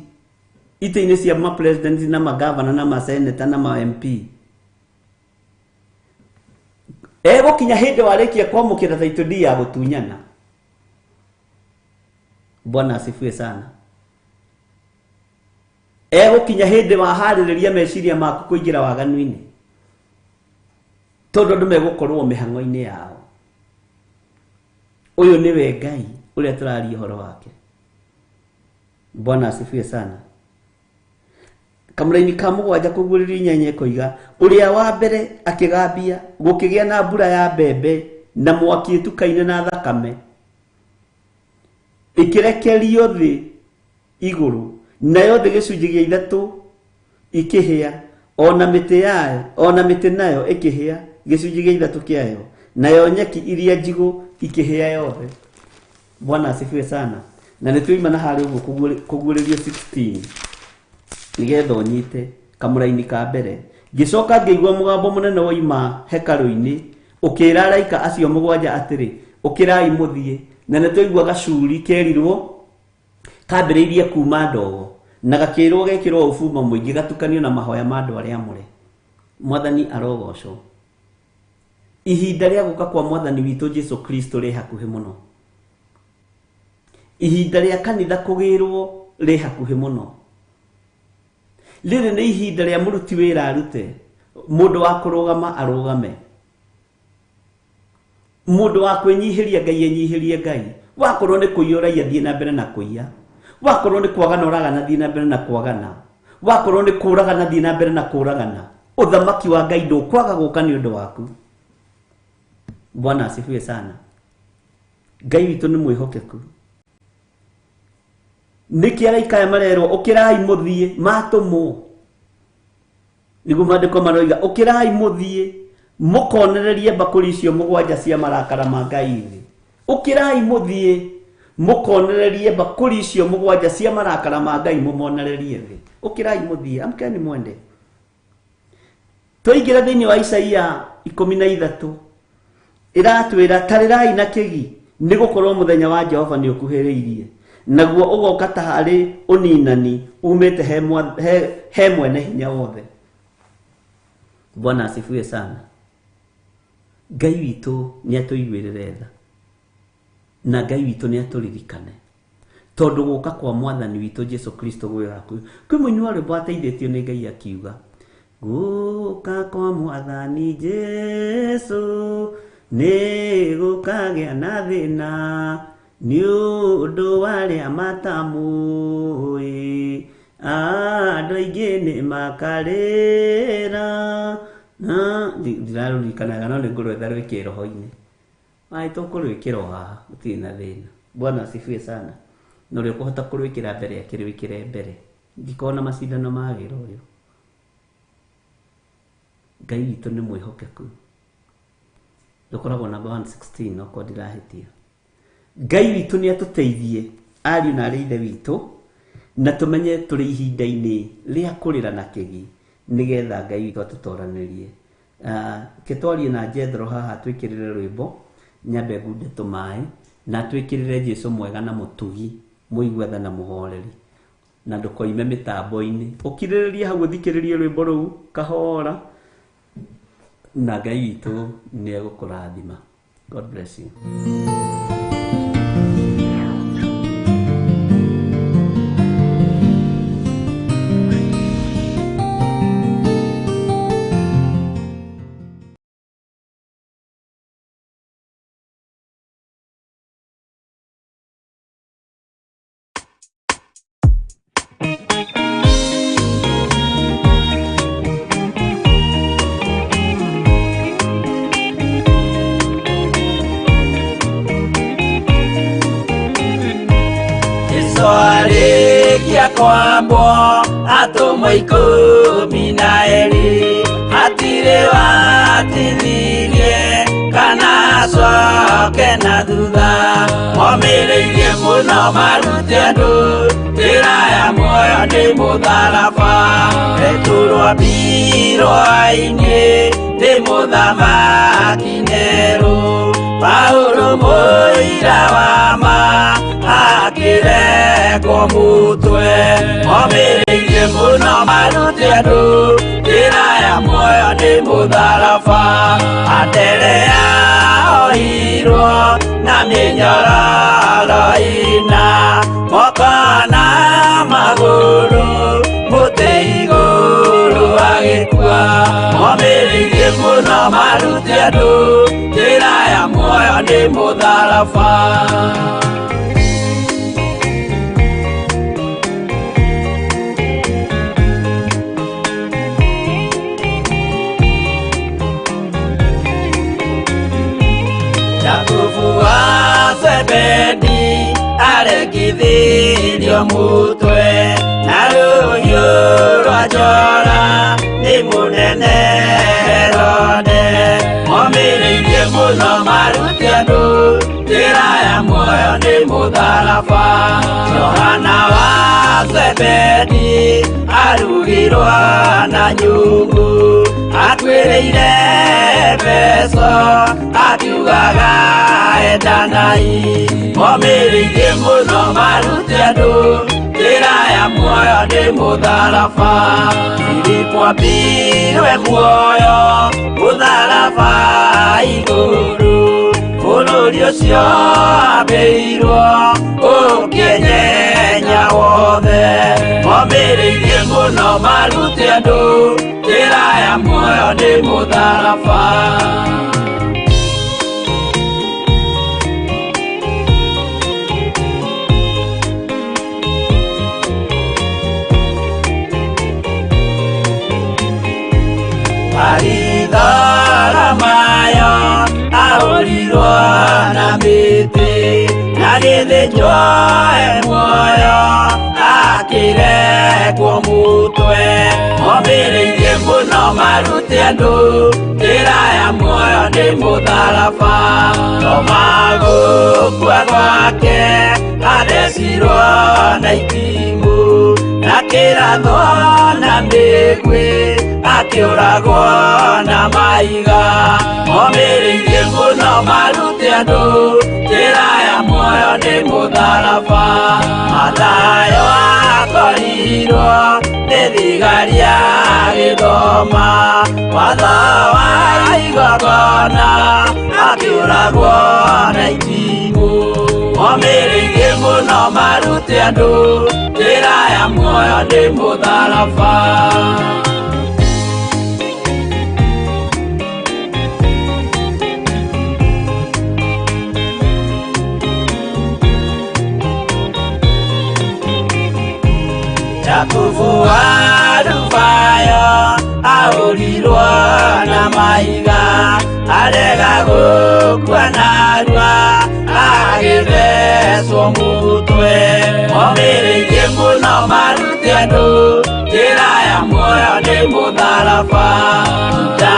itĩ-inĩ cia ma president na ma governor na ma senator na ma MP. Egũkinya hĩndĩ warĩkia kwamũkĩra title deed ya gũtunyana. Bwana asifiwe sana. Egũkinya hĩndĩ waharĩrĩria meciria maku kũingĩra waganu-inĩ, tondũ andũ megũkorwo mĩhang'o-inĩ yao. Ũyũ nĩwe Ngai ũrĩa tũraria ũhoro wake. Bwana asifiwe sana. Kamũraini ka mũgwanja kũguũrĩrio 8 ĩkoiga, ũrĩa wa mbere akĩgambia gũkĩgĩa na mbura ya mbembe na mwaki ĩtukaine na thakame, ĩkĩrekerio thĩ igũrũ, nayo thĩ gĩcunjĩ gĩa ithatũ ikĩhĩa, ona mĩtĩ yayo, ona mĩtĩ nayo ĩkĩhĩa gĩcunjĩ gĩa ithatũ kĩayo, nayo nyeki iria njigũ ikĩhĩa yothe. Bwana asifiwe sana. Na nĩ tũima na harĩa ũguo kũguũrĩrio 16 nĩgetha ũnyite kamũraini ka mbere. Ngĩcoka ngĩigua mũgambo mũnene woima hekarũ-inĩ ũkĩra araika acio mũgwanja atĩrĩ, ũkĩrai mũthiĩ. Na nĩ twaigua gacuri kerirwo kambĩrĩirie kuma ndogo na gakĩrwo gekĩrwo ũbumba mũingĩ gatukanio na mahoya ma andũ arĩa amũre. Mwathani arogocwo. Ihinda rĩa gũka kwa mwathani witũ Jesũ Kristo rĩ hakuhĩ mũno. Ihinda rĩa kanitha kũgĩrwo rĩ hakuhĩ mũno. Rĩrĩ nĩ ihinda rĩa mũruti wĩra arute, mũndũ wa kũrũgama arũgame, mũndũ wa kwĩnyihĩria Ngai enyihĩrie Ngai. Wakorwo nĩ kũiya ũraiya thiĩ na mbere na kũiya, wakorwo nĩ kwagana ũragana thiĩ na mbere na kwagana, wakorwo nĩ kũragana thiĩ na mbere na kũragana. Ũthamaki wa Ngai ndũkwaga gũka nĩ ũndũ waku. Bwana asifiwe sana. Ngai witũ nĩ mwĩhokeku. Nĩkĩ araika aya marerwo ũkĩrai mũthiĩ, matũmwo? Nĩguo maandĩko maroiga ũkĩrai mũthiĩ mũkonererie mbakũri icio mũgwanja cia marakara ma Ngai thĩ. Ũkĩrai mũthiĩ mũkonererie mbakũri icio mũgwanja cia marakara ma Ngai mũmonererie thĩ. Ũkĩrai mũthiĩ, amkeni mwende. Twaingĩra thĩinĩ wa Isaia 13 ĩratwĩra tarĩrai na kĩgi, nĩgũkorwo mũthenya wa Jehova nĩũkuhĩrĩirie, naguo ũgoka ta harĩ ũninani umĩte he mwene hinya wothe. Bwana asifiwe sana. Ngai witũ nĩatũiguĩrĩre tha, na Ngai witũ nĩatũririkane, tondũ gũka kwa mwathani witũ Jesũ Kristo gwĩ hakuhĩ. Kwĩ mũini wa rwĩmbo ateithĩtio nĩ Ngai akiuga, gũka kwa mwathani Jesũ nĩ gũkagĩa na thĩna, nĩ ũndũ wa arĩa matamũĩ, Andũ aingĩ nĩ makarĩra na ndirarũririkanaga no nĩ ngũrwetha rwĩ kĩroho-inĩ. Ai tũkũrwĩkĩra o haha gũtirĩ na thĩna. Bwana asifiwe sana. Na ũrĩa ũkũhota kũrwĩkĩra mbere akĩrwĩkĩre mbere. Ndikorwo na macindano ma wĩra ũyũ. Ngai witũ nĩ mwĩhokeku. Rũkoragwo namba 116 okorwo ndirahĩtia. Ngai witũ nĩ atũteithie ariũ na arĩ ithe witũ na tũmenye tũrĩ ihinda-inĩ rĩa kũrĩra na kĩgi nĩgetha Ngai witũ atũtoranĩrie. Ke twarie na Jethro haha twĩkĩrĩre rwĩmbo nyambe ngunde tũmaĩ na twĩkĩrĩre Jesu mwega na mũtugi mũigua tha na mũhoreri na ndũkoime mĩtambo-inĩ ũkirĩrĩrie hau ũthikĩrĩrie rwĩmbo rũu kahora na Ngai witũ nĩ egũkũrathima. God bless you. Jesu arĩkia kwambwo atũmwo 12 hatirĩ watithirie kana acoke na thutha momĩrĩirie mũno marute andũ njĩra ya muoyo nĩ mũtharaba Petero ambirwo-inĩ nĩ mũthamaki Nero Paulo mũira wa ma akĩrekwo mũtwe momĩrĩirie mũno marute andũ njĩra ya muoyo nĩ mũtharaba Anderea oirwo na mĩnyororo ĩna moko na magũrũ mũtĩ igũrũ agĩkua momĩrĩirie mũno marute andũ njĩra ya muoyo nĩ mũtharaba. Jakubu wa Zebedi arekithirio mũtwe na rũhiũ rwa njora nĩ mũnene Herode momĩrĩirie mũno marute andũ njĩra ya muoyo nĩ mũtharaba Johana wa Zebedi arugirwo na nyũngũ akuĩrĩire mbeca akiugaga endanai momĩrĩirie mũno marute andũ njĩra ya muoyo nĩ mũtharaba Filipo ambirwe muoyo mũtharaba igũrũ bũrũri ũcio ambĩirwo ũkĩenyenya wothe momĩrĩirie mũno marute andũ njĩra ya muoyo nĩ mũtharaba. Baritholomayo ahũrirwo na mĩtĩ na gĩthĩnjwo e muoyo akĩrekwo mũtwe momĩrĩirie mũno marute andũ njĩra ya muoyo nĩ mũtharaba Toma gũkua gwake athecirwo na itimũ na kĩrathwo na mĩguĩ akĩũragwo na maiga momĩrĩirie mũno marute andũ njĩra ya muoyo nĩ mũtharaba Mathayo akorirwo nĩ thigari agĩthoma watho wa igongona akĩũragwo na itimũ momĩrĩirie mũno marute andũ njĩra ya muoyo nĩ mũtharaba. Jakubu Arega gũkua narua agĩthecwo mũtwe. Omĩrĩirie mũno marute andũ njĩra ya muoyo nĩ mũtharaba. Juda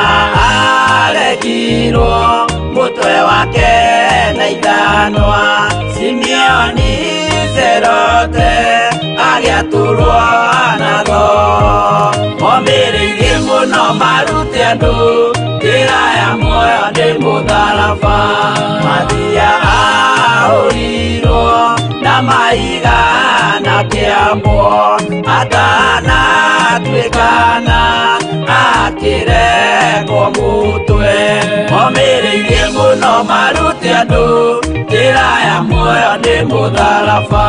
aregirwo mũtwe wake na ithanwa. Simeoni Zerote agĩatũrwo na thoo. Omĩrĩirie mũno marute andũ njĩra ya muoyo nĩ mũtharaba. Mathia ahũrirwo na mahiga na kĩambwo atanatuĩkana akĩrekwo mũtwe. Omĩrĩirie mũno marute andũ njĩra ya muoyo nĩ mũtharaba.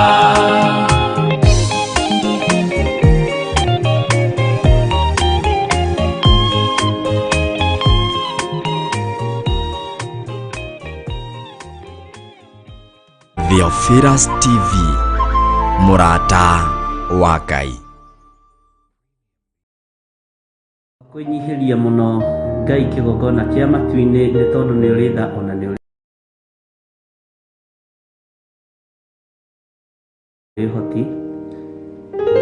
Theophilus TV, mũrata wa Ngai. Kwĩnyihĩria mũno Ngai kĩgongona kĩa matu-inĩ nĩ tondũ nĩ ũrĩ tha ona nĩ ũrĩ ũhoti.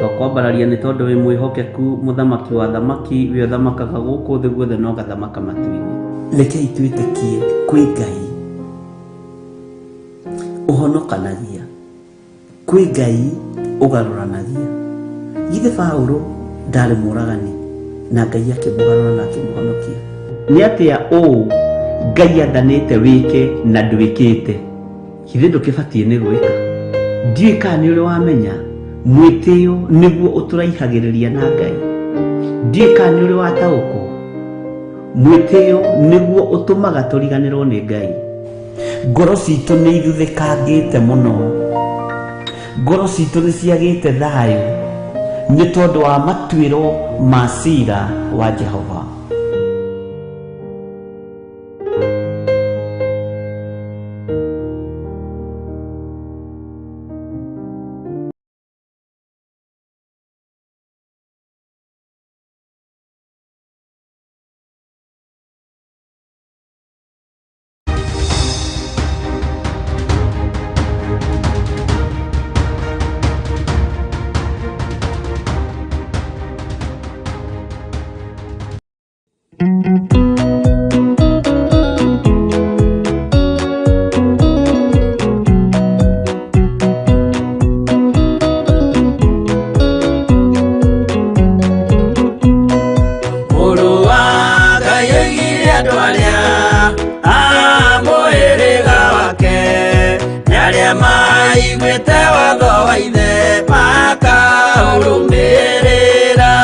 Twakwambararia nĩ tondũ wĩ mwĩhokeku mũthamaki wa thamaki wĩ ũthamakaga gũkũ thĩ guothe na ũgathamaka matu-inĩ. Rekei twĩtĩkie kwĩ Ngai ũhonokanagia, kwĩ Ngai ũgarũranagia. Githĩ Paũlũ ndarĩ mũragani na Ngai akĩmũgarũra na akĩmũhonokia? Nĩ atĩa ũũ Ngai athanĩte wĩke na ndwĩkĩte? Githĩ ndũkĩbatiĩ nĩ gwĩka? Ndiũĩ kana nĩ ũrĩ wamenya mwĩtĩo nĩguo ũtũraihagĩrĩria na Ngai. Ndiũĩ kana nĩ ũrĩ wataũkwo mwĩtĩo nĩguo ũtũmaga tũriganĩrwo nĩ Ngai. Ngoro citũ nĩ ithuthĩkangĩte mũno, ngoro citũ nĩ ciagĩte thayũ nĩ tondũ wa matuĩro ma cira wa Jehova. Mũrũ wa Ngai oigire andũ arĩa a mũhĩrĩga wake nĩ arĩa maiguĩte watho wa ithe makaũrũmĩrĩra.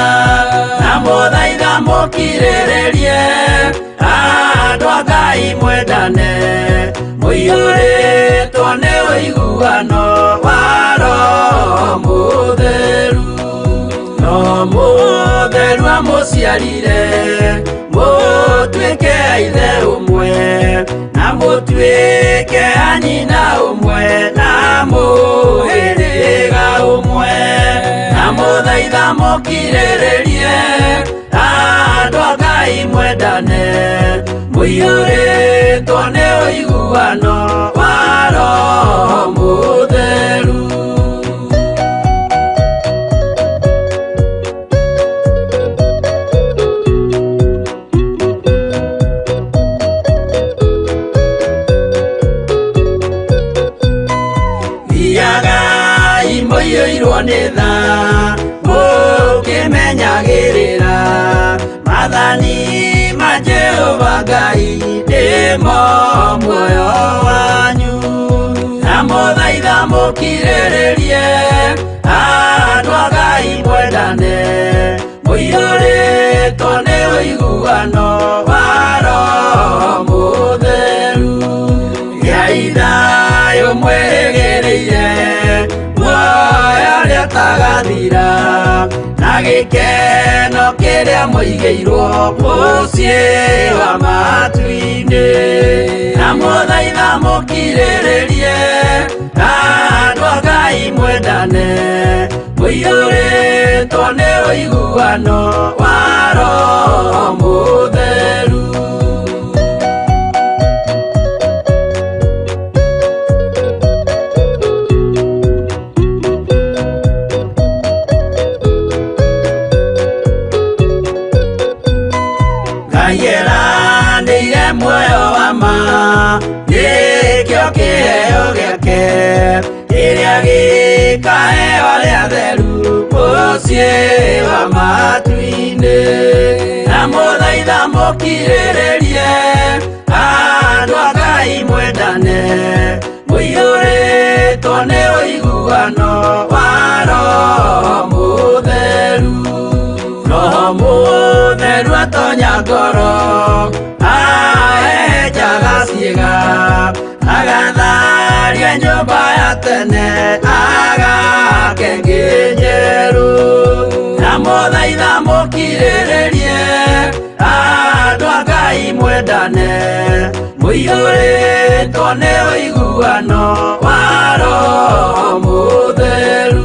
Na mũthaitha mũkirĩrĩrie andũ a Ngai mwendane mũiyũrĩtwo nĩ ũiguano wa Roho Mũtheru. No mũtheru amũciarire mũtuĩke a ithe ũmwe na mũtuĩke a nyina ũmwe na mũhĩrĩga ũmwe. Na mũthaitha mũkirĩrĩrie andũ a Ngai mwendane mũiyũrĩtwo nĩ ũiguano. Wa Roho Mũtheru. Thiagai mũiyũirwo nĩ tha mũkĩmenyagĩrĩra maathani ma Jehova Ngai nĩmo muoyo wanyu. Na mũthaitha mũkirĩrĩrie andũ a Ngai mwendane mũiyũrĩtwo nĩ ũiguano wa Roho Mũtheru. Gĩai thayũ mwĩrĩgĩrĩire muoyo ũrĩa ũtagathira na gĩkeno kĩrĩa mũigĩirwo mũciĩ wa matu-inĩ. Na mũthaitha mũkirĩrĩrie andũ a Ngai mwendane mũiyũrĩtwo nĩ ũiguano wa Roho Mũtheru. ma nĩkĩo kĩheo gĩake kĩrĩa gĩkaheo arĩa atheru mũciĩ wa matu-inĩ na mũthaitha mũkirĩrĩrie andũ a Ngai mwendane mũiyũrĩtwo nĩ ũiguano wa Roho Mũtheru. Roho Mũtheru atonya ngoro ahehenjaga ciĩga agatharia nyũmba ya tene agake ĩngĩ njerũ na mũthaitha mũkirĩrĩrie andũ a Ngai mwendane mũiyũrĩtwo nĩ ũiguano wa Roho Mũtheru.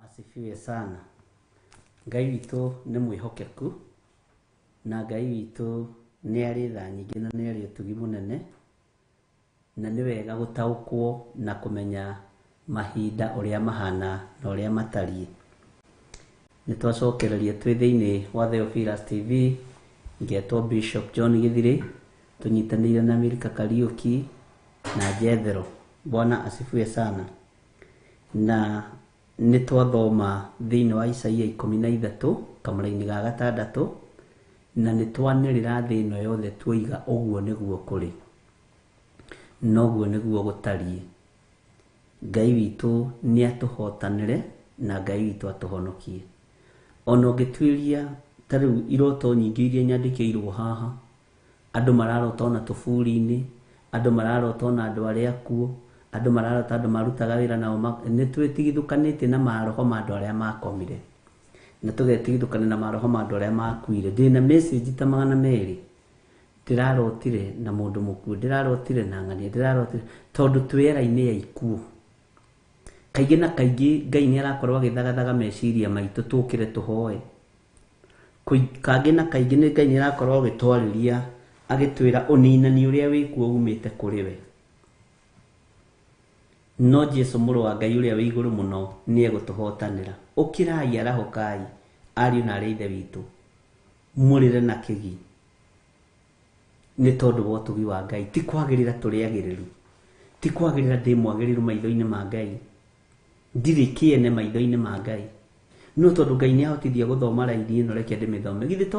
Asifiwe sana. Ngai witũ nĩ mwĩhokeku na Ngai witũ nĩ arĩ tha nyingĩ na nĩ arĩ ũtugi mũnene, na nĩ wega gũtaũkwo na kũmenya mahinda ũrĩa mahana na ũrĩa matariĩ. Nĩ twacokereria twĩ thĩinĩ wa Theophilus TV, ngetwo Bishop John Githiri, tũnyitanĩire na Milka Kariuki na Jethero. Bwana asifiwe sana. Na nĩ twathoma thĩinĩ wa Isaia 13 kamũraini ga gatandatũ, na nĩ twanĩrĩra thĩ ĩno yothe tuoiga ũguo nĩguo kũrĩ, noguo nĩguo gũtariĩ. Ngai witũ nĩ atũhotanĩre na Ngai witũ atũhonokie. Ona ũngĩtuĩria ta rĩu iroto nyingĩ iria nyandĩkĩirwo haha, andũ mararota ona tũburi-inĩ, andũ mararota ona andũ arĩa akuũ, andũ mararota andũ marutaga wĩra nao, nĩ twĩtigithũkanĩtie na maroho ma andũ arĩa makomire, na tũgetigithũkania na maroho ma andũ arĩa makuire. Ndĩna message ta 200 ndĩrarotire na mũndũ mũkuũ, ndĩrarotire na ng'ania, ndĩrarotire tondũ twĩ era-inĩ ya ikuũ. Kaingĩ na kaingĩ Ngai nĩ arakorwo agĩthagathaga meciria maitũ tũkĩre tũhoe. Kangĩ na kaingĩ nĩ Ngai nĩ arakorwo agĩtwarĩria agĩtwĩra ũninani ũrĩa wĩkuo umĩte kũrĩ we. No Jesu mũrũ wa Ngai ũrĩa wĩ igũrũ mũno nĩ egũtũhotanĩra. Ũkĩrai, arahũkai, ariũ na arĩa ithe witũ, mũrĩre na kĩgi nĩ tondũ wa ũtugi wa Ngai. Ti kwagĩrĩra tũrĩ agĩrĩru, ti kwagĩrĩra ndĩ mwagĩrĩru maitho-inĩ ma Ngai, ndirĩ kĩene maitho-inĩ ma Ngai, no tondũ Ngai nĩ ahotithia gũthoma raini ĩno, reke ndĩmĩthome. Githĩ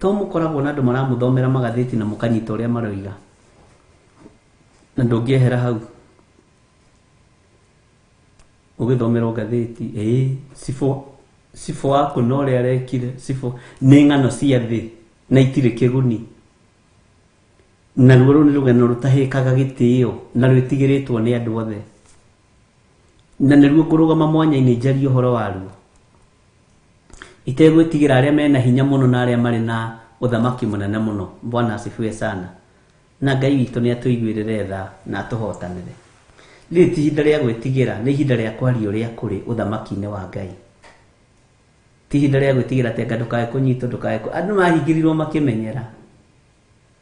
to mũkoragwo na andũ maramũthomera magathĩti na mũkanyita ũrĩa maroiga, na ndũngĩehera hau ũgĩthomerwo ngathĩti. Ĩĩ, cibũ waku na ũrĩa arekire, cibũ nĩ ng'ano cia thĩ na itirĩ kĩguni, naruo rũu nĩ rũgano rũtahĩkaga gĩtĩo na rwĩtigĩrĩtwo nĩ andũ othe, na nĩruo ngũrũgama mwanya-inĩ njarie ũhoro waruo itegwĩtigĩra arĩa mena hinya mũno na arĩa marĩ na ũthamaki mũnene mũno. Bwana asifiwe sana. Na Ngai witũ nĩ atũiguĩrĩre tha na atũhotanĩre. Rĩrĩ ti ihinda rĩa gwĩtigĩra, nĩ ihinda rĩa kwaria ũrĩa kũrĩ ũthamaki-inĩ wa Ngai. Ti ihinda rĩa gwĩtigĩra atĩ anga ndũkae kũnyitwo, ndũkae andũ mahingĩrirwo makĩmenyera.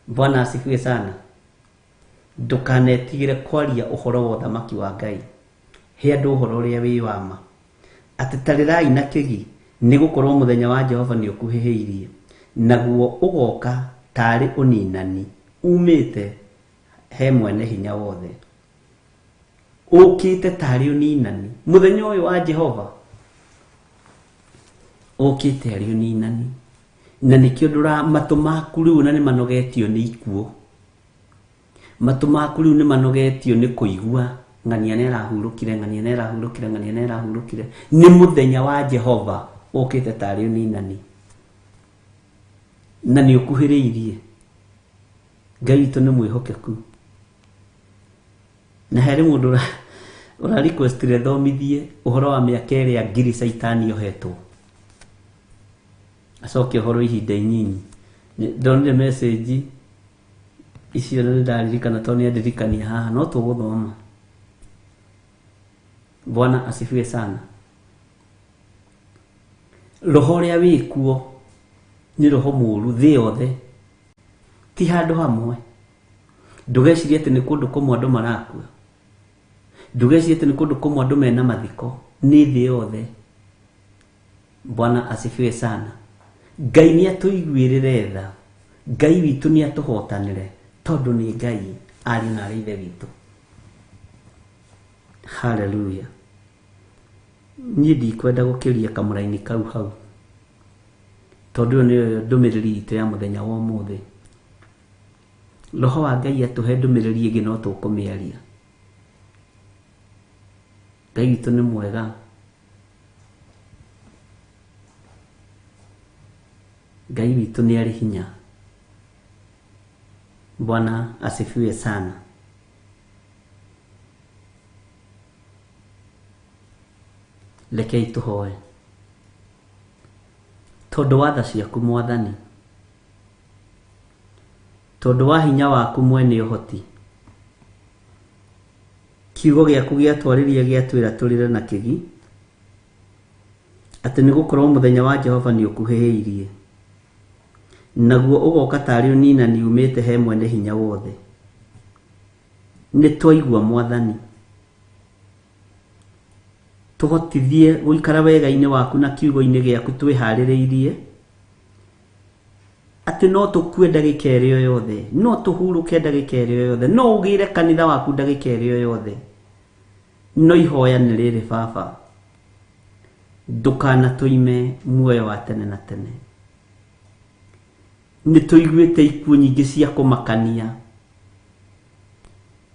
Bwana asifiwe sana. Ndũkanetigĩre kwaria ũhoro wa ũthamaki wa Ngai. He andũ ũhoro ũrĩa wĩ wa ma. Atĩ tarĩrai na kĩgi, nĩ gũkorwo mũthenya wa Jehova nĩ ũkuhĩhĩirie, naguo ũgoka tarĩ ũninani umĩte he mwene hinya wothe. Ũkĩte tarĩ ũninani. Mũthenya ũyũ wa Jehova ũkĩte arĩ ũninani. Na nĩkĩo ndũra matũ maku rĩu na nĩ manogetio nĩ ikuũ. Matũ maku rĩu nĩ manogetio nĩ kũigua ng'ania nĩ arahurũkire, ng'ania nĩ arahurũkire, ng'ania nĩ arahurũkire. Nĩ mũthenya wa Jehova Ũkĩte tarĩ ũninani na nĩ ũkuhĩrĩirie. Ngai witũ nĩ mwĩhokeku. Na harĩ mũndũ ũra requestire thomithie ũhoro wa mĩaka ĩrĩa ngiri Caitani ohetwo. Acoke ũhoro ihinda inyinyi. Ndonire message icio na nĩndaririkana tondũ nĩandirikania haha no tũgũthoma. Bwana asifiwe sana. Roho ũrĩa wĩkuo nĩ roho mũru thĩ yothe, ti handũ hamwe. Ndũgecirie atĩ nĩ kũndũ kũmwe andũ marakua, ndũgecirie atĩ nĩ kũndũ kũmwe andũ mena mathiko, nĩ thĩ yothe. Bwana asifiwe sana. Ngai nĩ atũiguĩrĩre tha, Ngai witũ nĩ atũhotanĩre, tondũ nĩ Ngai ariũ na arĩ ithe witũ. Haleluya. Niĩ ndikwenda gũkĩria kamũraini kau hau, tondũ ĩyo nĩyo ndũmĩrĩri itũ ya mũthenya wa ũmũthĩ. Roho wa Ngai atũhe ndũmĩrĩri ĩngĩ no tũkũmĩaria. Ngai witũ nĩ mwega. Ngai witũ nĩ arĩ hinya. Bwana asifiwe sana. Rekei tũhoe. Tondũ wa tha ciaku Mwathani, tondũ wa hinya waku mwene ũhoti, kiugo gĩaku gĩatwarĩria gĩatwĩra tũrĩre na kĩgi, atĩ nĩ gũkorwo mũthenya wa Jehova nĩ ũkuhĩhĩirie, naguo ũgoka tarĩ ũninani umĩte he mwene hinya wothe. Nĩ twaigua Mwathani, tũhotithie gũikara wega-inĩ waku na kiugo-inĩ gĩaku twĩharĩrĩirie, atĩ no tũkue ndagĩka ĩrĩa o yothe, no tũhurũke ndagĩka ĩrĩa o yothe, no ũgĩre kanitha waku ndagĩka ĩrĩa o yothe. No ihoya nĩ rĩrĩ Baba, ndũkanatũime muoyo wa tene na tene. Nĩ tũiguĩte ikuũ nyingĩ cia kũmakania.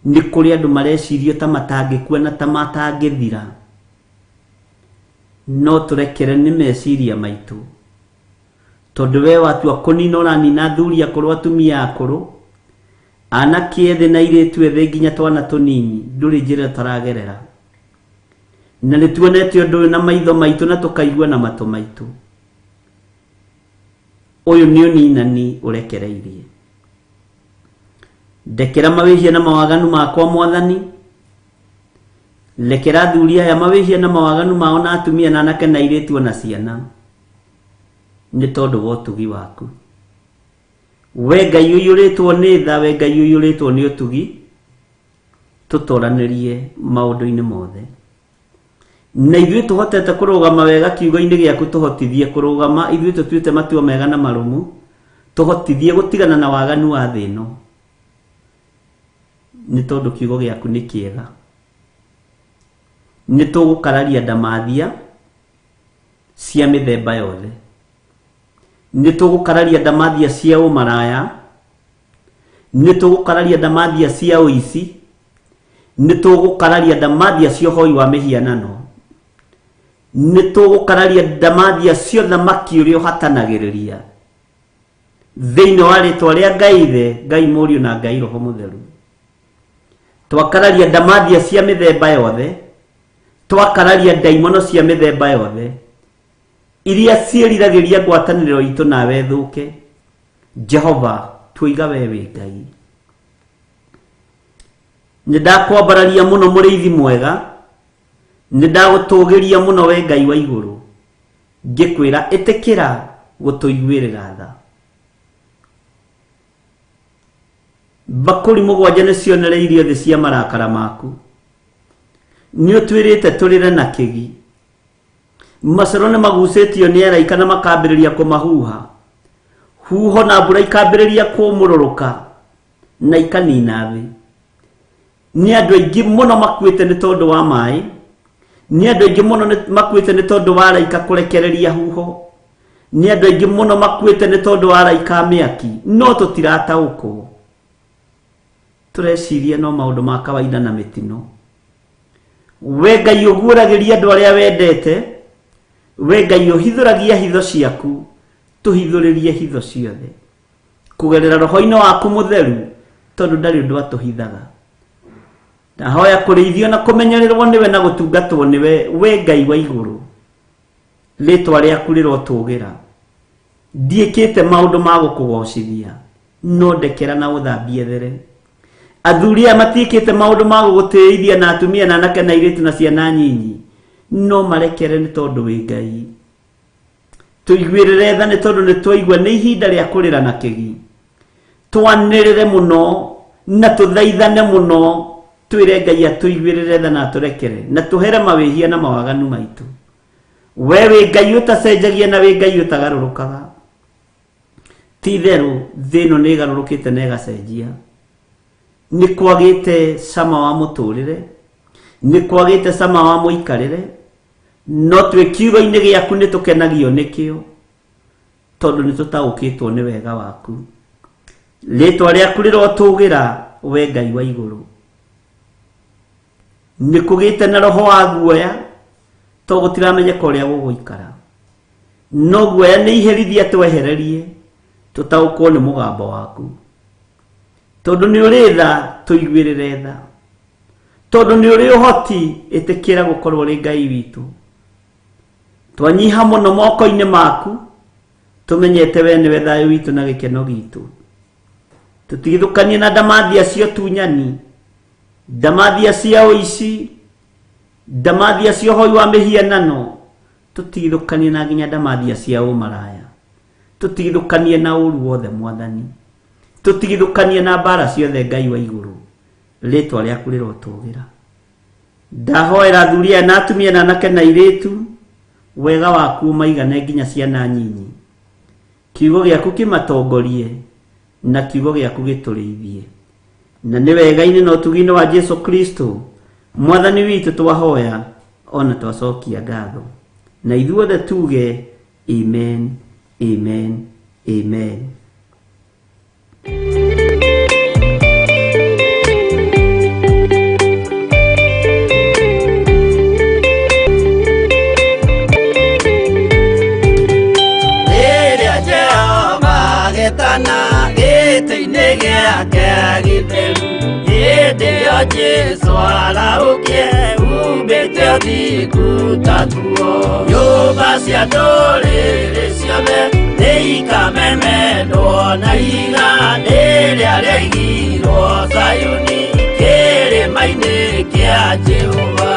Nĩ kũrĩ andũ marecirio ta matangĩkua na ta matangĩthira. No tũrekere nĩ meciria maitũ, tondũ we watua kũnina ũranina athuri akũrũ, atumia akũrũ, anake ethĩ na airĩtu ethĩ nginya twana tũnini, ndũrĩ njĩra ũtaragerera. Na nĩ tuonete ũndũ ũyũ na maitho maitũ na tũkaigua na matũ maitũ. Ũyũ nĩ ũninani ũrekereirie. Ndekera mawĩhia na mawaganu makwa Mwathani, rekera athuri aya mawĩhia na mawaganu mao na atumia na anake na airĩtu ona ciana, nĩ tondũ wa ũtugi waku. We Ngai ũiyũrĩtwo nĩ tha, we Ngai ũiyũrĩtwo nĩ ũtugi, tũtoranĩrie maũndũ-inĩ mothe. Na ithuĩ tũhotete kũrũgama wega kiugo-inĩ gĩaku, tũhotithie kũrũgama, ithuĩ tũtuĩte matua mega na marũmu, tũhotithie gũtigana na waganu wa thĩ ĩno, nĩ tondũ kiugo gĩaku nĩ kĩega. Nĩ tũgũkararia ndamathia cia mĩthemba yothe, nĩ tũgũkararia ndamathia cia ũmaraya, nĩ tũgũkararia ndamathia cia ũici, nĩ tũgũkararia ndamathia cia ũhoi wa mĩhianano, nĩ tũgũkararia ndamathia cia ũthamaki ũrĩa ũhatanagĩrĩria thĩinĩ wa rĩtwa rĩa Ngai Ithe, Ngai Mũriũ na Ngai Roho Mũtheru. Twakararia ndamathia cia mĩthemba yothe, twakararia ndaimono cia mĩthemba yothe iria ciĩriragĩria ngwatanĩro itũ nawe thũke. Jehova, tuiga we wĩ Ngai. Nĩ ndakwambararia mũno mũrĩithi mwega, nĩ ndagũtũgĩria mũno we Ngai wa igũrũ, ngĩkwĩra ĩtĩkĩra gũtũiguĩrĩra tha. Mbakũri mũgwanja nĩ cionereirio thĩ cia marakara maku, nĩ ũtwĩrĩte tũrĩre na kĩgi. Macoro nĩ magucĩtio nĩ araika na makambĩrĩria kũmahuha, huho na mbura ikambĩrĩria kũmũrũrũka na ikanina thĩ. Nĩ andũ aingĩ mũno makuĩte nĩ tondũ wa maĩ, nĩ andũ aingĩ mũno makuĩte nĩ tondũ wa araika kũrekereria huho, nĩ andũ aingĩ mũno makuĩte nĩ tondũ wa araika a mĩaki, no tũtirataũkwo. Tũreciria no maũndũ ma kawaida na mĩtino. We Ngai ũguũragĩria andũ arĩa wendete, We Ngai ũhithũragia hitho ciaku, tũhithũrĩrie hitho ciothe kũgerera roho-inĩ waku mũtheru, tondũ ndarĩ ũndũ atũhithaga. Ndahoya kũrĩithio na kũmenyererwo nĩwe na gũtungatwo nĩwe, we Ngai wa igũrũ. Rĩtwa rĩaku rĩrotũgĩra. Ndiĩkĩte maũndũ ma gũkũgocithia, no ndekera na ũthambie there. Athuri aya matiĩkĩte maũndũ ma gũgũtĩithia, na atumia na anake na airĩtu na ciana nyinyi, no marekere nĩ tondũ wĩ Ngai. Tũiguĩrĩre tha nĩ tondũ nĩ twaigua nĩ ihinda rĩa kũrĩra na kĩgi. Twanĩrĩre mũno na tũthaithane mũno, twĩre Ngai atũiguĩrĩre tha na atũrekere na tũhere mawĩhia na mawaganu maitũ. We wĩ Ngai ũtacenjagia na wĩ Ngai ũtagarũrũkaga. Ti itherũ thĩ ĩno nĩ ĩgarũrũkĩte na ĩgacenjia. Nĩ kwagĩte cama wa mũtũrĩre, nĩ kwagĩte cama wa mũikarĩre, no twĩ kiugo-inĩ gĩaku nĩ tũkenagio nĩkĩo, tondũ nĩ tũtaũkĩtwo nĩ wega waku. Rĩtwa rĩaku rĩrotũgĩra, we Ngai wa igũrũ. Nĩ kũgĩte na roho wa guoya, to gũtiramenyeka ũrĩa gũgũikara. No guoya nĩ iherithia twehererie, tũtaũkwo nĩ mũgambo waku. Tondũ nĩ ũrĩ tha, tũiguĩrĩre tha. Tondũ nĩ ũrĩ ũhoti, ĩtĩkĩra gũkorwo ũrĩ Ngai witũ. Twanyiha mũno moko-inĩ maku, tũmenyete we nĩwe thayũ witũ na gĩkeno gitũ. Tũtigithũkanie na ndamathia cia ũtunyani, ndamathia cia ũici, ndamathia cia ũhoi wa mĩhianano, tũtigithũkanie na nginya ndamathia cia ũmaraya. Tũtigithũkanie na ũru wothe Mwathani. Tũtigithũkanie na mbara ciothe Ngai wa igũrũ. Rĩtwa rĩaku rĩrotũgĩra. Ndahoera athuri aya na atumia na anake na airĩtu, wega waku ũmaigane nginya ciana nyinyi. Kiugo gĩaku kĩmatongorie na kiugo gĩaku gĩtũrĩithie. Na nĩ wega-inĩ na ũtugi-inĩ wa Jesu Kristo Mwathani witũ twahoya ona twacokia ngatho. Na ithuothe tuge amen, amen, amen. Rĩrĩa Jehova agetana gĩtĩ-inĩ gĩake gĩtheru, hĩndĩ ĩyo Jesũ arahũkie umbĩte ũthingu ta nguo. Nyũmba cia ndũrĩrĩ ciothe nĩikamemendwo na ihiga rĩrĩa rĩaigirwo Zayuni kĩrĩma-inĩ kĩa Jehova.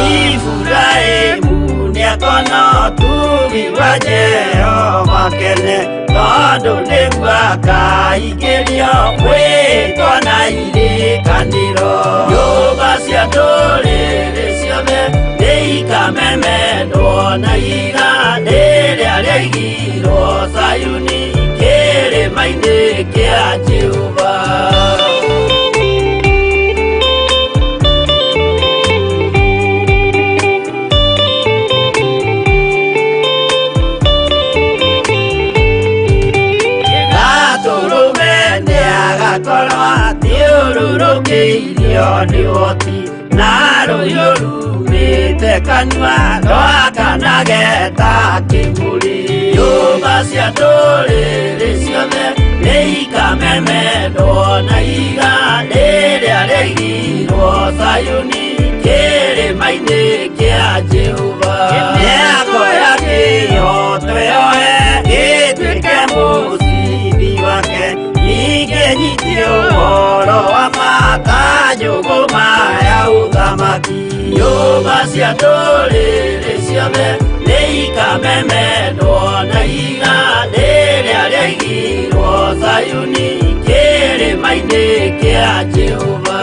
Iburahĩmu nĩakona ũtugi wa Jehova kene, tondũ nĩguo akaingĩrio mwĩtwa na irĩkanĩro. Nyũmba cia ndũrĩrĩ ciothe nĩikamemendwo na ihiga rĩrĩa rĩaigirwo Zayuni kĩrĩma-inĩ kĩa Jehova. Gatũrũme nĩagakorwo athiũrũrũkĩirio nĩ ũhoti, na rũhiũ rumĩte kanua rwakanage ta kĩmũrĩ. Nyũmba cia ndũrĩrĩ ciothe nĩikamemendwo na ihiga rĩrĩa rĩaigirwo Zayuni kĩrĩma-inĩ kĩa Jehova. Mĩako ya kĩhooto yoe ĩtuĩke mũcibi wake, ningĩ nyitie ũhoro wa ma ta njũgũma ya ũthamaki. Nyũmba cia ndũrĩrĩ ciothe nĩikamemendwo na ihiga rĩrĩa rĩaigirwo Zayuni kĩrĩma-inĩ kĩa Jehova.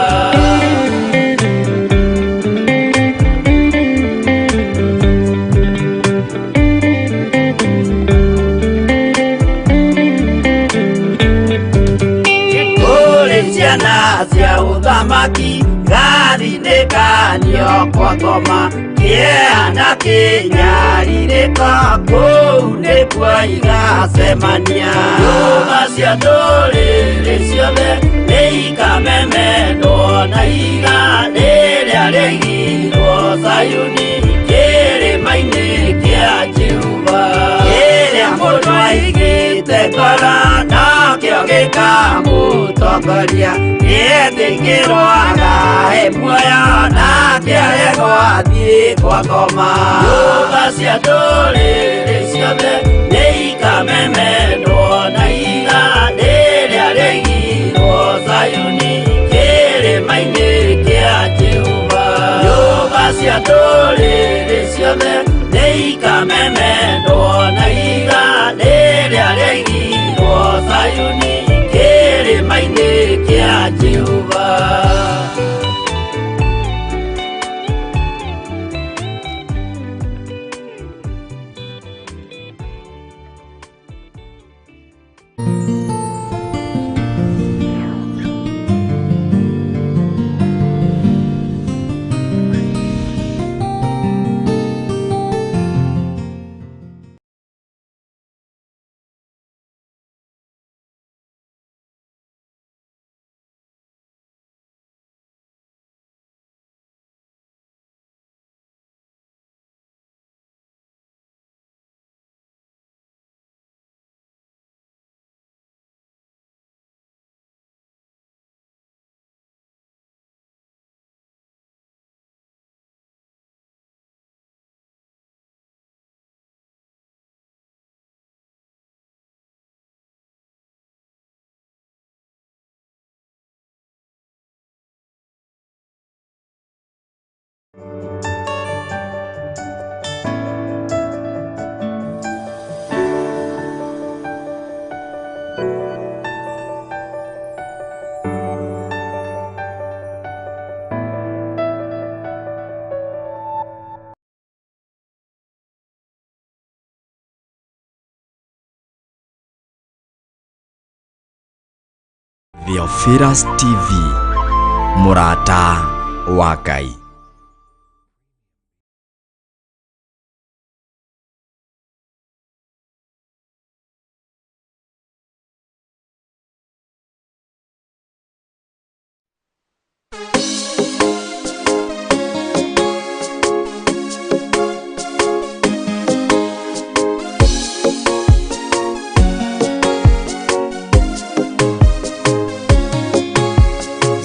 Kũrĩ ciana cia ũthamaki gathinĩkanio kwa ngoma, kĩeha na kĩnyarirĩko kũu nĩkuo igacemania. Nyũmba cia ndũrĩrĩ ciothe nĩikamemendwo na ihiga rĩrĩa rĩaigirwo Zayuni kĩrĩma-inĩ kĩa Jehova. Jehova. Kĩrĩa mũndũ aigĩte ngoro nokĩo gĩkamũtongoria, nĩetĩkĩrwo agahe muoyo nake aregwo athiĩ kwa ngoma. Nyũmba cia ndũrĩrĩ ciothe nĩikamemendwo na ihiga rĩrĩa rĩigirwo Zayuni kĩrĩma-inĩ kĩa Jehova. Nyũmba cia ndũrĩrĩ ciothe nĩikamemendwo na ihiga rĩrĩa rĩigirwo Zayuni kĩrĩma-inĩ kĩa Jehova. Theophilus TV, mũrata wa Ngai.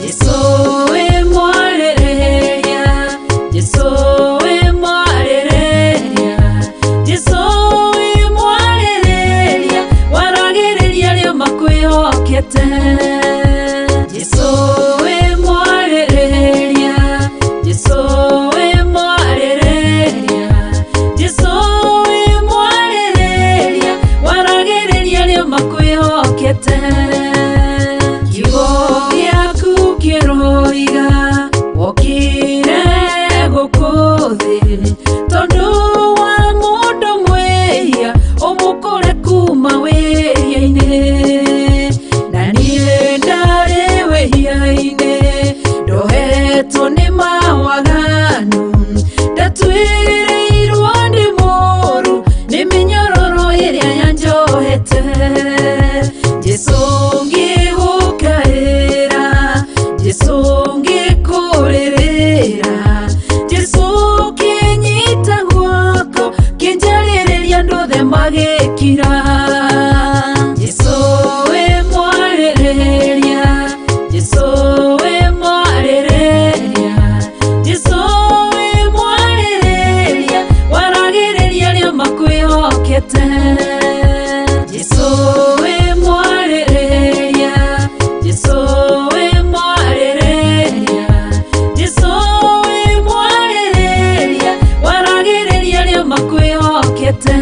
Jesu we mwarĩrĩria, Jesu we mwarĩrĩria, Jesu we mwarĩrĩria, waragĩrĩria arĩa makwĩhokete. Jesu we mwarĩrĩria, Jesu we mwarĩrĩria, Jesu we mwarĩrĩria, waragĩrĩria arĩa makwĩhokete. Kiugo gĩaku kĩroiga wokire gũkũ thĩ tondũ wa mũndũ mwĩhia ũmũkũre kuma wĩhia-inĩ, na niĩ ndarĩ wĩhia-inĩ ndohetwo nĩ mawaganu, ndatuĩrĩirwo nĩ mũũru nĩ mĩnyororo ĩrĩa yanjohete. Jesu ngĩgũkaĩra, Jesu ngĩkũrĩrĩra, Jesu kĩnyita guoko kĩnjarĩrĩria andũ othe magĩkira. Jesu we mwarĩrĩria, Jesu we mwarĩrĩria, Jesu we mwarĩrĩria, waragĩrĩria arĩa makwĩhokete. Jesu we mwarĩrĩria, Jesu we mwarĩrĩria, Jesu we mwarĩrĩria, waragĩrĩria arĩa makwĩhokete.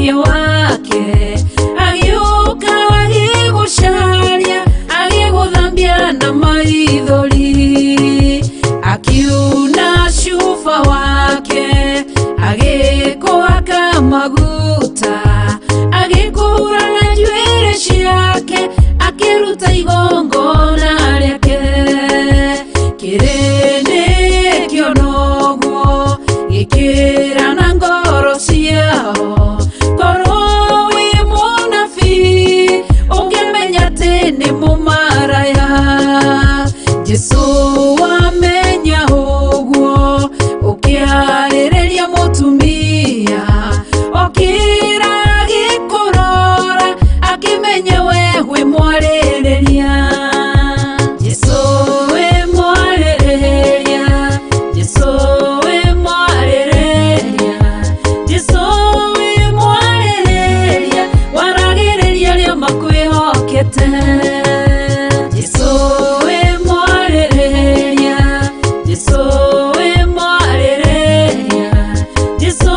Mũhonokia wake agĩũka agĩgũcaria agĩgũthambia na maithori akiuna cuba wake agĩkũhaka maguta agĩkũhura na njuĩrĩ ciake akĩruta igongona rĩake kĩrĩndĩ kĩonoguo gĩkĩra na ngoro ciao korwo wĩ mũnabii ũngĩmenya atĩ nĩ mũmaraya Jesũ wamenya ũguo ũkĩarĩrĩria mũtumia okĩra agĩkũrora akĩmenya we wĩ mwarĩrĩria Jesũ wĩ mwarĩrĩria Jesũ wĩ mwarĩrĩria Jesũ wĩ mwarĩrĩria waragĩrĩria arĩa makwĩhokete Jesũ wĩ mwarĩrĩria Jesũ wĩ mwarĩrĩria Jesũ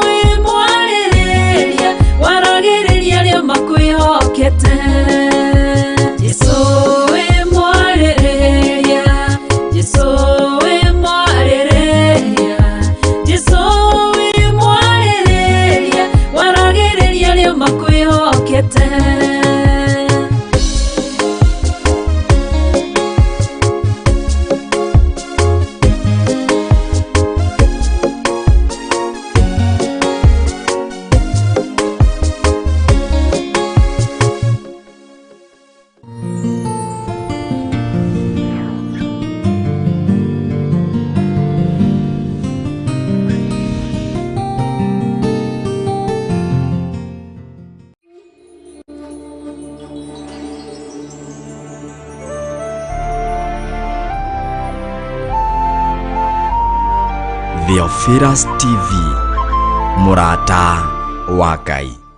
wĩ mwarĩrĩria waragĩrĩria arĩa makwĩhokete Jesũ wĩ mwarĩrĩria Jesũ wĩ mwarĩrĩria Jesũ wĩ mwarĩrĩria waragĩrĩria arĩa makwĩhokete. Theophilus TV, mũrata wa Ngai.